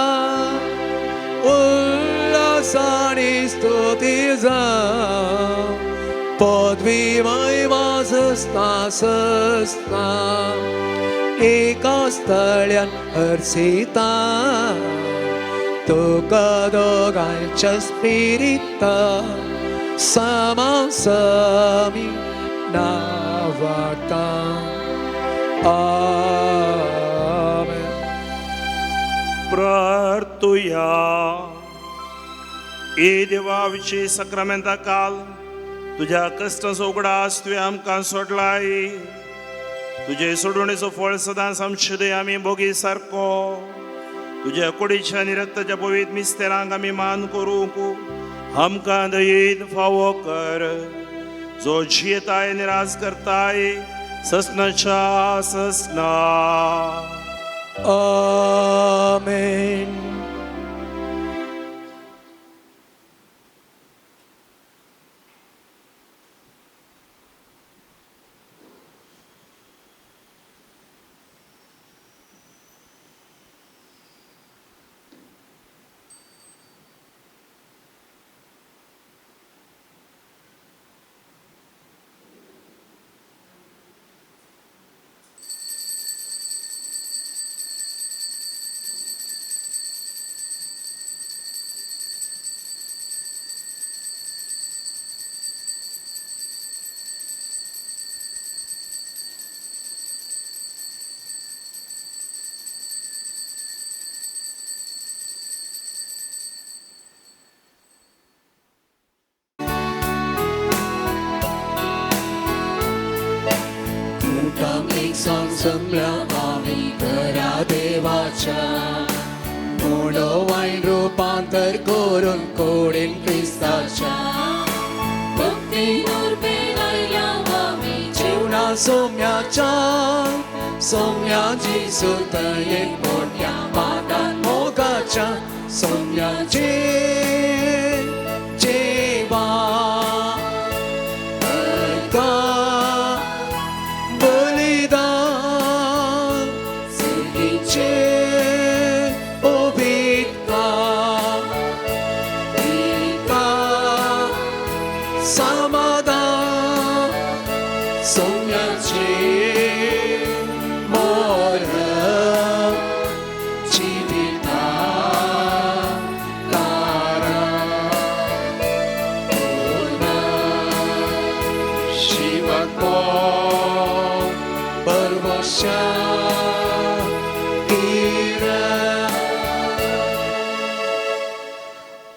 उल्हासानी स्तुती जावं. पदवी महिमा सस्ना सस्ना एका स्थळ्यान हर्षिता. तुका दोगांच्या स्पिरिता समासमी नावाता. आमेन. प्रार्थुया. ए देवा विशी साक्रामेंता काल तुज्या कश्टांचो उगडास तुवें आमकां सोडलाय. तुजे सोडवणेचो फळ सदांच आमचे दय आमी भोगी सारको. तुज्या कुडीच्या आनी रक्ताच्या पवित्र मिस्तेरांक आमी मान करूंक आमकां दयेन फावो कर. जो जियेताय निराश करताय ससनाच्या ससना. आमेन. जमल्या आमी घरा देवाच्या, मोडो वायन रुपांत सोम्याच्या सोम्याची सुतये मोठ्या मानान मोगाच्या सोम्याचे जेवा बलिदान सिद्धीचे उभीता पिता समाधान सोम्याचे मोर जिविता तारा शिवत्व परवशा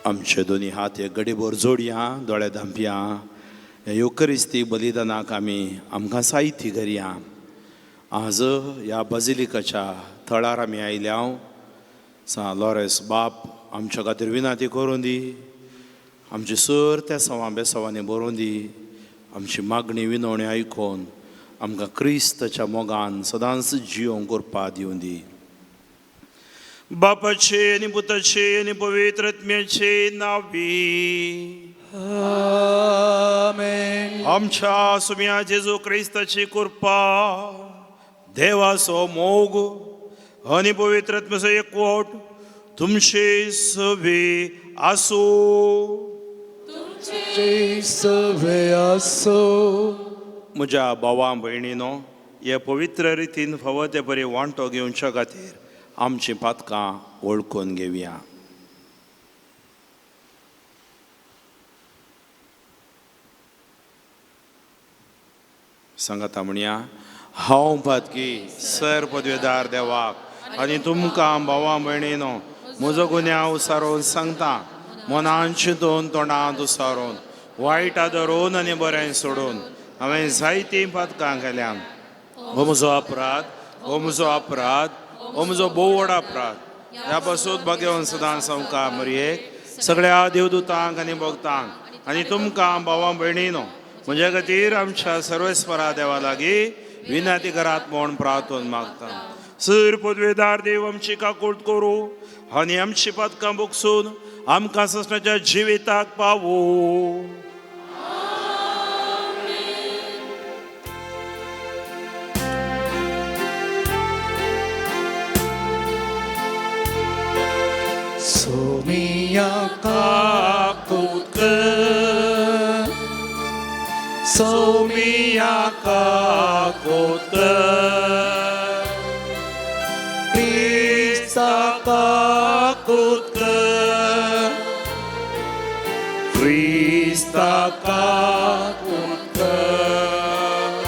आमचे दोनी हात हे गडीभर जोडया दोळे धांपया. ह्या युकरिस्ती बलिदानाक आमी आमकां साहित्य करया. आज ह्या बाजिलिकाच्या थळार आमी आयल्या. सा लॉरेस बाप आमच्या खातीर विनाती करूं दी, आमची सर त्या सवां बेसवांनी बरोवन दी, आमची मागणी विनवणी आयकून आमकां क्रिस्ताच्या मोगान सदांच जियोंक करपा दिवं दी. बापाचे आनी पुताचे आनी पवित्र आत्म्याचे नावी आमेन. आमच्या सुम्या जेजू क्रिस्ताची कृपा, देवाचो मोग आनी पवित्र आत्म्याचो एकवट तुमचे सवे आसूं. सवे आसो. म्हज्या भावा भयणीनो, हे पवित्र रितीन फावो ते बरी वांटो घेवच्या खातीर आमचीं पातकां वळखून घेवया. सांगाता म्हणया, हांव पातकी सर पदवेदार देवाक आनी तुमकां भावा भयणीनो म्हजो गुन्यांव सारोवन सांगता, मनान चिंतून तोंडांत उसारोवन वायट आदरून आनी बरें सोडून हांवें जायतीं पातकां केल्यान. हो म्हजो अपराध, हो म्हजो अपराध, हो म्हजो भोव व्हड अपराध. ह्या पासून भाग्यवन सदां संवकार मरयेक सगळ्या देवदूतांक आनी भक्तांक आनी तुमकां भावा भयणीनो म्हज्या खातीर आमच्या सर्वेस्वरा देवा लागीं विनंती करात म्हूण प्रार्थून मागता. सर पदवेदार देव आमची काकूट करूं आनी आमची पातकां बोगसून आमकां ससनाच्या जिविताक पावूं. सोमिया काकूट कर, सोमिया काकूट कर, क्रिस्ता काकूट कर, क्रिस्ता काकूट कर,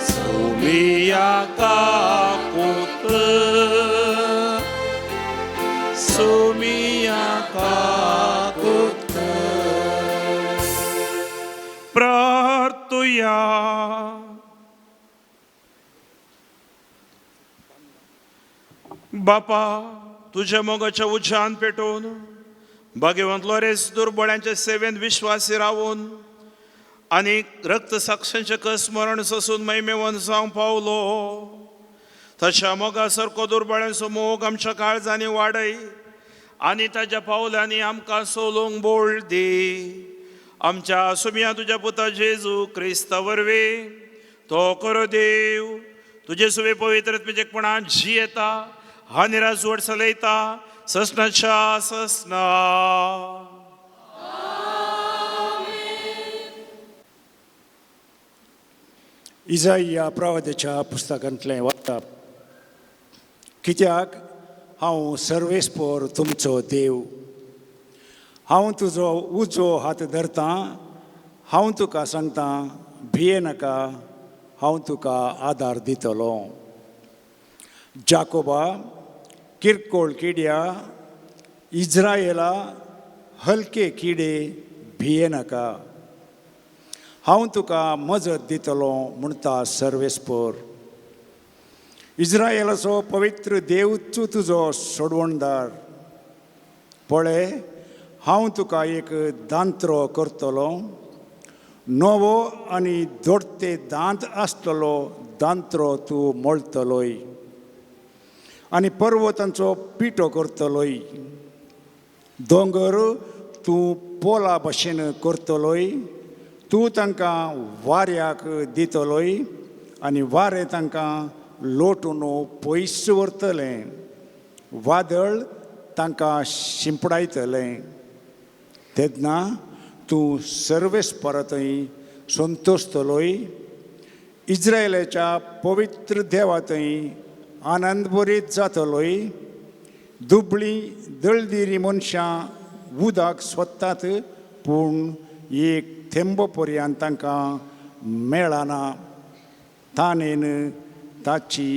सोमिया काकूट कर, सोमिया काकूट कर. प्रार्थुया. बापा, तुझ्या मोगाच्या उज्यान पेटोवन भाग्यवंत लोरेस दुर्बळ्यांच्या सेवेंत विश्वासी रावून आनी रक्त साक्षांचे कस मरण सोसून महिमेवन जावंक पावलो, तशा मोगा सारको दुर्बळ्यांचो मोग आमच्या काळजांनी वाडय आनी ताज्या पावलांनी आमकां सोलूंक बोळ दी. आमच्या सुम्या तुज्या पुता जेजू क्रिस्ता वरवीं तो करो देव तुजे सुवे पवित्र आत्म्याचेपणान जियेता आनी राजवट चलयता ससनाच्या ससना. इजाइया प्रवादाच्या पुस्तकांतलें वाचप. कित्याक हांव सर्वेस्पोर तुमचो देव, हांव तुजो उजवो हात धरतां, हांव तुका सांगतां भिये नाका, हांव तुका आदार दितलो. जाकोबा किरकोळ किड्या, इज्रायला हलके किडे भिये नाका, हांव तुका मजत दितलो म्हणटा सर्वेस्पोर. इज्रायलाचो पवित्र देवूच तुजो सोडवणदार. पळय, हांव तुका एक दांत्रो करतलो, नवो आनी दोडते दांत आसतलो दांत्रो तूं मोळतलोय आनी पर्वतांचो पिठो करतलोय. दोंगर तूं पोला भशेन करतलोय, तूं तांकां वाऱ्याक दितलोय आनी वारें तांकां लोटून पयस व्हरतलें, वादळ तांकां शिंपडायतलें. तेन्ना तूं सर्वेस्परांतय संतोशतलोय, इज्रायलाच्या पवित्र देवांतय आनंदभरीत जातलोय. दुबळी दळदिरी मनशां उदक सोदतात, पूण एक थेंबो पर्यंत तांकां मेळना. ताणेन ताची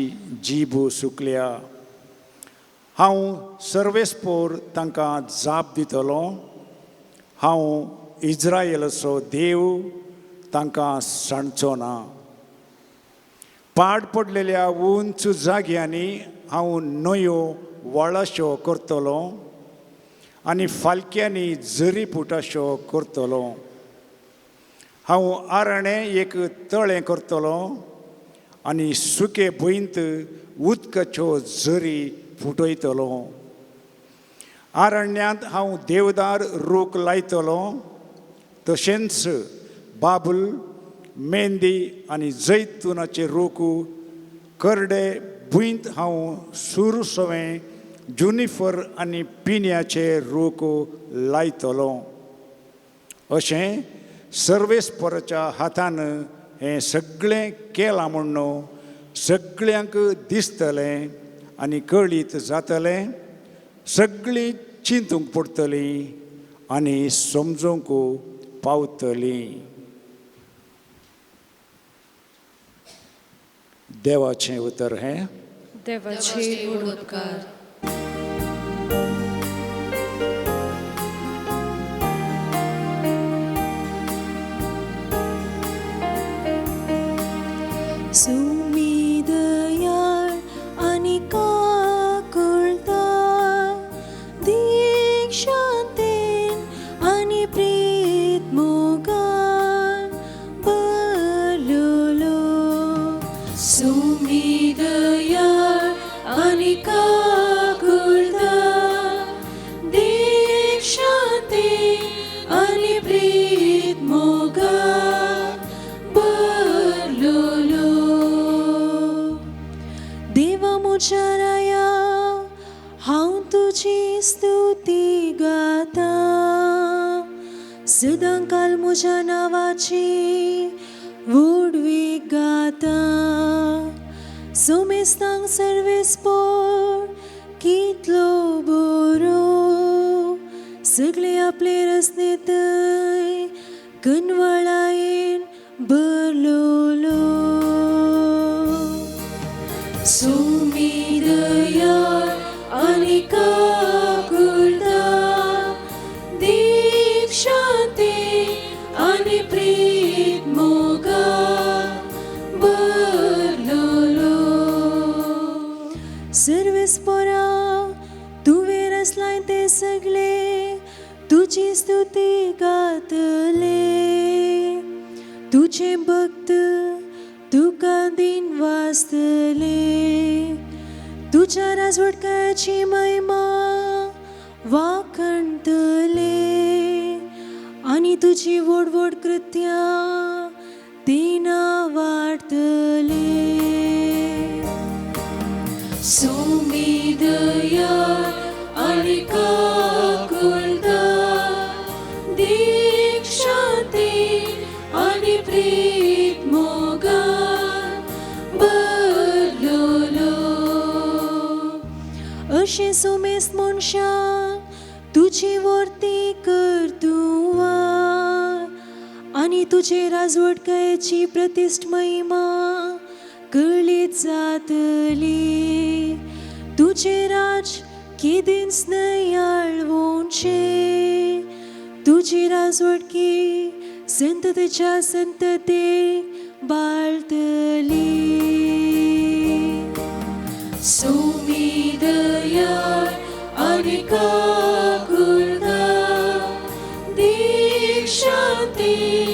जीब सुकल्या. हांव सर्वेस्पोर तांकां जाप दितलो, हांव इज्रायलाचो देव तांकां सांडचो ना. पाड पडलेल्या उंच जाग्यांनी हांव न्हंयो व्हाळाश्यो करतलो आनी फालक्यांनी जरी पुटाश्यो करतलो. हांव आराणें एक तळें करतलो आनी सुके भुंयंत उदकाच्यो जरी फुटयतलो. आरण्यांत हांव देवदार रूख लायतलो, तशेंच बाबूल, मेंदी आनी जैतुनाचे रूख. करडे भुंयंत हांव सुरसवें, जुनिफर आनी पिन्याचे रूख लायतलो. अशें सर्वेस्पराच्या हातान हें सगळें केलां म्हूण सगळ्यांक दिसतलें आनी कळीत जातलें. सगळीं चिंतूंक पडटलीं आनी समजूंक पावतलीं. देवाचें उतर हें. देवाचे व्हड उपकार. सुमी दयाळ आनी काकुळटा, दीक्षांतेन आनी प्रीत मोगान भरलेलो. सुमी दयाळ आनी काकुळटा, दीक्षांतेन आनी प्रीत मोगान भरलेलो. देवा म्हज्या राया, हांव तुजी स्तुती गाता, सदांकाल म्हज्या नांवाची व्हडवीक गाता. सोमेस्तांक सर्वेस्पोर कितलो बरो, सगळे आपले रचनेंतय कनवळायेन भरलेलो. सुमी दयाळ आनी काकुळटा, दीक्षांतेन आनी प्रीत मोगान भरलेलो. सर्वेस्पोरा तुवें रचलाय तें सगळें तुजी स्तुती गातले. तुजे भक्त तुका दिन वाचतले, तुज्या राजवटकाची महिमा वाखणतले आनी तुजी व्हड व्हड कृत्यां तेना वाडटले. सुमी दयाळ आनी काकुळटा, दीक्षांतेन आनी प्रीत मोगान भरलेलो. अशें सुमेस्त मनशांक तुजी वर्ती करतुवा आनी तुजे राजवटकायेची प्रतिश्ठ महिमा कळीत जातली. तुजें राज केदींच न्हय आळवोवचें, तुजी राजवटकी संततेच्या संततेक बाळतली. सुमी दयाळ आनी काकुळटा, दीक्षांतेन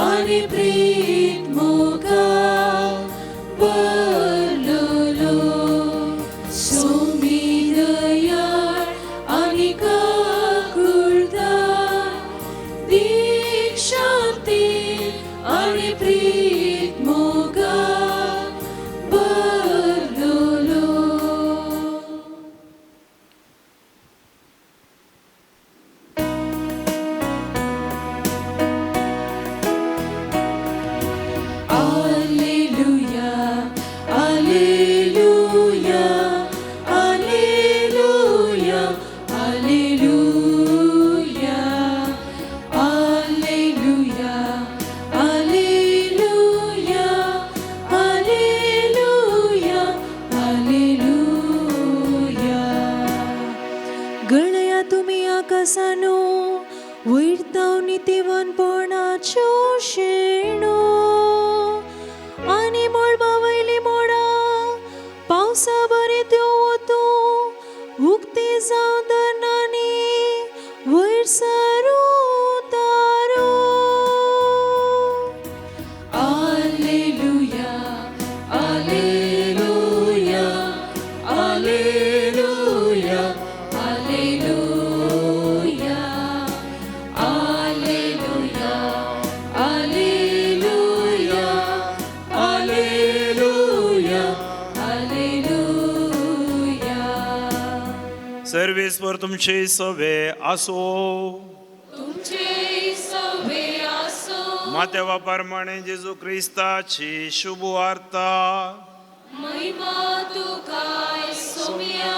आनी Alleluia, Alleluia, Alleluia, Alleluia, Alleluia. गळया तुमी आकाशानो वयर ताव नितीवनपणाच्यो शेणो आनी मळबा वयली मोडां पावसा बरी त्यो वतूं उक्ती जावं धरणांनी वयर सरूं तारो. Alleluia, Alleluia, Alleluia, Alleluia, Alleluia, Alleluia, Alleluia, Alleluia. सर्वेस्पर तुमचे सवे आसो. तुमचे सवे आसो. मातेवा प्रमाणे जेजू क्रिस्ताची शुभ वार्ता. महिमा तुका सोम्या.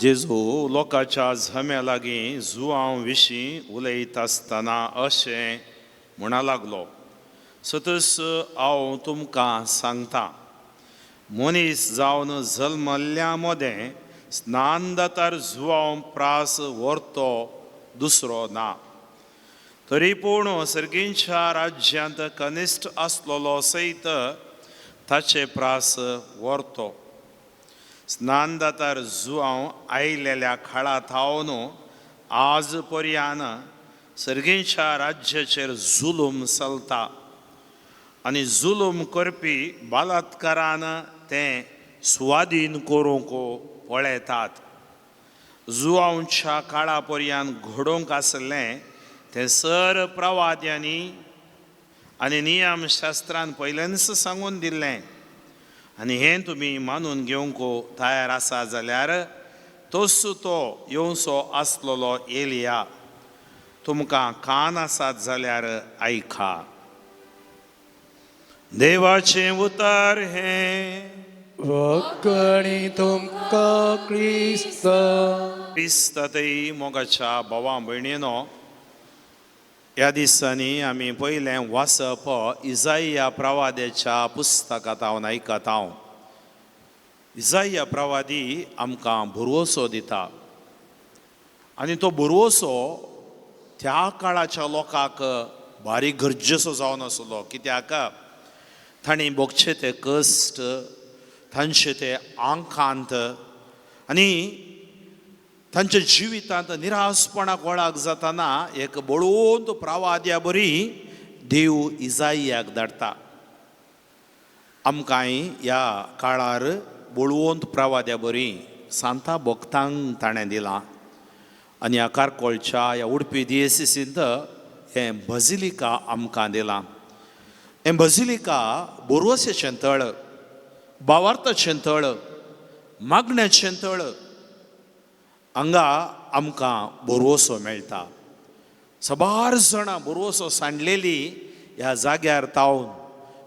जेजू लोकांच्या झम्या लागीं जुवां विशीं उलयत आसतना अशें म्हणा लागलो, सतस हांव तुमकां सांगता, मनीस जावन जल्मल्ल्या मदें स्नानदातार जुवांव प्रास व्हरतो दुसरो ना, तरी पूण सर्गींच्या राज्यांत कनिश्ठ आसलेलो सयत ताचे प्रास व्हरतो. स्नानदातार जुवांव आयलेल्या काळा थावन आज पर्यान सर्गींच्या राज्याचेर जुलूम चलता आनी जुलूम करपी बलात्कारान तें सुवादीन करूंक पळयतात. जुवांच्या काळा पर्यान घडोवंक आसलें तें सर प्रवाद्यांनी आनी नियमशास्त्रान पयल्यानच सांगून दिल्लें आनी हें तुमी मानून घेवंक तयार आसा जाल्यार तोच तो येवचो आसलेलो एलिया. तुमकां कान आसात जाल्यार आयका. देवाचें उतर हें. वकणी तुमकां क्रिस्ता. क्रिस्तातय मोगाच्या भावा भयणीनो, ह्या दिसांनी आमी पयलें वाचप इजाइया प्रवाद्याच्या पुस्तकांत हांव आयकत हांव. इजाइया प्रवादी आमकां भरवसो दिता आनी तो भरवसो त्या काळाच्या लोकांक भारी गरजेचो जावन आसलो, कित्याक तांणी भोगचे ते कश्ट, तांचे ते आंकांत आनी तांच्या जिवितांत निरासपणाक वळाक जाताना एक बळवंत प्रवाद्या बरी देव इजाइयाक धाडटा. आमकांय ह्या काळार बळवंत प्रवाद्या बरी सांता भक्तांक ताणें दिलां आनी ह्या कारकोळच्या ह्या उडपी दियेसींत हें बजिलिका आमकां दिलां. हें बजिलिका बोरवसेचें तळ, बावार्थाचें तळ, मागण्याचें तळ. हांगा आमकां बोरवसो मेळटा. साबार जाणां बोरवसो सांडलेली ह्या जाग्यार तावन,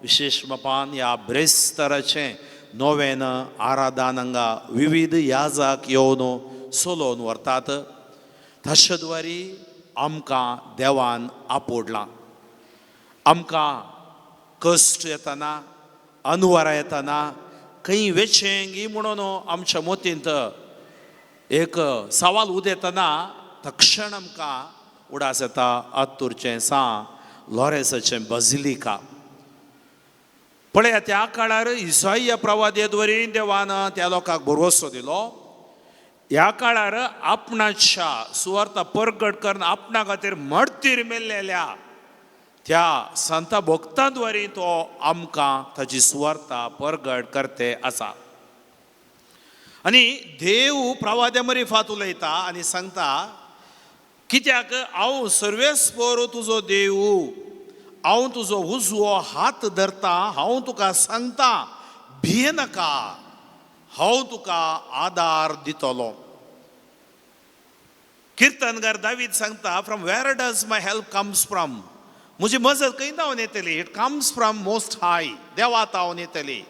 विशेश बापान ह्या ब्रेस्तराचें नोवेन आराधन हांगा विविध याजाक येवन चलोवन व्हरतात. ताचे द्वारी आमकां देवान आपोडलां. आमकां कश्ट येतना, अनवरां येतना खंय वेचें गी म्हणून आमच्या मतींत एक सवाल उदेतना तक्षण आमकां उडास येता आत्तुरचें सां लॉरेसाचें बजिलिका. पळया, त्या काळार इसाई प्रवाद्यद्वारी देवान त्या लोकांक भरवसो दिलो. ह्या काळार आपणाच्या सुवार्ता परगट करून आपणा खातीर मर्तीर मेल्लेल्या त्या संता भक्तां द्वारी तो आमकां ताची सुवार्ता परगट करते आसा. आनी देव प्रवाद्या मरिफात उलयता आनी सांगता, कित्याक हांव सर्वेस्पर तुजो देव, हांव तुजो उजवो हात धरता, हांव तुका सांगता भियेनाका, हांव तुका आदार दितलो. किर्तनकार दावीद सांगता, from where does my help comes from? म्हजी मजत खंय तावन येतली? It comes from Most High. देवा तावन येतली.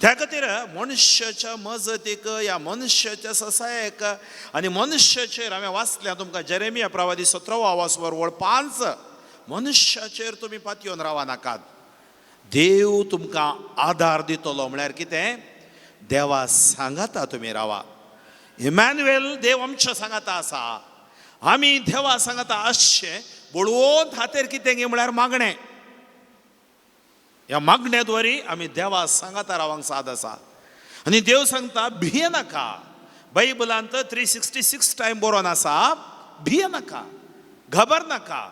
त्या खातीर मनशाच्या मजतीक ह्या मनशाच्या ससायेक आनी मनशाचेर हांवें वाचल्या तुमकां जेरेमिया प्रवादी 17वो आवाज वळ 5, मनशाचेर तुमी पातयेवन रावा नाकात, देव तुमकां आदार दितलो. म्हळ्यार कितें? देवा सांगाता तुमी रावा. इमॅन्युएल देव आमच्या सांगाता आसा, आमी देवा सांगाता आसचें. बळवंत हातेर कितें गे म्हळ्यार मागणें. ह्या मागण्या द्वारी आमी देवा सांगाता रावंक साद आसा. आनी देव सांगता भिये नाका. बायबलांत 366 टायम बरोवन आसा, भिये नाका, घाबर नाका,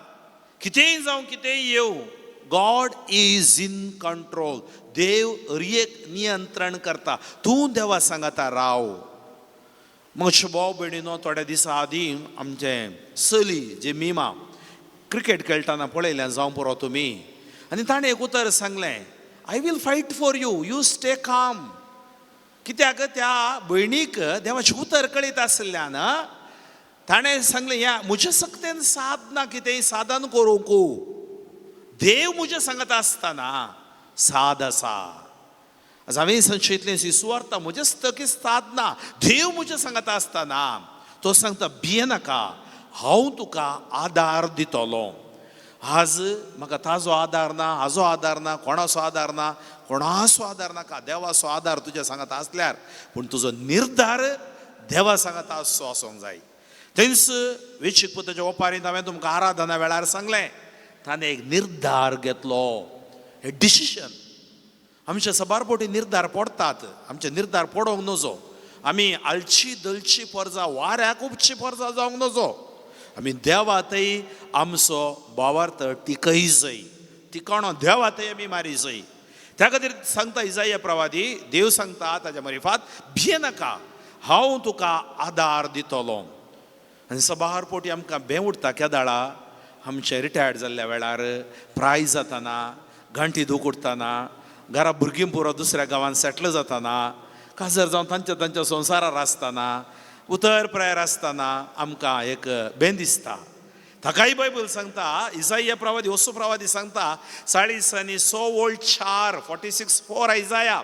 कितेंय जावं कितेंय येवं, गॉड is in control. देव हर एक नियंत्रण करता, तूं देवा सांगाता राव. मग भाव भयणीनो, थोड्या दिसां आदीं आमचें चली जे मिमा क्रिकेट खेळटना पळयलें जावं पुरो तुमी, आनी ताणें एक उतर सांगलें, I will fight for you, you stay calm. कित्याक त्या भयणीक देवाचें उतर कळीत आशिल्ल्यान ताणें सांगलें, ह्या म्हज्या सक्तेन सादना, कितेंय साधन करूंक, देव म्हज्या सांगता आसतना साद आसा. आज हांवें संशयतलें सुवार्थ म्हज्या स्तकी सादना, देव म्हज्या सांगता आसतना तो सांगता भिये नाका, हांव तुका आदार दितलो. आज म्हाका ताजो आदार ना, हाजो आदार ना, कोणाचो आदार ना, कोणाचो आदार नाका, देवाचो आदार तुज्या सांगाता आसल्यार, पूण तुजो निर्धार देवा सांगाता आसचो आसूंक जाय. थंयच वेचीक पुताच्या ओपारींत हांवें तुमकां आराधना वेळार सांगलें, ताणें एक निर्धार घेतलो, हे डिसिशन. आमच्या सबार पोटी निर्धार पडटात, आमचे निर्धार पडोवंक नजो. आमी आलची दलची परजा, वाऱ्याक उपची परजा जावंक नजो. आमी देवातय आमचो भावार्थ टिकय जाय, टिकाणो देवातय आमी मारी जाय. त्या खातीर सांगता इजाया प्रवादी, देव सांगता ताच्या मरिफात, भिये नाका, हांव तुका आदार दितलो. आनी सबार पोटी आमकां बें उठता केदाळा आमचें रिटायर्ड जाल्ल्या वेळार, प्राय जाताना, गांठी दूख उठताना, घरा भुरगीं पुरो दुसऱ्या गांवांत सेटल जाताना, काजर जावन तांच्या तांच्या संवसारार आसतना, उतर प्रायर आसतना आमकां एक बें दिसता. ताकाय बायबल सांगता, इजाया प्रवादी, वसू प्रवादी सांगता 46:4, 46:4 इजाया,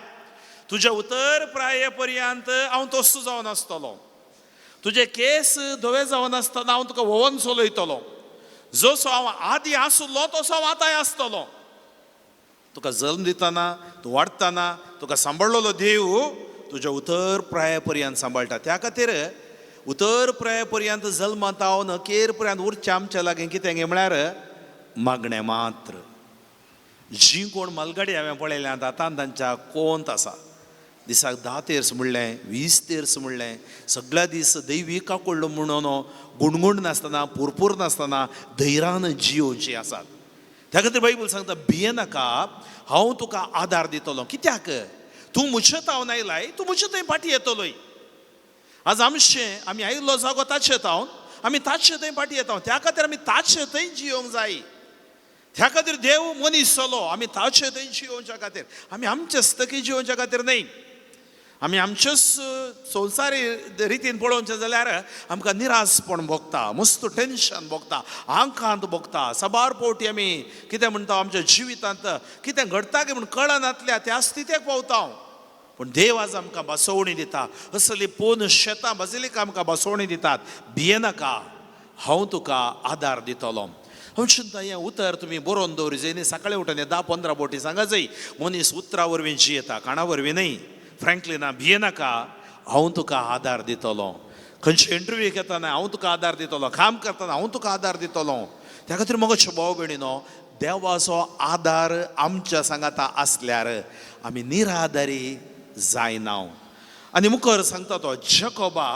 तुज्या उतर प्राये पर्यंत हांव तोस्तू जावन आसतलो, तुजे केस धवे जावन आसतना हांव तुका व्होवन चलयतलो, जसो हांव आदी आसलो तसो हांव आतांय आसतलो. तुका जल्म दितना, तूं वाडटना तुका सांबाळलेलो देव तुज्या उतर प्राये पर्यंत सांबाळटा. त्या खातीर उतर प्राये पर्यंत जल्मांत हांव अखेर पर्यंत उरचें आमच्या लागीं कितें गे म्हळ्यार मागणें मात्र. जीं कोण मालगाडी हांवें पळयल्यात आतां तांच्या कोंत आसा, दिसाक 10 तेर्स म्हणलें, 20 तेर्स म्हणलें, सगळ्या दीस दैवी काकुळ्ळो म्हणून गुणगुण नासतना, पुरपूर नासतना धैर्यान जियोवची आसात. त्या खातीर बायबल सांगता भिये नाका, हांव तुका आदार दितलो. कित्याक तूं म्हजे तावन आयलाय, तूं म्हजे थंय फाटीं येतलोय. आज आमचें आमी आयिल्लो जागो ताचे तावन, आमी ताचे थंय फाटीं येता, त्या खातीर आमी ताचे थंय जियोवंक जाय. त्या खातीर देव मनीस जालो, आमी ताचे थंय जियोवच्या खातीर, आमी आमचे स्तकी जियोवच्या खातीर न्हय. आमी आमचेच संवसारी रितीन पळोवचें जाल्यार आमकां निराशपण भोगता, मस्त टेंशन भोगता, आंकांत भोगता. साबार पावटी आमी कितें म्हणटा आमच्या जिवितांत कितें घडटा की म्हूण कळनातल्या त्या स्थितेक पावता. पूण देव आज आमकां बसवणी दिता, असली पोन शेतां बाजिलिका आमकां बसवणी दितात, भिये नाका, हांव तुका आदार दितलो. हांव चिंता हें उतर तुमी बरोवन दवरी जाय न्ही, सकाळीं उठून 10-15 बोटी सांगा जाय. मनीस उतरा वरवीं जियेता, काणा वरवीं न्हय. फ्रँकलिना भिये नाका, हांव तुका आदार दितलो. खंयचे इंटरव्यू घेतना हांव तुका आदार दितलो, काम करतना हांव तुका आदार दितलो. त्या खातीर मगो भाव भयणीनो, देवाचो आदार आमच्या सांगाता आसल्यार आमी निराधारी जायना. आनी मुखार सांगता तो जकोबा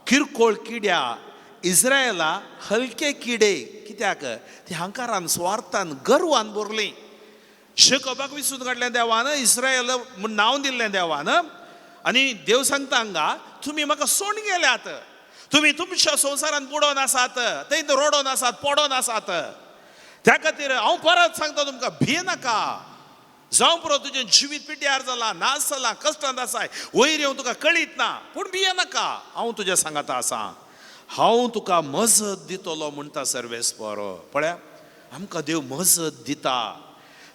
किरकोळ किड्या, इस्रायला हलके किडे, कित्याक ती हंकारान स्वार्थान गर्वान भरली. जकोबाक विसून काडलें देवान, इस्रायल म्हूण नांव दिल्लें देवान. आनी देव सांगता हांगा, तुमी म्हाका सोडून गेल्यात, तुमी तुमच्या संवसारान बुडोवन आसात, थंय रोडोन आसात, पडोन आसात. त्या खातीर हांव परत सांगता तुमकां, भिये नाका. जावं पुरो तुजें जिवीत पिड्ड्यार जालां, नाश जालां, कश्टांत आसाय, वयर येवन तुका कळीत ना, पूण भिये नाका, हांव तुज्या सांगाता आसा, हांव तुका मजत दितलो म्हणटा सर्वेस्पर. पळया आमकां देव मजत दिता.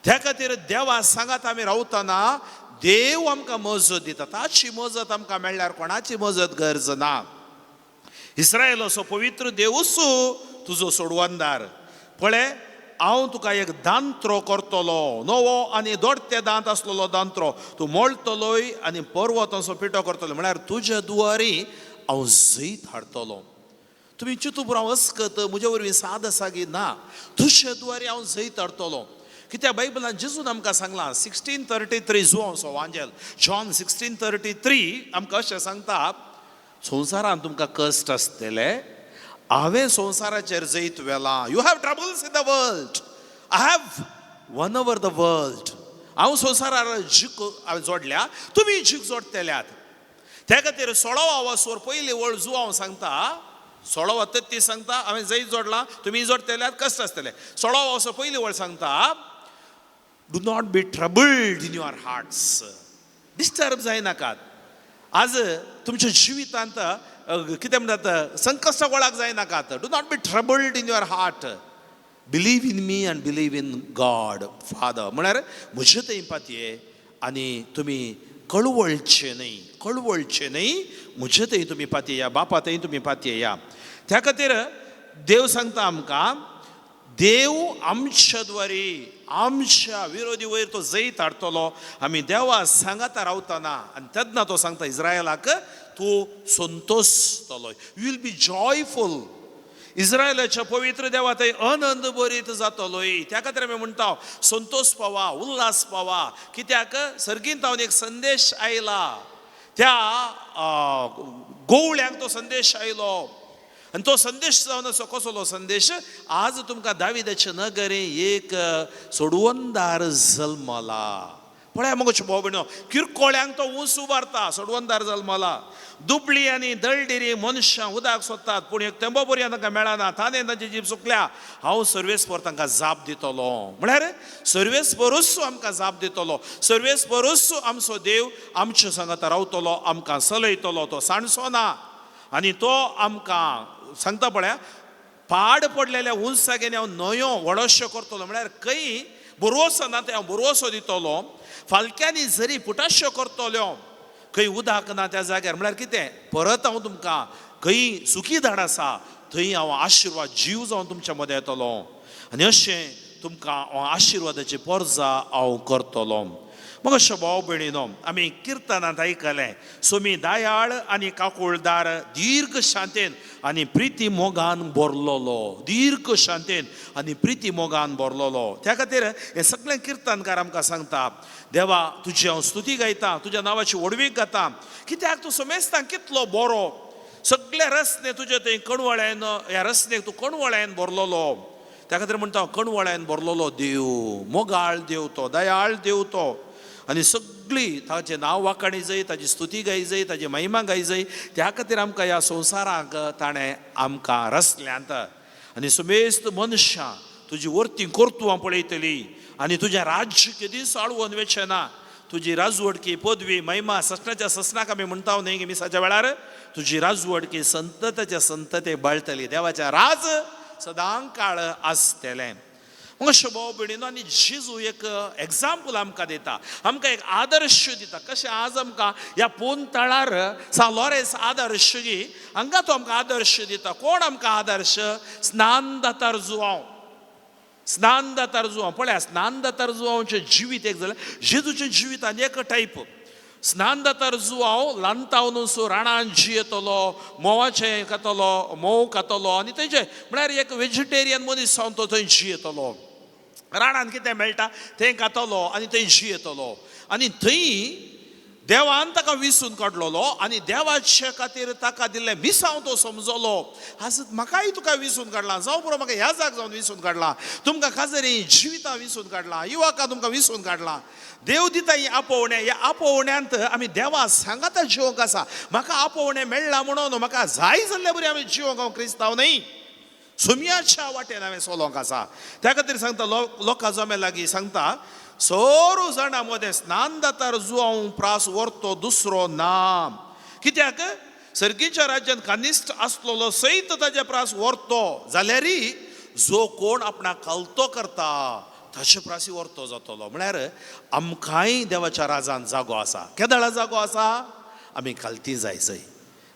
त्या खातीर देवा सांगात आमी रावतना देव आमकां मजत दिता. ताची मजत आमकां मेळ्ळ्यार कोणाची मजत गरज ना. इस्रायलाचो पवित्र देवूच तुजो सोडवणदार. पळय हांव तुका एक दांत्रो करतलो, नवो आनी दोडते दांत आसलेलो दांत्रो, तूं मोळटलोय आनी पर्वतांचो पिठो करतलो. म्हळ्यार तुज्या दुवारी हांव जैत हाडटलो. तुमी चिंतू हांव अस्कत म्हजे वरवीं साद आसा की ना, तुज्या दुवारी हांव जैत हाडटलो. कित्याक बायबलान जेजून आमकां सांगलां 16:33 जुवांव वांजेल जॉन 16:33 आमकां अशें सांगता, संवसारान तुमकां कश्ट आसतले, हांवें संवसाराचेर जैत व्हेलां. You have troubles in the world, I have won over the world. हांव संवसारार जीक हांवें जोडल्या, तुमी जीक जोडटल्यात. त्या खातीर 16 वासोर पयली वळ जुवांव सांगता, 16:33 सांगता हांवें जैत जोडलां, तुमी जोडटल्यात, कश्ट आसतले. 16 वासोर पयली वळ सांगता, do not be troubled in your hearts. Disturb जायनाकात. आज तुमच्या जिवितांत कितें म्हणटात संकश्ट गोळाक जायनाकात. Do not be troubled in your heart, believe in me and believe in God father. म्हळ्यार म्हजे थंय पातये आनी तुमी कळवळचे न्हय, कळवळचे न्हय, म्हजे थंय तुमी पातयेया, बापा थंय तुमी पातयेया. त्या खातीर देव सांगता आमकां, देव आमच्या द्वारी आमच्या विरोधी वयर तो जैत हाडटलो. आमी देवा सांगाता रावतना आनी तेन्ना तो सांगता इस्रायलाक, तूं संतोशतलो, you will be joyful. इस्रायलाच्या पवित्र देवा थंय आनंद बरीत जातलोय. त्या खातीर आमी म्हणटा संतोश पावा, उल्हास पावा. कित्याक सर्गींत एक संदेश आयला, त्या गोवळ्यांक तो संदेश आयलो आनी तो संदेश जावन असो कसलो संदेश, आज तुमकां दाविदाचे नगरी एक सोडवणदार जल्मला. पळया मगो भाव भयणो, किरकोळ्यांक तो ऊंच उबारता, सोडवणदार जल्मला. दुबळी आनी दळडिरी मनशां उदक सोदतात, पूण एक तेंबो बरी तांकां मेळना, ताणें तांची जीब सुकल्या. हांव सर्वेस्पर तांकां जाप दितलो. म्हळ्यार सर्वेस्परूच आमकां जाप दितलो, सर्वेस्परूच आमचो देव आमच्या सांगाता रावतलो, आमकां चलयतलो, तो सांडचो ना. आनी तो आमकां सांगता पळया, पाड पडलेल्या उंचागेन हांव न्हंयो व्हडोश्यो करतलो. म्हळ्यार खंय बरोसो ना ते हांव बरोसो दितलो. फालक्यांनी जरी पुटाश्यो करतल्यो, खंय उदक ना त्या जाग्यार, म्हळ्यार कितें, परत हांव तुमकां खंय सुकी धाड आसा थंय हांव आशिर्वाद जीव जावन तुमच्या मदें येतलो आनी अशें तुमकां हांव आशिर्वादाची पोरजा हांव करतलो. मग अशें भाव भयणीनो आमी किर्तनांत आयकलें, सोमी दयाळ आनी काकुळदार, दीर्घ शांतेन आनी प्रिती मोगान भरलेलो, दीर्घ शांतेन आनी प्रिती मोगान भरलेलो. त्या खातीर हें सगळें किर्तनकार आमकां सांगता, देवा तुजी हांव स्तुती गायता, तुज्या नांवाची व्हडवीक गाता, कित्याक तूं समेस्तां कितलो बरो, सगळे रस्ते तुजे थंय कणवळ्यान, ह्या रस्तेक तूं कणवळ्यान भरलेलो. त्या खातीर म्हणटा कणवळ्यान भरलेलो देव, मोगाळ देव तो, दयाळ देव तो. आनी सगळी ताचें नांव वाखाणी जाय, ताजी स्तुती गाय जाय, ताजी महिमा गाय जाय. त्या खातीर आमकां ह्या संवसाराक ताणें आमकां रचल्यांत. आनी समेस्त मनशां तुजी वर्ती कर्तुवां पळयतली आनी तुजें राज्य केदीच आळवून वेचें ना. तुजी राजवटकी पदवी महिमा ससनाच्या ससनाक आमी म्हणटा न्ही की मिसाच्या वेळार, तुजी राजवटकी संतताच्या संतते बाळटली, देवाच्या राज सदां काळ आसतलें. अशें भाव भयणीनो आनी जेजू एक एग्जाम्पल आमकां दिता, आमकां एक आदर्श दिता. कशें आज आमकां ह्या पोनतळार सान लॉरेन्स आदर्श गी, हांगा तो आमकां आदर्श दिता. कोण आमकां आदर्श? स्नानदातार जुवांव, स्नानदातार जुवांव. पळया स्नानदातार जुवांवचें जिवीत एक जाल्यार जेजूचें जिवीत आनी एक टायप. स्नानदातार जुवांव ल्हानतावन सो राणान जियेतलो, म्होंवाचें खातलो, म्होंव खातलो आनी थंयचें म्हळ्यार एक वेजिटेरियन मनीस जावन तो थंय जियेतलो. राणान कितें मेळटा तें खातलो आनी थंय जियेतलो. आनी थंय देवान ताका विसून काडलेलो आनी देवाचे खातीर ताका दिल्लें मिसांव तो समजलो. आज म्हाकाय तुका विसून काडलां, जावं पुरो म्हाका ह्या जाग जावन विसून काडलां, तुमकां खाजरी जिवितां विसून काडलां, युवकां तुमकां विसून काडलां. देव दिता ही आपोवणें, ह्या आपोवण्यांत आमी देवा सांगाता जिवंक आसा. म्हाका आपोवणें मेळ्ळां म्हणून म्हाका जाय जाल्ले बरी आमी जिवंक हांव क्रिस्तांव न्हय, सुमयाच्या वाटेन हांवें चलोवंक आसा. त्या खातीर सांगता लोकां जमे लागीं सांगता, सोरू जाणां मदें स्नानदातार जुवांव प्रास व्हरतो दुसरो ना. कित्याक सर्गीच्या राज्यांत कनिश्ठ आसलेलो सयत ताजे प्रास व्हरतो जाल्यारय जो कोण आपणाक कलतो करता ताचे प्रासी वर्तो जातलो. म्हळ्यार आमकांय देवाच्या राजान जागो आसा. केदळा जागो आसा? आमी खालती जाय जय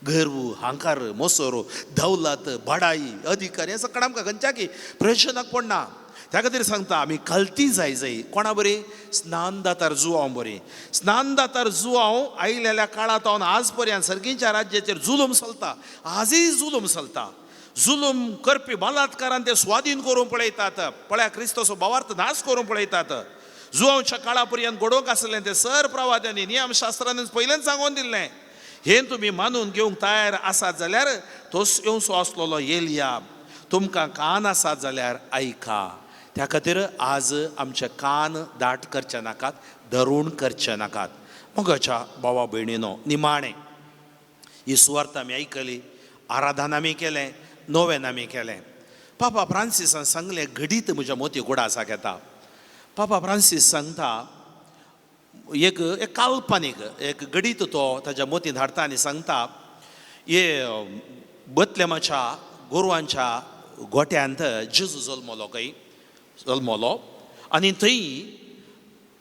गर्व, हांकार, मोसोरो, दौलत, बडाई, अधिकार हें सगळें आमकां खंयच्याकी प्रयोजनाक पडना. त्या खातीर सांगता आमी खालती जाय जय. कोणा बरी? स्नानदातार जुवांव बरी. स्नानदातार जुवांव आयिल्ल्या काळांत आज पर्यंत सर्गीच्या राज्याचेर जुलूम चलता, आजय जुलूम चलता. जुलूम करपी बलात्कारान ते स्वाधीन करूंक पळयतात. पळया क्रिस्ताचो भावार्थ नाश करूंक पळयतात. जुवांवच्या काळा पर्यंत घडोवंक आसलें तें सर प्रवाद्यांनी नियमशास्त्रांनी पयलेंच सांगून दिल्लें. हें तुमी मानून घेवंक तयार आसात जाल्यार तोच येवचो आसलेलो एलिया. तुमकां कान आसात जाल्यार आयका. त्या खातीर आज आमचे कान दाट करचे नाकात, धरून करचे नाकात. मोगाच्या भावा भयणीनो, निमाणें ही सुवार्थ आमी आयकली, आराधन आमी केलें, नोवेन आमी केलें. पापा फ्रांसिसान सांगलें घडीत म्हज्या मोती गुडासाक येता. पापा फ्रांसीस सांगता एक एक काल्पनीक एक घडीत तो ताज्या मोतीन हाडटा आनी सांगता, हे बतलेमाच्या गोरवांच्या गोट्यांत जेजू जल्मलो खंय जल्मलो आनी थंय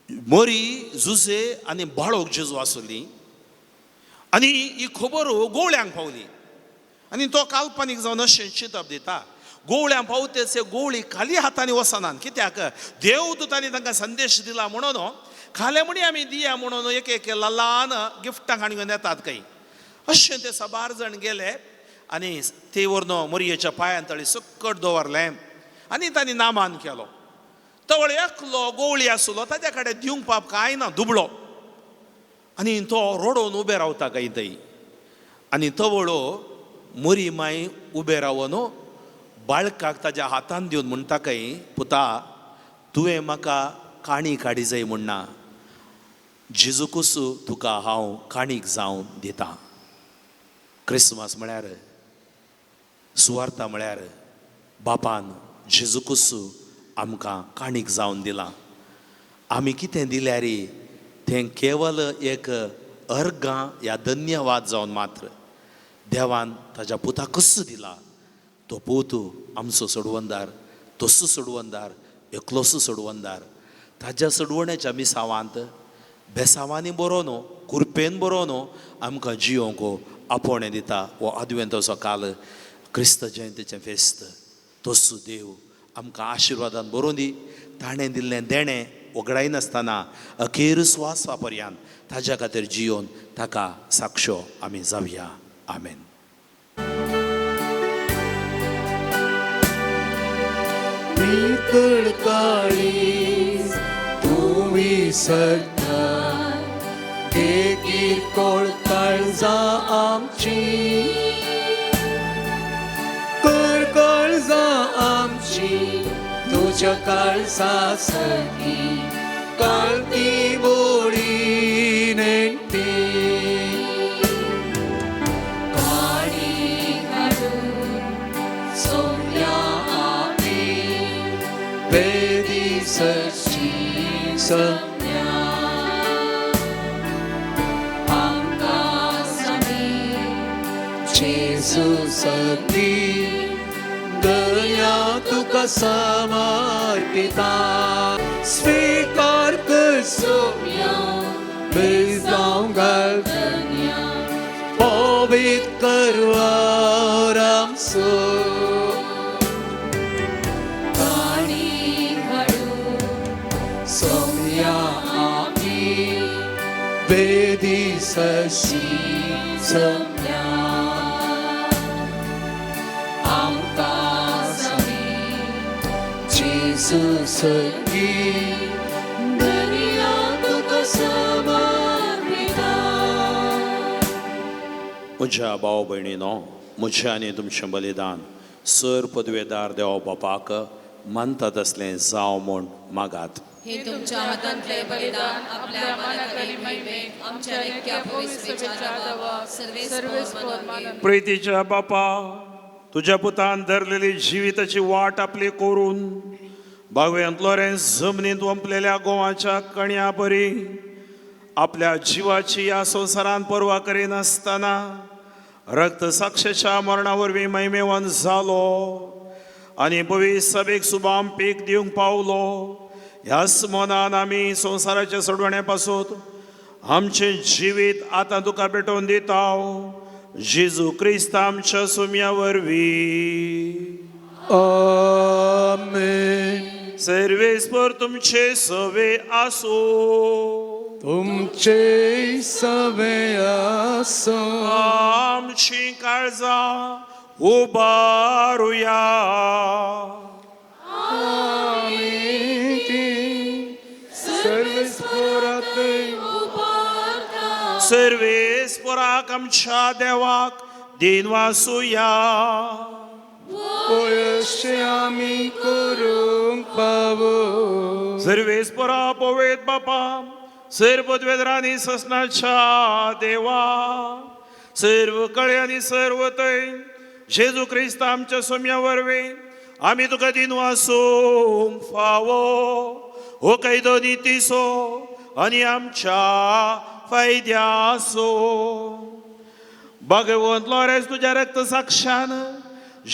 मोरी, जुजे आनी बाळोक जेजू आसली आनी ही खबर गोवळ्यांक पावली. आनी तो काल्पनीक जावन अशें चिंतप दिता, गोवळ्यां पावतेच गोवळी खाली हातांनी वचनात. कित्याक? देवदूतांनी तांकां संदेश दिला म्हणून खाले म्हणी आमी दिया म्हणून एक एक ल्हान गिफ्टां हाडून येतात खंय. अशें ते साबार जाण गेले आनी ते व्हरून मोरयेच्या पांयां तळी सकट दवरलें आनी तांणी नामान केलो. तवळ एकलो गोवळी आसलो, ताज्या कडेन दिवंक पाप कांय ना, दुबळो, आनी तो रडोवन उबे रावता खंय थंय. आनी तवळो मोरी माय उबे रावन बाळकाक ताज्या हातान दिवन म्हणटा खंय, पुता तुवें म्हाका काणी काडी जाय म्हणना, जेजूकूच तुका हांव काणीक जावन दितां. क्रिसमस म्हळ्यार सुवार्ता म्हळ्यार बापान जेजूकूच आमकां काणीक जावन दिलां. आमी कितें दिल्यार तें केवल एक अर्गां या धन्यवाद जावन मात्र. देवान ताज्या पुताकूच दिला. तो पूत आमचो सोडवंदार, तोच सोडवंदार, एकलोच सोडवंदार. ताज्या सोडवण्याच्या मिसावांत बेसावांनी बरोवन, कुरपेन बरोवन आमकां जियोंक आपोवणें दिता. हो आदवेंताचो काल, क्रिस्त जयंतीचें फेस्त. तोच देव आमकां आशिर्वादान बरोवन दी. ताणें दिल्लें देणें वगडायनासतना अखेर स्वासा पर्यंत ताज्या खातीर जियोन ताका साक्षो आमी जावया. आमेन. नितळ काळीज तूं विसरता, किरकोळ काळजां आमची, कर काळजां आमची तुज्या काळजा सारकी, काळती बोडी नेणटी. काणी घालून सोम्या आमी वेदी सरची सोम्या आमकां समी जेजू सती दया तुका समर्पिता, स्वीकार कर सोम्या बेजावं घाल धन्या पवित्र कर आमचो. काणी घालून सोम्या आमी वेदी सरची सोम्या आमकां समी जेजू सती दर्या तुका समर्पिता. म्हज्या भाव भयणीनो, म्हजें आनी तुमचें बलिदान सर पदवेदार देवा बापाक मानता तसलें जावं म्हूण मागात. हे तुमच्या हातांतले बलिदान आपल्या मानाक आनी महिमेक आमच्या लेख्या पवित्र नांवाक सर्वेस्पर मानून. प्रितीच्या बापा, तुज्या पुतान धरलेली जिविताची वाट आपली करून बागव्यांत लॉरेन्स जमनींत वंपलेल्या गोवाच्या कण्या परी आपल्या जिवाची ह्या संवसारांत पर्वा करिनासतना रक्त साक्षेच्या मरणा वरवीं महिमेवन जालो आनी पवित्र सभेक सुबाम पीक दिवंक पावलो. ह्याच मनान आमी संवसाराच्या सोडवण्या पासून आमचें जिवीत आतां तुका भेटोवन दिता जेजू क्रिस्त आमच्या सुम्या वरवीं. आमेन. सर्वेस्पर तुमचे सवे आसूं. तुमचे सवे आसूं. आमची काळजां उबारुया. आमी ती सर्वेस्परात सर्वेस्पराक आमच्या देवाक दिन वासुया. पयशे आमी करूंक पावो. सर्वेस्परा पवेत बापा सर्व पदवेदरांनी ससनाच्या देवा सर्व कळे आनी सर्व तय जेजू क्रिस्त आमच्या सोम्या वरवीं आमी तुका दिन वासूंक फावो हो कायदो नितीसो आनी आमच्या फायद्यासो. भगवंत लॉरेन्स तुज्या रक्त साक्षान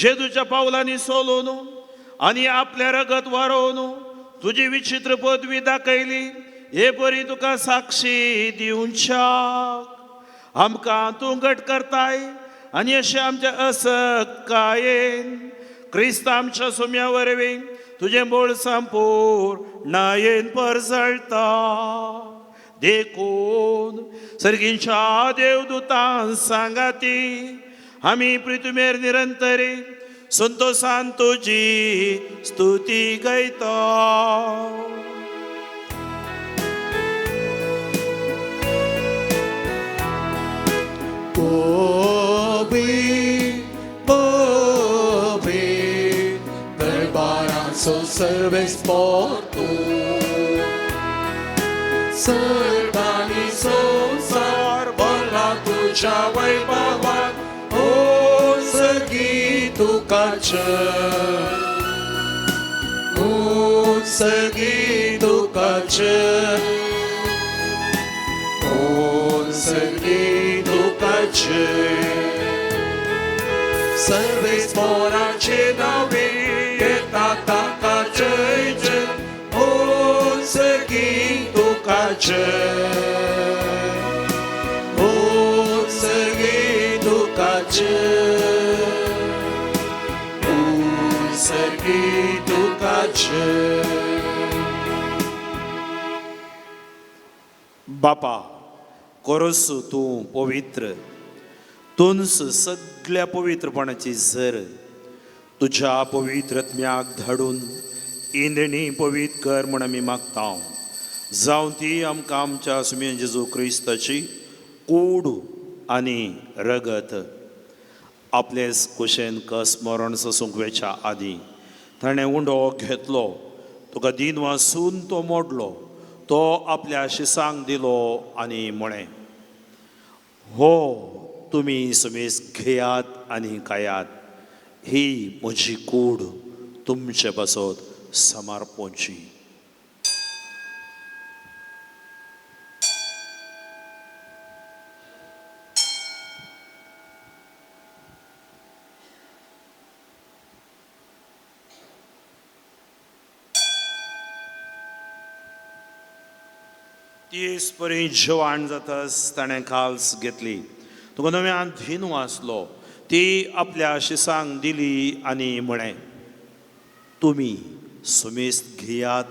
जेजूच्या पावलांनी सोलून आनी आपल्या रगत वारोवन तुजी विचित्र पदवी दाखयली हे बरी तुका साक्षी दिवच्याक आमकां तूं घट करताय आनी अशें आमच्या असक्कायेन क्रिस्त आमच्या सोम्या वरवीं तुजें मूळ संपूर्णायेन परजळटा. देखून सर्गींच्या देवदूतां सांगाती आमी पृथ्वीर निरंतरी संतोषान तुजी स्तुती गायता. पवी दरबाराचो सर्वेस्पर तूं सर्वांनी संवसार भरला तुज्या वैभवान ओ सगी तुका जय ओ सगी तुका जय ओ सगी तुका जय. सर्वेस्पराचे नावे येता ताका जय जय ओ सगी तुका जय ओ सगी तुका जय ओ सगी तुका जय. बापा कोरस तूं पवित्र तुंस सगळ्या पवित्रपणाची झर तुज्या पवित्र आत्म्याक धाडून इंदणी पवित्र कर म्हूण आमी मागता जावं ती आमकां आमच्या सुम्या जेजू क्रिस्ताची कूड आनी रगत आपलेच कुशेन कस मरण सोसूंक वेच्या आदीं ताणें उंडो घेतलो तुका दीन वासून तो मोडलो तो आपल्या शिसांक दिलो आनी म्हळें हो तुमी सुमेस घेयात आनी खायात ही म्हजी कूड तुमचे पासत समर्पोची. तीस परी जेवण जातास ताणें काल्स घेतली तुका नव्यान धीन वाचलो ती आपल्या शिसांक दिली आनी म्हळें तुमी सुमेस्त घेयात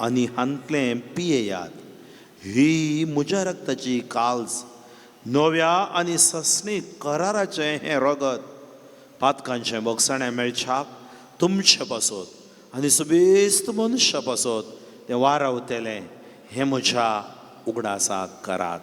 आनी हांतलें पियेयात ही म्हज्या रक्ताची काल्स नव्या आनी ससणी कराराचें हें रगत पातकांचें बोगसाणें मेळच्याक तुमचे पासत आनी सुबेस्त मनशा पासत तें वारावतलें हें म्हज्या उगडासाक करात.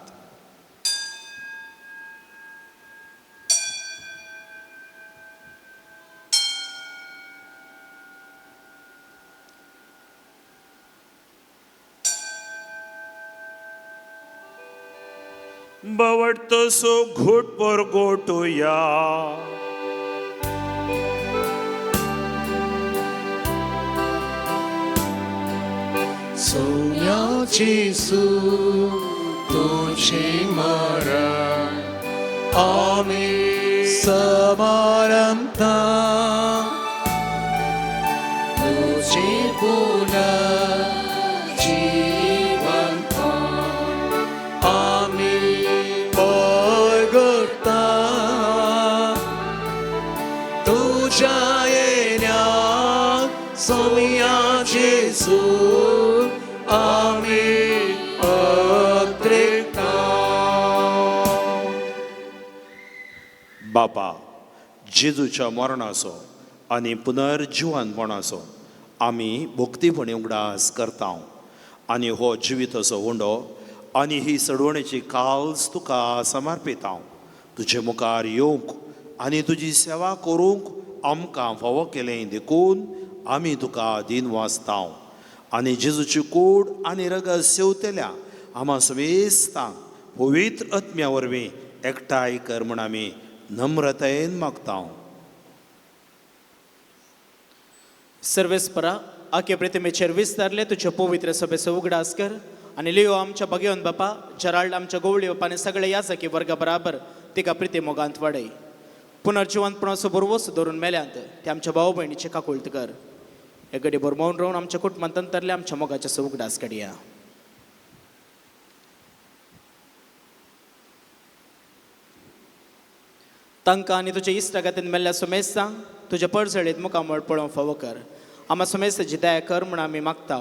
बवटतो घोट पर गोटुया सोम्या जेजू तुझे मरण आमी समारंभता तुझे पुनरुत्थान सोमया जेजू आमी अत्रेकता. बापा, जेजूच्या मरणाचो आनी पुनर्जिवनपणाचो आमी भक्तीपणी उगडास करता आनी हो जिविताचो उंडो आनी ही सडवणेची काल्स तुका समर्पिता. तुजे मुखार येवंक आनी तुजी सेवा करूंक आमकां फावो केलें देखून आमी तुका दीन वाचता आनी जेजूची कूड आनी रगत सेवतल्या आमा समेस्तांक पवित्र आत्म्या वरवीं एकठांय कर म्हूण आमी नम्रतायेन मागता. सर्वेस्परा, आखे प्रतिमेचेर विस्तारले तुझ्या पवित्र सभेचो उगडास कर आनी लियो आमच्या भगेवन बापा जराल्ड आमच्या गोवळी बापा आनी सगळे याजकी वर्गा बराबर तिका प्रिती मोगांत वाडय. पुनर्जिवंतपणाचो बरवस धरून मेल्यांत ते आमच्या भाव भयणीचे काकुळट कर. हे घडी भर मौन रावन आमच्या कुटुंबांत अंतरले आमच्या मोगाचो उगडास काडया. तांकां आनी तुज्या इश्टागतीन मेल्ल्या सुमेस्तांक तुज्या परजळीत मुखामळ पळोवंक फावो कर. आमा सुमेस्ताची दया कर म्हूण आमी मागता.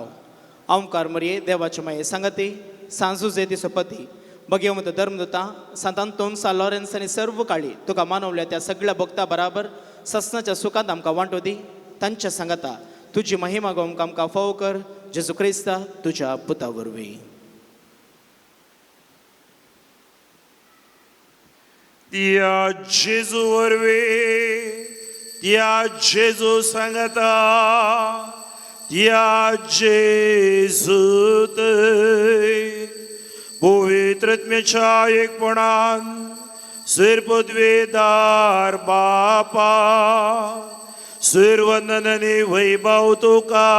ओंकार मरये देवाचे माये सांगती सांजुजे दिसपती भगेवंत धर्मदुता सांत आंतोन सा लॉरेन्स आनी सर्व काळी तुका मानवल्या त्या सगळ्या भक्ता बराबर ससनाच्या सुखांत आमकां वांटो दी. तांच्या सांगता तुजी महिमा गोवंक आमकां फावो कर. जेजू क्रिस्ता तुज्या पुता वरवीं. त्या जेजू वरवीं, त्या जेजू सांगता, त्या जेजूत पवित्र आत्म्याच्या एकपणान सिरपदवेदार बापा सिरवंदननी वैभव तुका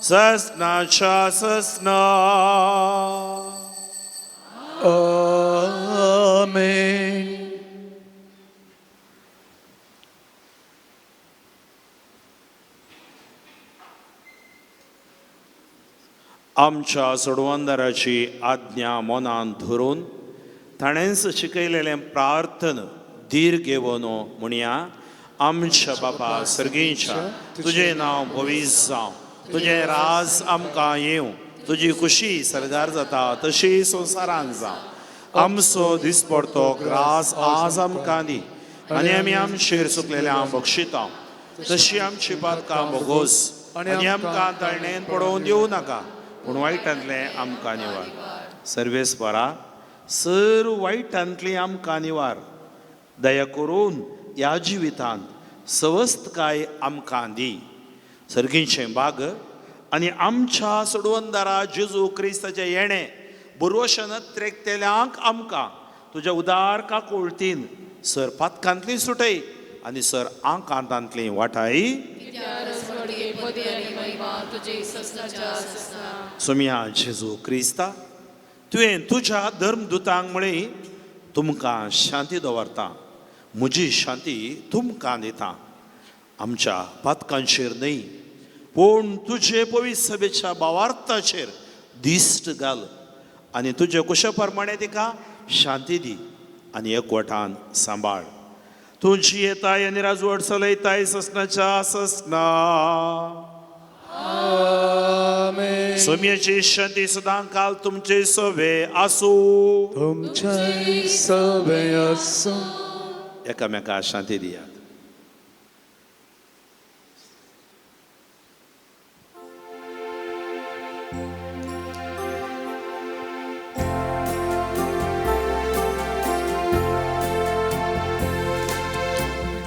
ससनाच्या ससना. आमेन. आमच्या सोडवंदाराची आज्ञा मनान धरून ताणेंच शिकयलेलें प्रार्थन धीर घेवन म्हणया. आमच्या बापा सर्गीच्या, तुजें नांव भविस जावं, तुजें राज आमकां येवं, तुजी खुशी सर्गार जाता तशी संवसारान जावं. आमचो दिसपडतो ग्रास आज आमकां दी आनी आमी आमचेर चुकलेल्या बक्षिता तशी आमची पातकां भोगोस आनी आमकां तळणेन पडोवन दिवं नाका पूण वायटांतलें आमकां निवार. सर्वेस्परा, सर वायटांतली आमकां निवार. दया करून ह्या जिवितांत सवस्तकाय आमकां दी. सर्गीचें बाग आनी आमच्या सोडवंदारा जेजू क्रिस्ताचें येणें बुरवशन त्रेकतेल्यांक आमकां तुज्या उदार काकुळतीन सर पातकांतली सुटय आनी सर आंकांतांतली वाटाय. सोम्या जेजू क्रिस्ता, तुवें तुज्या धर्मदुतांक म्हळी तुमकां शांती दवरता, म्हजी शांती तुमकां दिता. आमच्या पातकांचेर न्हय पूण तुजे पवित्र सभेच्या भावार्थाचेर दिश्ट घाल आनी तुजे कुशा प्रमाणे तिका शांती दी आनी एकवटान सांबाळ. तूं जियेताय आनी राजवट चलयताय ससनाच्या ससना. सोम्याची शांती सदां काल तुमचे सवे आसूं. तुमचे सवे आसूं. एकामेका शांती दियात.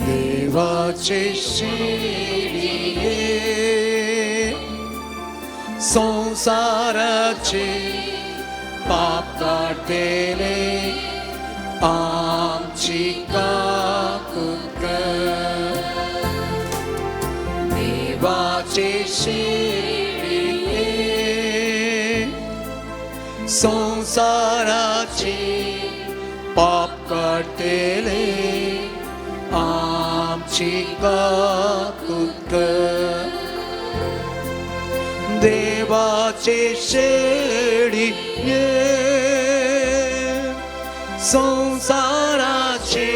देवाचे शिरिये संसाराचे पाप काडटेले आमची काकूट कर. देवाचे शिरिये संसाराचे पाप काडटेले आमची काकूट कर. देवाचे शेळये संसाराचे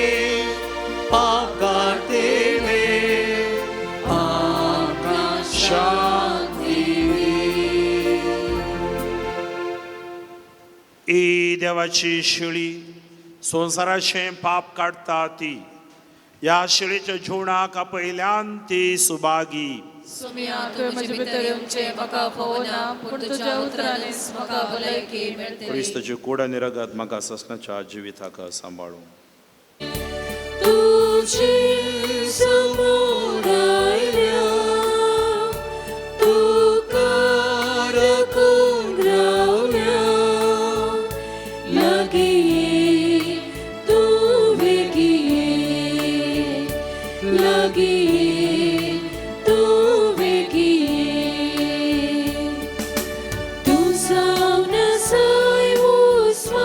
पाप काडटेले आमकां शांती ई देवाची शिळी संवसाराचें पाप काडटा ती ह्या शिळेच्या जेवणाक आपयल्यान ती सुभागी. सुमिया तुवें म्हजे भितर येवचें म्हाका फावना पूण तुज्या उतरांनीच म्हाका भलायकी मेळटली. क्रिस्ताची कोड आनी रगत म्हाका ससनाच्या जिविताक सांबाळूं. तुझे समोर आयल्या तुका राखून रावल्या लागीं ये तूं वेगीं ये लागीं ये तूं वेगीं ये तूं जावन आसाय उस्वास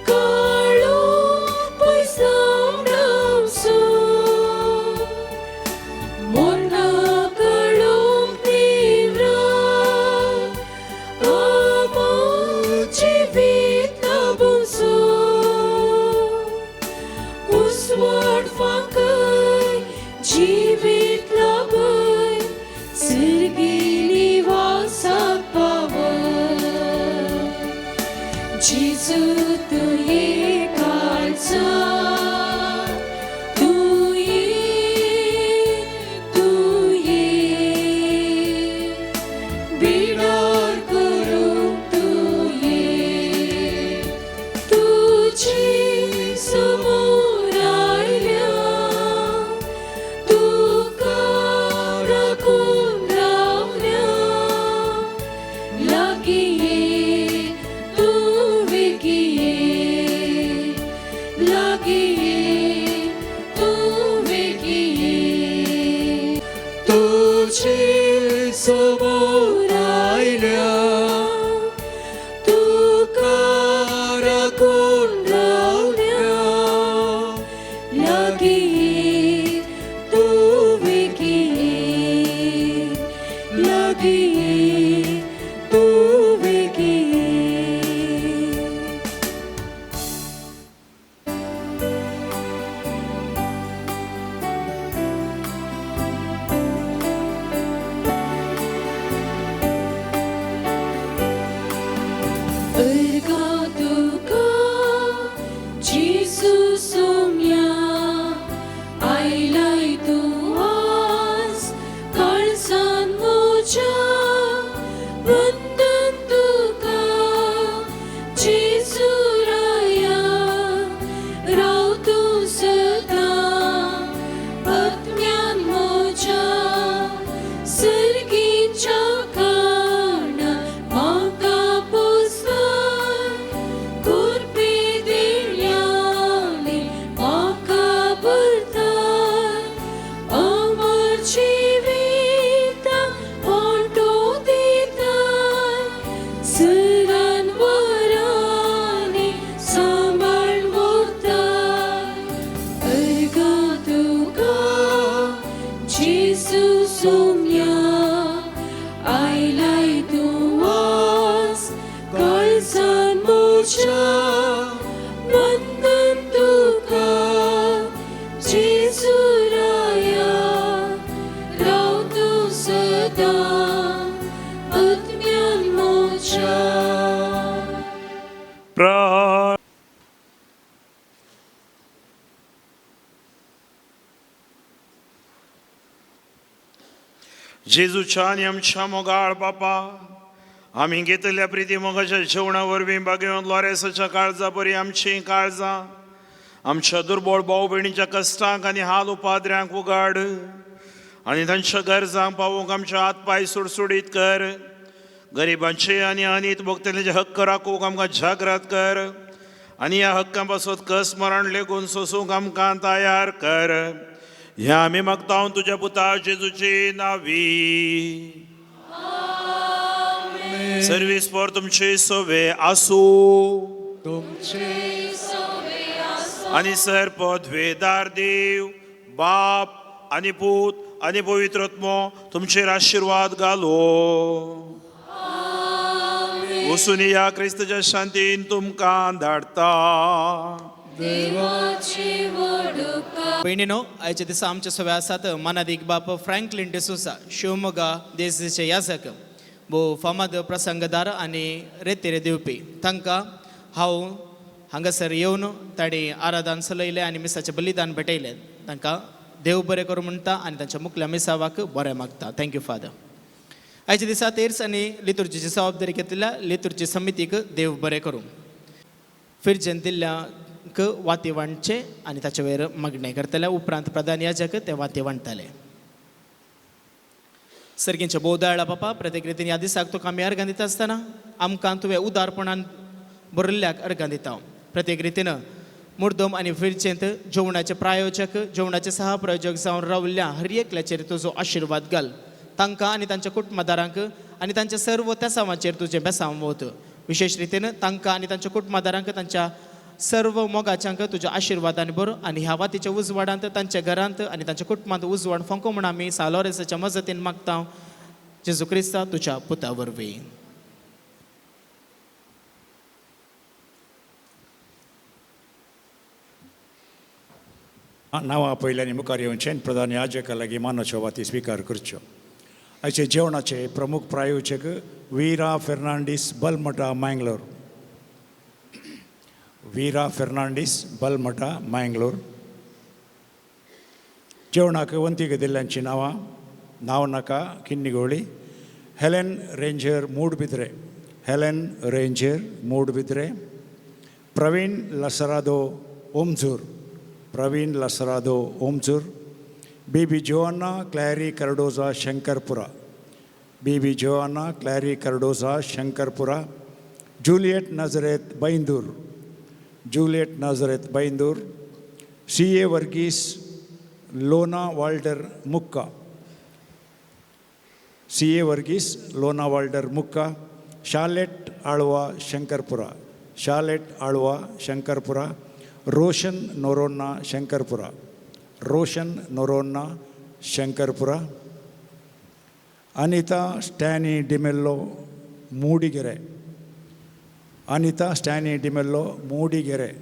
काळो पयसावन आमचो मोरना काळोख निव्रा आमो जिवीत लाबूंचो उस्वाड फांकय जिवीत लाबय सर्गी निवासाक पावय जेजू तूं ये काळजा तूं ये तूं ये बिडार करूंक तूं ये तुझे समोर आयल्या तुका राखून रावल्या लागीं ये तूं वेगीं ये लागीं ये तूं वेगीं ये तुझे समोर आयल्या तुका राखून रावल्या लागीं ये तूं वेगीं ये लागीं ये तूं वेगीं ये. अर्गा तुका जेजू सोम्या आयलाय तूं आज काळजान म्हज्या वंदन तुका जेजू राया राव तूं सदां आत्म्यान म्हज्या सर्गीच्या कारणान म्हाका पोसय कुरपे देण्यानी म्हाका भरताय अमर जिविता वांटो दिताय सरान वरांनी सांबाळ व्हरताय अर्गा तुका जेजू सोम्या आयलाय तूं आज काळजान म्हज्या वंदन तुका जेजू राया राव तूं सदां आत्म्यान म्हज्या. प्र जेजूच्या आनी आमच्या मोगाळ बापा आमी घेतल्या प्रिती मोगाच्या जेवणा वरवीं बागेवन लॉरेसाच्या काळजा बरी आमचीं काळजां आमच्या दुर्बळ भाव भयणीच्या कश्टांक आनी हाल उपाद्र्यांक उगाड आनी तांच्या गरजांक पावोवंक आमच्या हात पांय सुडसुडीत कर. गरिबांचे आनी अनीत भोगतल्यांचे हक्क राखूंक आमकां जागृत कर आनी ह्या हक्कां पासत कस मरण लेगून सोसूंक आमकां तयार कर. ह्या आमी मागता तुज्या पुता जेजूची नावी. सर्वीस फॉर तुमची सोवे आसूं तुमचे आनी सर पदवेदार देव बाप आनी पूत आनी पवित्र आत्मो तुमचेर आशिर्वाद घालो. वसून ह्या क्रिस्तच्या शांतीन तुमकां धाडता. देवाची वडुका. भयणीनो, आयच्या दिसा आमच्या सगळे आसात मानादीक बाप फ्रँकलीन डिसोसा, शिवमोगा देसाचे याजक, भोव फामाद प्रसंगदार आनी रेतेरे दिवपी. तांकां हांव हांगासर येवन तांणी आराधन चलयलें आनी मिसाचें बलिदान भेटयलें. तांकां देव बरें करूं म्हणटा आनी तांच्या मुखल्या मिसावाक बरें मागता. Thank you father. आयच्या दिसा तेर्स आनी लितुर्जीची जबाबदारी घेतल्या लितुर्जी समितीक देव बरें करूं. फिरजेन दिल्ल्याक वाती वांटचे आनी ताचे वयर मागणें करतले. उपरांत प्रधान याजक ते वाती वांट्टले. सर्गींचे भोव दयाळा बापा, प्रत्येक रितीन ह्या दिसाक तुका आमी अर्गां दिता आसतना आमकां तुवें उदारपणान बरयल्ल्याक अर्गां दिता. प्रत्येक रितीन मुर्दम आनी फिरचेंत जेवणाचे प्रायोजक, जेवणाचे सहप्रायोजक जावन रावल्ल्या हर एकल्याचेर तुजो आशिर्वाद घाल. तांकां आनी तांच्या कुटुंबादारांक आनी तांच्या सर्व तेसांवाचेर तुजें बेसांव वत. विशेश रितीन तांकां आनी तांच्या कुटुंबादारांक तांच्या सर्व मोगाच्यांक तुज्या आशिर्वादान बरो आनी ह्या वातीच्या उजवाडांत तांच्या घरांत आनी तांच्या कुटुंबांत उजवाड फांको म्हूण आमी सालोरेसाच्या मजतीन मागता, जेजू क्रिस्ता तुज्या पुता वरवीं. नांवां पयल्यानी मुखार येवचें प्रधान याजका लागीं मानाच्यो वाती स्विकार करच्यो. आयचे जेवणाचे प्रमुख प्रायोजक वीरा फेर्नांडीस, बलमठा, मँगलोर. वीरा फेर्नांडीस, बलमठा, मँगलोर. जेवणाक वंतीक दिल्ल्यांची नांवां: नांव नाका, Kinnigoli. Helen Ranger, Moodbidri. Helen Ranger, Moodbidri. Praveen Lasarado, Omjoor. Praveen Lasarado, Omjoor. Baby Joanna Clary Cardoza, Shankarpura. Baby Joanna Clary Cardoza, Shankarpura. Juliet Nazareth, Byndoor. Juliet Nazareth, Byndoor. C A Varghese, Lona Walter, Mukka. C A Varghese, Lona Walter, Mukka. Charlotte Alva, Shankarpura. Charlotte Alva, Shankarpura. Roshan Noronha, Shankarpura. Roshan Noronha, Shankarpura. Anita Stany D'Mello, Mudigere. Anita Stany D'Mello, Mudigere.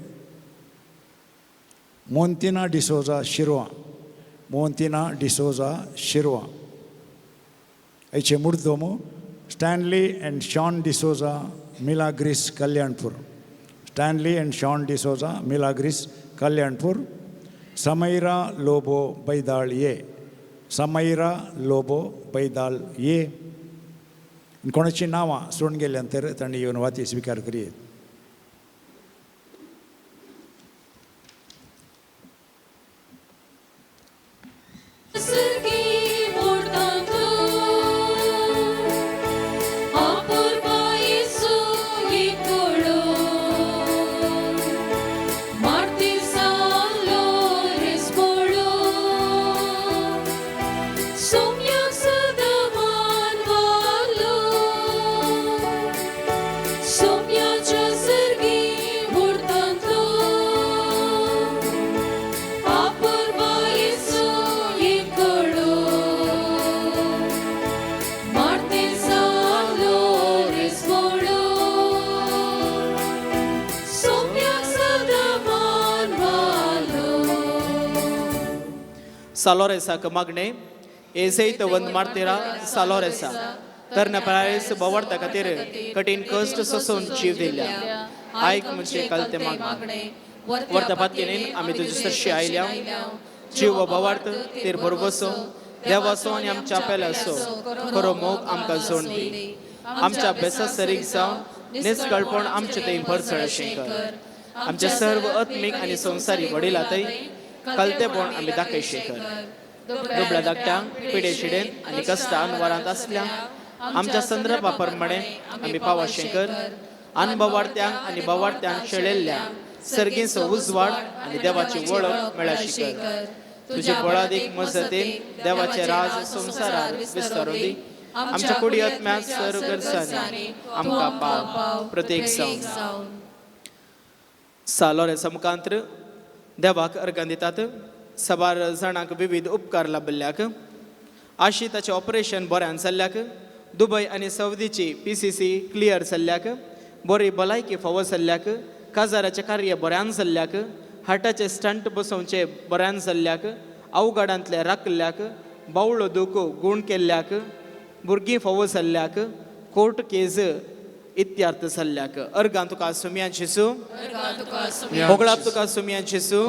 Montina D'Souza, Shirva. Montina D'Souza, Shirva. आयचे मुर्दोमो Stanley and Sean D'Souza, Milagres, Kalyanpur. Stanley and Sean D'Souza, Milagres, Kalyanpur. Samaira Lobo, Baidal A. Samaira Lobo, Baidal A. कोणाची नांवां सोडून गेल्यान तर तांणी येवन वाती स्विकार करयेत. सर्गी मोडतांत अपुरबायेचो एकलो मार्तीर जालो रेस्पोळो सोम्याक सदां मानवालो सोम्याच्या सर्गी मोडतांतलो अपुरबायेचो एकलो मार्तीर जालो रेस्पोळो सोम्याक सदां मानवालो. सालोरेसाक मागणें. एजैतवंत मार्तेरा सालोरेसा, तरण्या परायस बोवार्ता खातीर कठीण कश्ट सोसून जीव दिल्या, आयक म्हणजे कलते मागणें. वर्ता पातकेनीन आमी तुजे सरशी आयल्या. जीव व बोवार्थ तेर भरवसो देवाचो आनी आमच्या पेल्याचो खरो मोग आमकां जोड दी. आमच्या बेसा सरीक जावन निस्कळपण आमचे थंय भरसळ कर. आमच्या सर्व आत्मीक आनी संवसारी वडिलांतय कलतेपण आमी दाखयशे कर. दुबळ्या धाकट्यांक, पिडे शिडेन आनी कश्टान वरांत आसल्या आमच्या संदर्भा प्रमाणे आमी पावाशें कर. अनभवार्थ्यांक आनी भवार्थ्यांक शेळेल्ल्या सर्गीचो उजवाड आनी देवाची वळख मेळाशी कर. तुजे बळादीक मजतीन देवाचे राज संवसारार विस्तारून दी. आमच्या कुडी आत्म्यात सर्व गरजांनी आमकां पाव प्रत्येक जावन. सालोरे समकांत्र देवाक अर्गां दितात. साबार जाणांक विविध उपकार लाभिल्ल्याक, आशी ताचें ऑपरेशन बऱ्यान जाल्ल्याक, दुबय आनी सौदीची PCC clear जाल्ल्याक, बरी भलायकी फावो जाल्ल्याक, काजाराचें कार्य बऱ्यान जाल्ल्याक, हार्टाचे स्टंट बसोवचे बऱ्यान जाल्ल्याक, अवघडांतले राखल्ल्याक, बावळो दूख गूण केल्ल्याक, भुरगीं फावो जाल्ल्याक, कोर्ट केज इत्यार्थ जाल्ल्याक. अर्गां तुका सुमया जेजू, होगळाप तुका सुमया जेजू,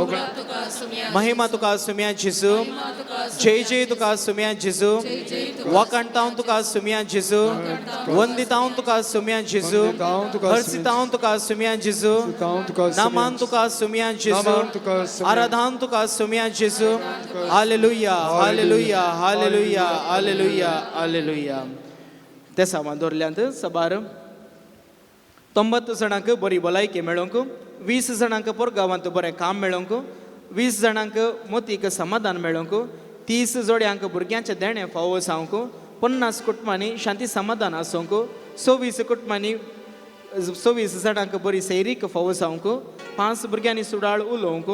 महिमा तुका सुमया जेजू, जय जय तुका सुमया जेजू, वाकाणतावन तुका सुमया जेजू, वंदितावन तुका सुमया जेजू, हर्षितावन तुका सुमया जेजू, नामान तुका सुमया जेजू, आराधान तुका सुमया जेजू. Hallelujah, hallelujah, hallelujah, hallelujah, hallelujah. ते सामान दवरल्यांत सबार 90 जाणांक बरी भलायकी मेळोवंक, 20 जाणांक पोरगांवांत बरें काम मेळोवंक, 20 जाणांक मोतीक समाधान मेळोवंक, 30 जोड्यांक भुरग्यांचें देणें फावो जावंक, 50 कुटुंबांनी शांती समाधान आसूंक, 26 कुटुंबांनी 26 जाणांक बरी सैरीक फावो जावंक, 5 भुरग्यांनी सुडाळ उलोवंक,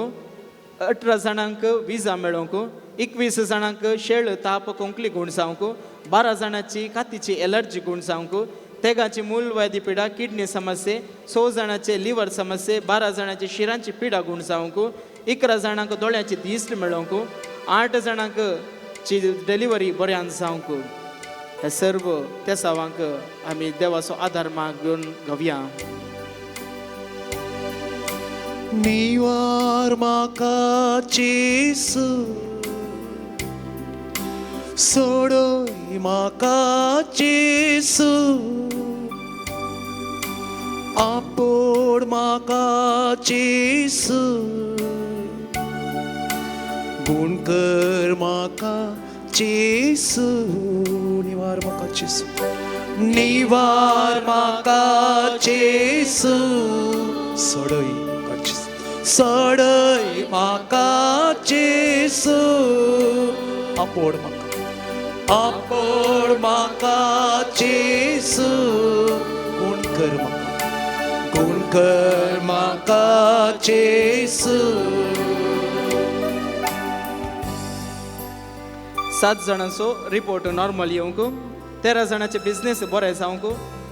18 जाणांक विजा मेळोवंक, 21 जाणांक शेळ ताप कोंकली गूण जावंक, 12 जाणांची कातीची एलर्जी गूण जावंक, तेगाची मूलव्याधी पिडा किडनी समस्ये, 6 जाणांचे लिवर समस्ये, 12 जाणांची शिरांची पिडा गूण जावंक, 11 जाणांक दोळ्याची दिश्ट मेळोवंक, 8 जाणांक ची डिलिव्हरी बऱ्यान जावंक. हे सर्व तेसावांक आमी देवाचो आदार मागून घेवया. निवार म्हाका जेजू, सोडय म्हाका जेजू, आपोड म्हाका जेजू, गुण कर म्हाका जेजू, निवार म्हाका जेजू, निवार म्हाका जेजू, सोडय म्हाका जेजू, सोडय म्हाका जेजू, आपोड म्हाका, आपोड म्हाका जेजू, गुण कर म्हाका, गुण कर म्हाका जेजू. 7 जाणांचो रिपोर्ट नॉर्मल येवंक, 13 जाणांचे बिजनेस बरें जावंक,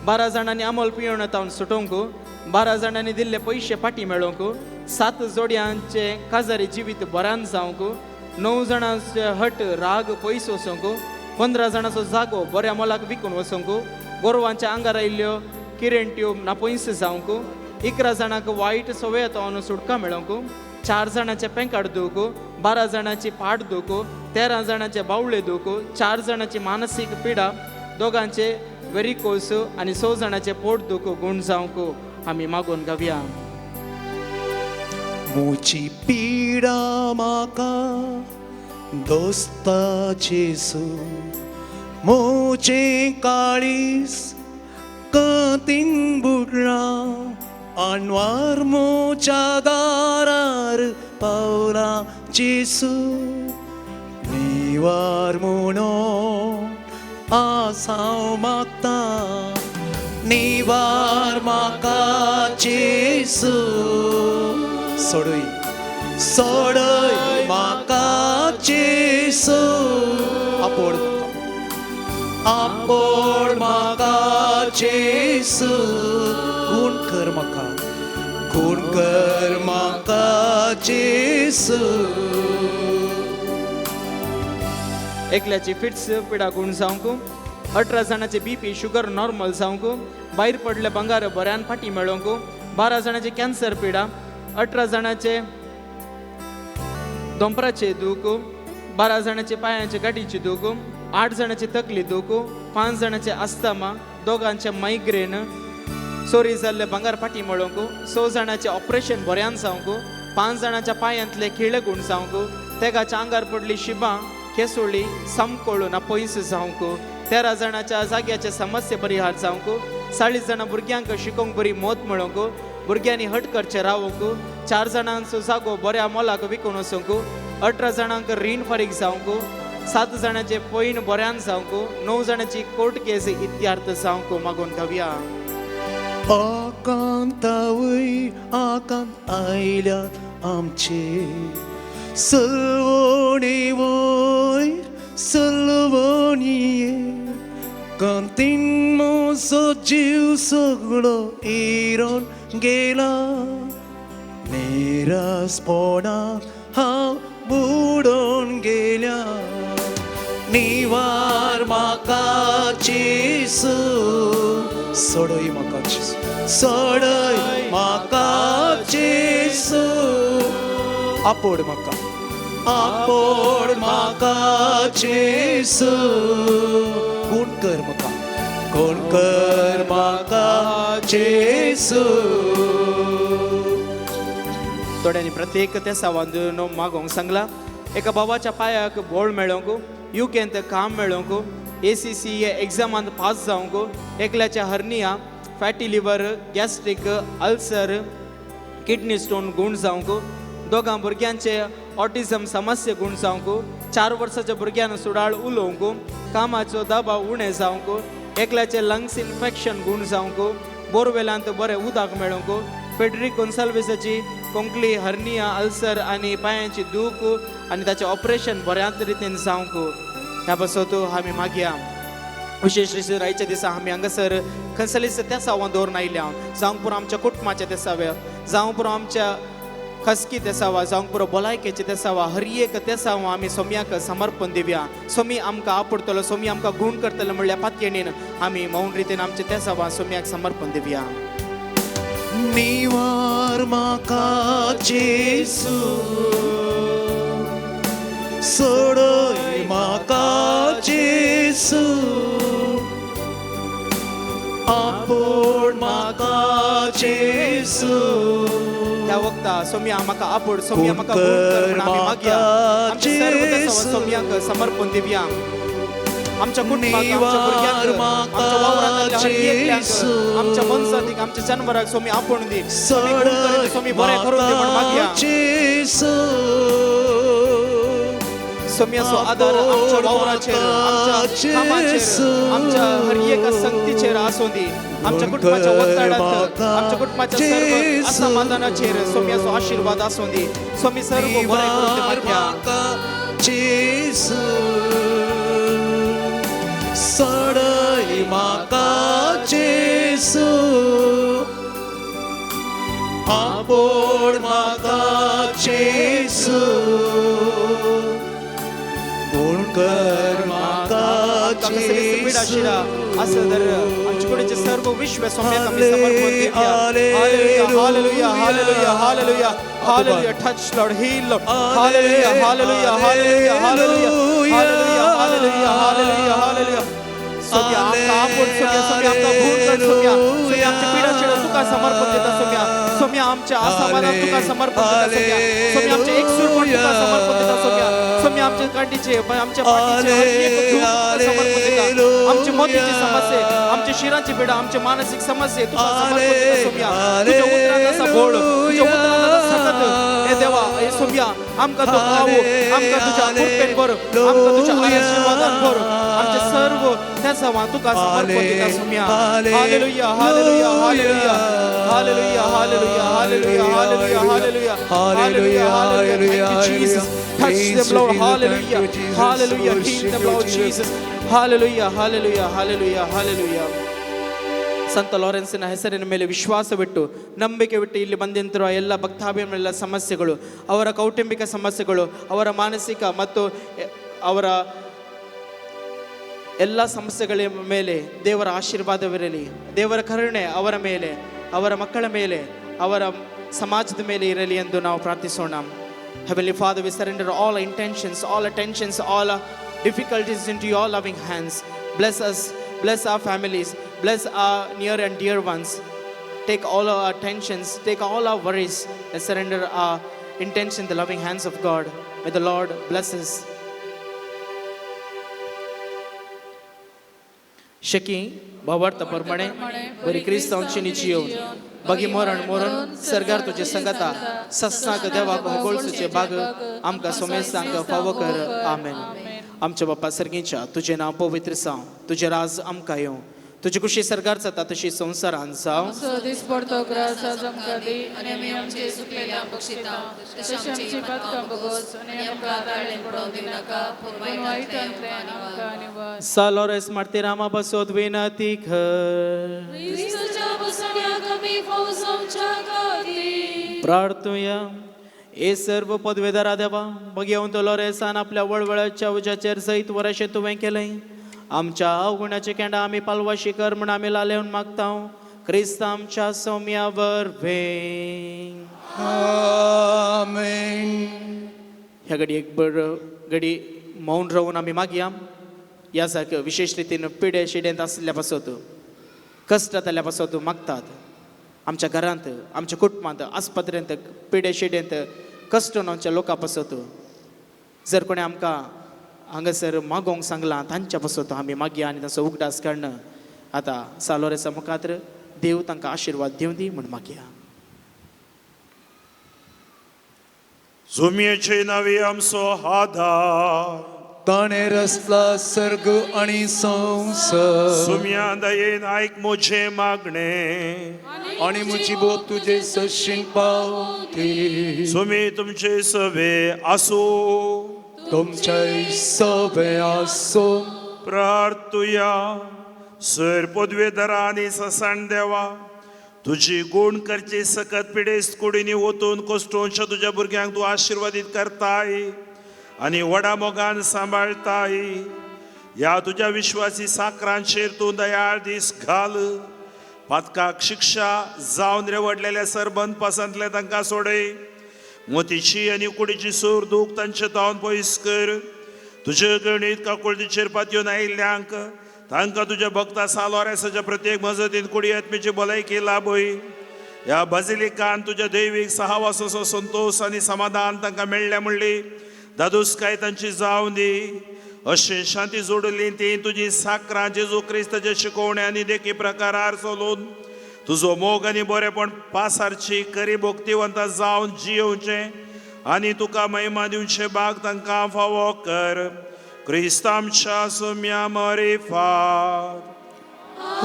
12 जाणांनी अमोल पियोण तावन सुटोवंक, 12 जाणांनी दिल्ले पयशे फाटीं मेळोवंक, 7 जोडयांचे काजारी जिवीत बऱ्यान जावंक, 9 जाणांचे हट राग पयस वचोंक, 15 जाणांचो जागो बऱ्या मोलाक विकून वचोंक, गोरवांच्या आंगार आयिल्ल्यो किरेंट्यो नापयस जावंक, 11 जाणांक वायट सवय तावन सुटका मेळोवंक, 4 जाणांचे पेंकाड दूख, 12 जाणांची पाट दूख, 13 जाणांचे बावळे दूख, 4 जाणांची मानसीक पिडा, दोगांचे वेरिकोस आनी 6 जाणांचे पोट दूख गूण जावंक आमी मागून घेवया. म्हजी पिडा म्हाका दोस्ता जेजू, म्हजें काळीज कांतीन बुडलां, आनवार म्हज्या दारार पावला जेजू, निवार म्हणून आज हांव मागतां, निवार म्हाका जेजू, सोडय सोडय म्हाका जेजू, आपोड म्हाका, आपोड म्हाका जेजू, गुण कर म्हाका, गुण कर म्हाका जेजू. एकल्याची फिट्स पिडा गूण जावंक, 18 जाणांचे बीपी शुगर नॉर्मल जावंक, भायर पडले भांगर बऱ्यान फाटीं मेळोवंक, 12 जाणांचे कॅन्सर पिडा, 18 जाणांचे दोंपराचे दूख, 12 जाणांचे पांयांचे गाडीची दूख, 8 जाणांची तकली दूख, 5 जाणांचे अस्थमा, दोगांचे मायग्रेन, चोरी जाल्ले भांगर फाटीं मेळोवंक, 6 जाणांचे ऑपरेशन बऱ्यान जावंक, 5 जाणांच्या पांयांतले खिळे गूण जावंक, तेगाच्या आंगार पडली शिबां केसोळी सामकोळून पयस जावंक, 13 जाणांच्या जाग्याचे समस्ये परिहार जावंक, 40 जाणां भुरग्यांक शिकोवंक बरी मत मेळोवंक, भुरग्यांनी हट करचें रावंक, 4 जाणांचो जागो बऱ्या मोलाक विकून वचूंक, 18 जाणांक रीण फारीक जावंक, 7 जाणांचे पयण बऱ्यान जावंक, 9 जाणांची कोर्ट केस इत्यार्थ जावंक मागून घेवया. आकांतावय आकांत आयल्यात आमचे, सलवणी वयर सलवणये, कांतीन म्हजो जीव सगळो इरोन गेला निरसपणा हांव बुडोन गेल्या निवार म्हाका जेजू सोडय म्हाका जेजू सोडय म्हाका जेजू आपोड म्हाका आपोड म्हाका जेजू कोण कर म्हाका कोण कर म्हाका जेजू. थोड्यांनी प्रत्येक त्या सावांदून मागोंक सांगला एका बाबाच्या पांयाक बोळ मेळोंक युकेंत काम मेळोंक ACC एग्जामांत पास जावंक एकल्याच्या hernia fatty liver gastric ulcer kidney stone गूण जावंक दोगां भुरग्यांचे ऑटिझम समस्या गूण जावंक 4 वर्साच्या भुरग्यान सुडाळ उलोवंक कामाचो दबाव उणें जावंक एकल्याचे लंग्स इन्फेक्शन गूण जावंक बोरवेलांत बरें उदक मेळोंक फेडरिक गोन्साल्विसाची कोंकली हर्निया अल्सर आनी पांयांची दूख आनी ताचें ऑपरेशन बऱ्याच रितीन जावंक. ह्या पासत आमी मागया विशेश रितीन रायच्या दिसा आमी हांगासर खंयसलीस त्या सावां दवरून आयल्या जावंक पुरो आमच्या कुटुंबाच्या तेसाव्या जावंक पुरो आमच्या खसकी तेसावा जावंक पुरो भलायकेचे तेसावा हर एक तेसावा आमी सोम्याक समर्पण दिवया. सोमी आमकां आपडतलो सोमी आमकां गूण करतलो म्हणल्यार पातयेणीन आमी मौन रितीन आमचे तेसावा सोम्याक समर्पण दिवया. निवार म्हाका जेजू सोडय म्हाका जेजू आपोड म्हाका जेजू. त्या वक्ता सोम्या म्हाका आपोड सोम्या म्हाका गूण कर म्हूण आमी मागया. आमचे सर्व तेसावा सोम्याक समर्पण दिवया. आमच्या कुटुंबाक आमच्या भुरग्यांक आमच्या वावरांतल्या हर एकल्याक आमच्या मनजातीक आमच्या जानवराक सोमी आपोवन दी सोमी गूण करून सोमी बरें करून दी म्हूण मागया. सोम्याचो आदार आमच्या वावराचेर आमच्या कामाचेर आमच्या हर एका संगतीचेर आसूं दी. आमच्या कुटुंबाच्या वत्ताडांत आमच्या कुटुंबाच्या सर्व असमाधानाचेर सोम्याचो आशिर्वाद आसूं दी. सोमी सर्व बरें करून दी मागया. सोडय म्हाका जेजू आपोड म्हाका जेजू गुण कर म्हाका जेजू. असं तर आमचे कुडीचे सर्व विश्व सोम्याक आमी समर्पण दिवया. Hallelujah hallelujah hallelujah hallelujah hallelujah. Touch Lord, heal Lord. Hallelujah hallelujah hallelujah hallelujah hallelujah hallelujah hallelujah hallelujah. Saumya आमकां आपोड सोम्या सोम्या आमकां गूण कर सोम्या सोम्या आमच्या पिडाचेर तुका समर्पण दिता सोम्या सोम्या आमच्या असमाधान तुका समर्पण दिता सोम्या सोम्या आमच्या एकसूरपण तुका समर्पण दिता सोम्या सोम्या आमच्या कांडीचे आमच्या पाठीचे हर एक दूख तुका समर्पण दिता. आमची मोतीची समस्या आमच्या शिरांची पिडा आमचे मानसीक समस्या तुका समर्पण दिता सोम्या. तुझ्या उतरांत आसा बोळ तुझ्या उतरांत आसा सकत हे देवा हे सोम्या आमकां तूं पावो आमकां तुज्या कृपेन भर आमकां तुज्या आशिर्वादान भर. आमचे सर्व तेसावां तुका समर्पण दिता Saumya. Hallelujah hallelujah hallelujah hallelujah hallelujah hallelujah hallelujah hallelujah hallelujah hallelujah. Thank you Jesus. Touch them Lord. Hallelujah hallelujah. Heal them Lord Jesus. Hallelujah hallelujah hallelujah hallelujah. ಸಂತ ಲಾರೆನ್ಸಿನ ಹೆಸರಿನ ಮೇಲೆ ವಿಶ್ವಾಸವಿಟ್ಟು ನಂಬಿಕೆ ಬಿಟ್ಟು ಇಲ್ಲಿ ಬಂದಿಂತಿರುವ ಎಲ್ಲ ಭಕ್ತಾಭಿಮಾನಿಗಳ ಸಮಸ್ಯೆಗಳು ಅವರ ಕೌಟುಂಬಿಕ ಸಮಸ್ಯೆಗಳು ಅವರ ಮಾನಸಿಕ ಮತ್ತು ಅವರ ಎಲ್ಲ ಸಮಸ್ಯೆಗಳ ಮೇಲೆ ದೇವರ ಆಶೀರ್ವಾದವಿರಲಿ. ದೇವರ ಕರುಣೆ ಅವರ ಮೇಲೆ ಅವರ ಮಕ್ಕಳ ಮೇಲೆ ಅವರ ಸಮಾಜದ ಮೇಲೆ ಇರಲಿ ಎಂದು ನಾವು ಪ್ರಾರ್ಥಿಸೋಣ. Heavenly Father, we surrender all our intentions, all our tensions, all our difficulties into your loving hands. Bless us, bless our families, bless our near and dear ones. Take all our tensions, take all our worries, and surrender our intention in the loving hands of God. May the Lord bless us. Shaky भावार्थ प्रमाणे बरी क्रिस्तांवची निची येवन बागी मरण मरण सरकार तुझे संगता सत्सांग देवाक होगोळसूचे बाग आमकां सोमेसांक फावो कर. आमेन. आमच्या बापा सर्गीच्या तुजें नांव पवित्र जावं, तुजें राज आमकां येवं, तुजी खुशी सरकार जाता तशी संवसारान जावं. दिसपडतो ग्रास आज आमकां दी आनी आमी आमचे चुकलेल्या बक्षिता तशें आमची पातकां भोगोस आनी आमकां ताळें पडोवंक दिनाका पूण वायटांतलें आमकां निवार. सा लॉरेन्स मार्तीर आमा पासत विनती कर. क्रिस्तूच्या बसण्याक आमी आमी फौज आमच्या खातीर. प्रार्थुया. हे सर्व पदवेदारा देवा, भगवंत लोरेसान आपल्या वळवळाच्या उज्याचेर सयत वरशें तुवें केलें. आमच्या अवगुणाचे केंडा आमी पालवाशी कर म्हूण आमी लालेवन मागता, क्रिस्त आमच्या सौम्या वरवीं. आमेन. ह्या घडी एक बरो घडी मौन रावून आमी मागया. ह्या सारक्यो विशेश रितीन पिडे शिडेंत आशिल्ल्या पासत, कश्टांतल्या पासत मागतात. आमच्या घरांत, आमच्या कुटुंबांत, आस्पत्रेंत पिडे शिडेंत कश्ट आमच्या लोकां पासत जर कोणें आमकां हांगासर मागोवंक सांगलां तांच्या पासत आमी मागया आनी तांचो उगडास काडून आतां सालोरेसा मुखार देव तांकां आशिर्वाद दिवं दी म्हूण मागया. जुमयेचे नावे आमचो आधार, ताणें रचला सर्ग आनी संवसार. सुम्या दयेन आयक म्हजें मागणें आनी म्हजी बोब तुजे सशीन पावती. सुमी तुमचे सवे आसूं, तुमचे सवे आसूं. प्रार्थुया. सर पदवेदारा आनी ससाण देवा, तुजी गुण करची सकत पिडेस्त कुडींनी वतून कश्टोंच्या तुज्या भुरग्यांक तूं आशिर्वादीत करताय आनी व्हडा मोगान सांबाळताय. ह्या तुज्या विश्वासी साकरांचेर तूं दयाळ दीस घाल. पातकाक शिक्षा जावन रेवडलेल्या सरबंद पासांतले तांकां सोडय. मोतीची आनी कुडीची सूर दूख तांचे तावन पयस कर. तुजे गणीत काकुळतीचेर पातयेवन आयिल्ल्यांक तांकां तुज्या भक्ता सालोरेसाच्या प्रत्येक मजतीन कुडी आत्मेची भलायकी लाभय. ह्या बाजिलिकान तुज्या दैवीक सहावासाचो संतोश आनी समाधान तांकां मेळ्ळें म्हणली दादोसकाय तांची जावं दी. अशें शांती जोडली ती तुजी साकरां जेजू क्रिस्ताच्या शिकोवणे आनी देखी प्रकारार चलून तुजो मोग आनी बरेपण पासारची करी भक्तिवंता जावन जियोवचें आनी तुका महिमा दिवचें भाग तांकां फावो कर. क्रिस्त आमच्या सुम्या मरिफात.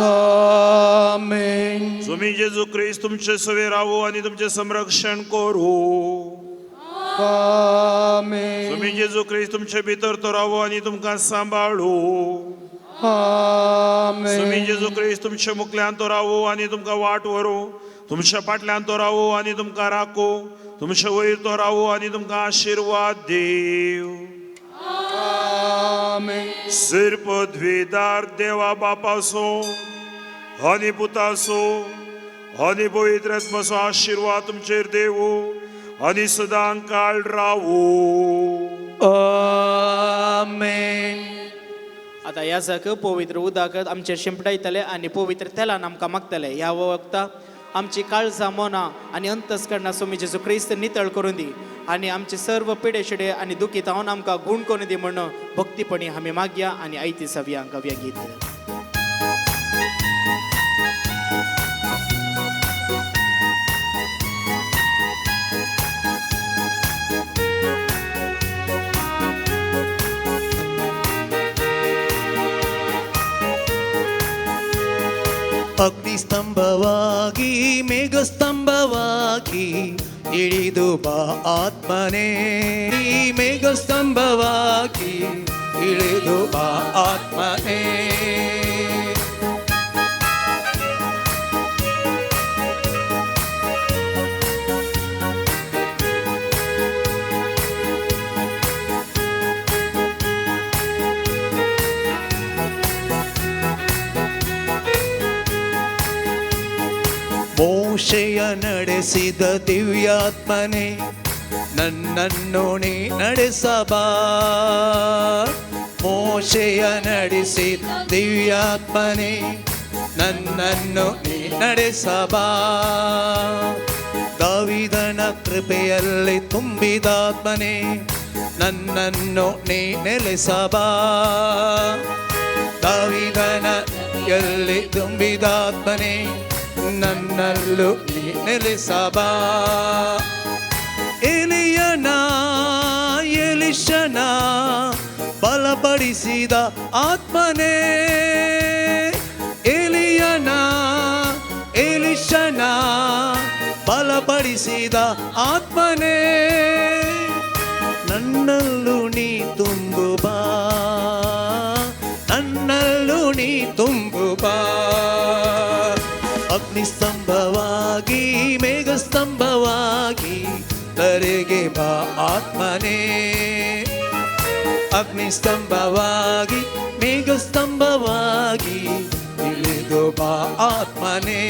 आमेन. सुमी जेजू क्रिस्त तुमचे सवे रावो आनी तुमचें संरक्षण करूं. आमेन. सुमी जेजू क्रिस्त तुमचे भितर तो रावो आनी तुमकां सांबाळू. आमेन. सुमी जेजू क्रिस्त तुमचे मुखल्यान तो रावो आनी तुमकां वाट व्हरूं. तुमच्या फाटल्यान तो रावो आनी तुमकां राखू. तुमचे वयर तो रावो आनी तुमकां आशिर्वाद दिव. आमेन. सिर पदवीदार देवा बापासो आनी पुतासो आनी पवित्र आत्माचो आशिर्वाद तुमचेर देवू आनी सदां काळ रावू. आमेन. आतां ह्या जाक पवित्र उदक आमचेर शिंपडायतले आनी पवित्र तेलान आमकां मागतले. ह्या वखता आमची काळजां, मनां आनी अंतस्करणां स्वामी जेजू क्रिस्त नितळ करून दी आनी आमचे सर्व पिडे शिडे आनी दुखी तावन आमकां गूण करून दी म्हूण भक्तीपणी आमी मागया आनी आयती सवया गावया गीत. ಅಗ್ನಿಸ್ತಂಭವಾಗಿ ಮೇಘಸ್ತಂಭವಾಗಿ ಇಳಿದು ಬಾ ಆತ್ಮನೇ, ಮೇಘಸ್ತಂಭವಾಗಿ ಇಳಿದು ಬಾ ಆತ್ಮನೇ. ಮೋಶೆಯ ನಡೆಸಿದ ದಿವ್ಯಾತ್ಮನೇ, ನನ್ನನ್ನು ನೀ ನಡೆಸಬಾ. ಮೋಶೆಯ ನಡೆಸಿದ ದಿವ್ಯಾತ್ಮನೇ, ನನ್ನನ್ನು ನೀ ನಡೆಸಬಾ. ದಾವಿದನ ಕೃಪೆಯಲ್ಲಿ ತುಂಬಿದಾತ್ಮನೇ, ನನ್ನನ್ನು ನೀ ನೆಲೆಸಬಾ. ದಾವಿದನ ಎಲ್ಲಿ ತುಂಬಿದಾತ್ಮನೇ, ನನ್ನಲ್ಲೂ ನೀ ನೆಲೆಸಬಾ. ಎಲಿಯನ ಎಲಿಷನ ಬಲಪಡಿಸಿದ ಆತ್ಮನೇ, ಎಲಿಯನ ಎಲಿಷನ ಬಲಪಡಿಸಿದ ಆತ್ಮನೇ, ನನ್ನಲ್ಲೂ ನೀ ತುಂಬು ಬಾ, ನನ್ನಲ್ಲೂ ನೀ ತುಂಬು ಬಾ. ಅಗ್ನಿಸ್ತಂಭವಾಗಿ ಆತ್ಮನೇ. ಅಗ್ನಿಸ್ತಂಭವಾಗಿ ಮೇಘಸ್ತಂಭವಾಗಿ ಇಳಿದು ಬಾ ಆತ್ಮನೇ.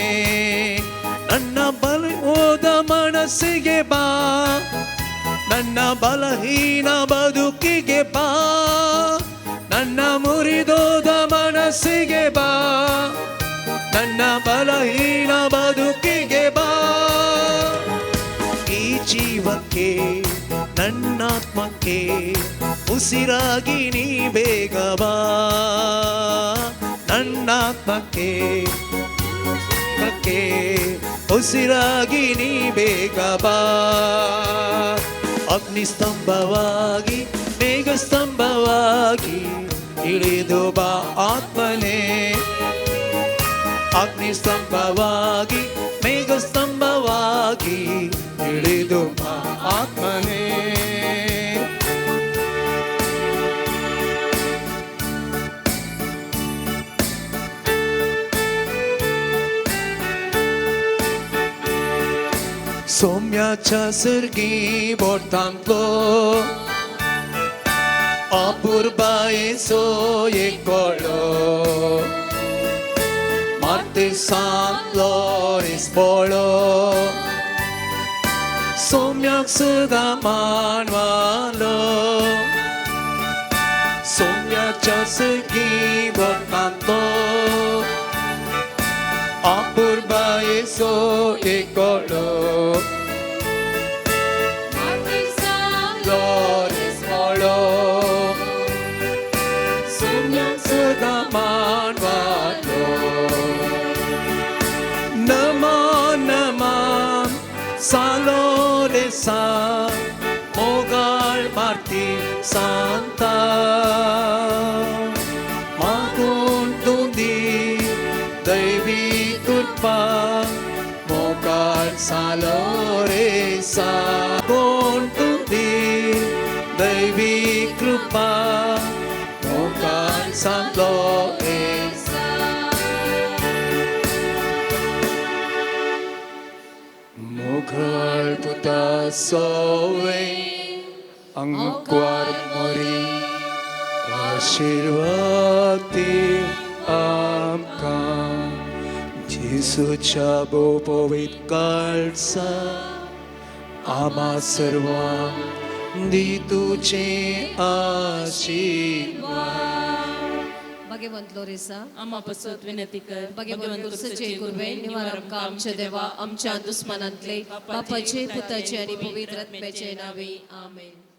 ನನ್ನ ಬಲ ಹೋದ ಮನಸ್ಸಿಗೆ ಬಾ, ನನ್ನ ಬಲಹೀನ ಬದುಕಿಗೆ ಬಾ, ನನ್ನ ಮುರಿದೋದ ಮನಸ್ಸಿಗೆ ಬಾ, ನನ್ನ ಬಲಹೀನ ಬದುಕಿಗೆ ಬಾ. ಈ ಜೀವಕ್ಕೆ ನನ್ನಾತ್ಮಕ್ಕೆ ಉಸಿರಾಗಿ ನೀ ಬೇಗ ಬಾ, ನನ್ನಾತ್ಮಕ್ಕೆ ಉಸಿರಾಗಿ ನೀ ಬೇಗ ಬಾ. ಅಗ್ನಿಸ್ತಂಭವಾಗಿ ಮೇಘಸ್ತಂಭವಾಗಿ ಇಳಿದು ಬಾ ಆತ್ಮನೇ. ಅಗ್ನಿಸ್ತಂಭವಾಗಿ ಮೇಘಸ್ತಂಭವಾಗಿ ಇಳಿದು ಬಾ ಆತ್ಮನೇ. सोम्याच्या सर्गी बोटांतलो अपुरबायेचो एक कळो, मार्तेसांतलो रिस्पोळो, सोम्याक सदां मानवालो. सोम्याच्या सर्गी बोटांतलो अपुरबायेचो एक कळो, मोगाळ मारती सांता, मागून तुंदी दैवी कृपा, मोगाळ सालो रे सा, कोण तुंदी दैवी कृपा, मोगाळ सालो रे. मुघल पुता सोवे अंकवार मोरी आशीर्वादी आमकां, जेसूच्या भोव-पवित्र काळजा आमा सर्वांक दी तुजे आशीर्वाद. भगवंत लोरेसा आमा पसत विनंती कर. भगवंत तुझे कुर्बे निवार आमकां आमच्या देवा आमच्या दुस्मनांतले बापाचे पुताचे आनी पवित्र आत्म्याचे नावे आमेन.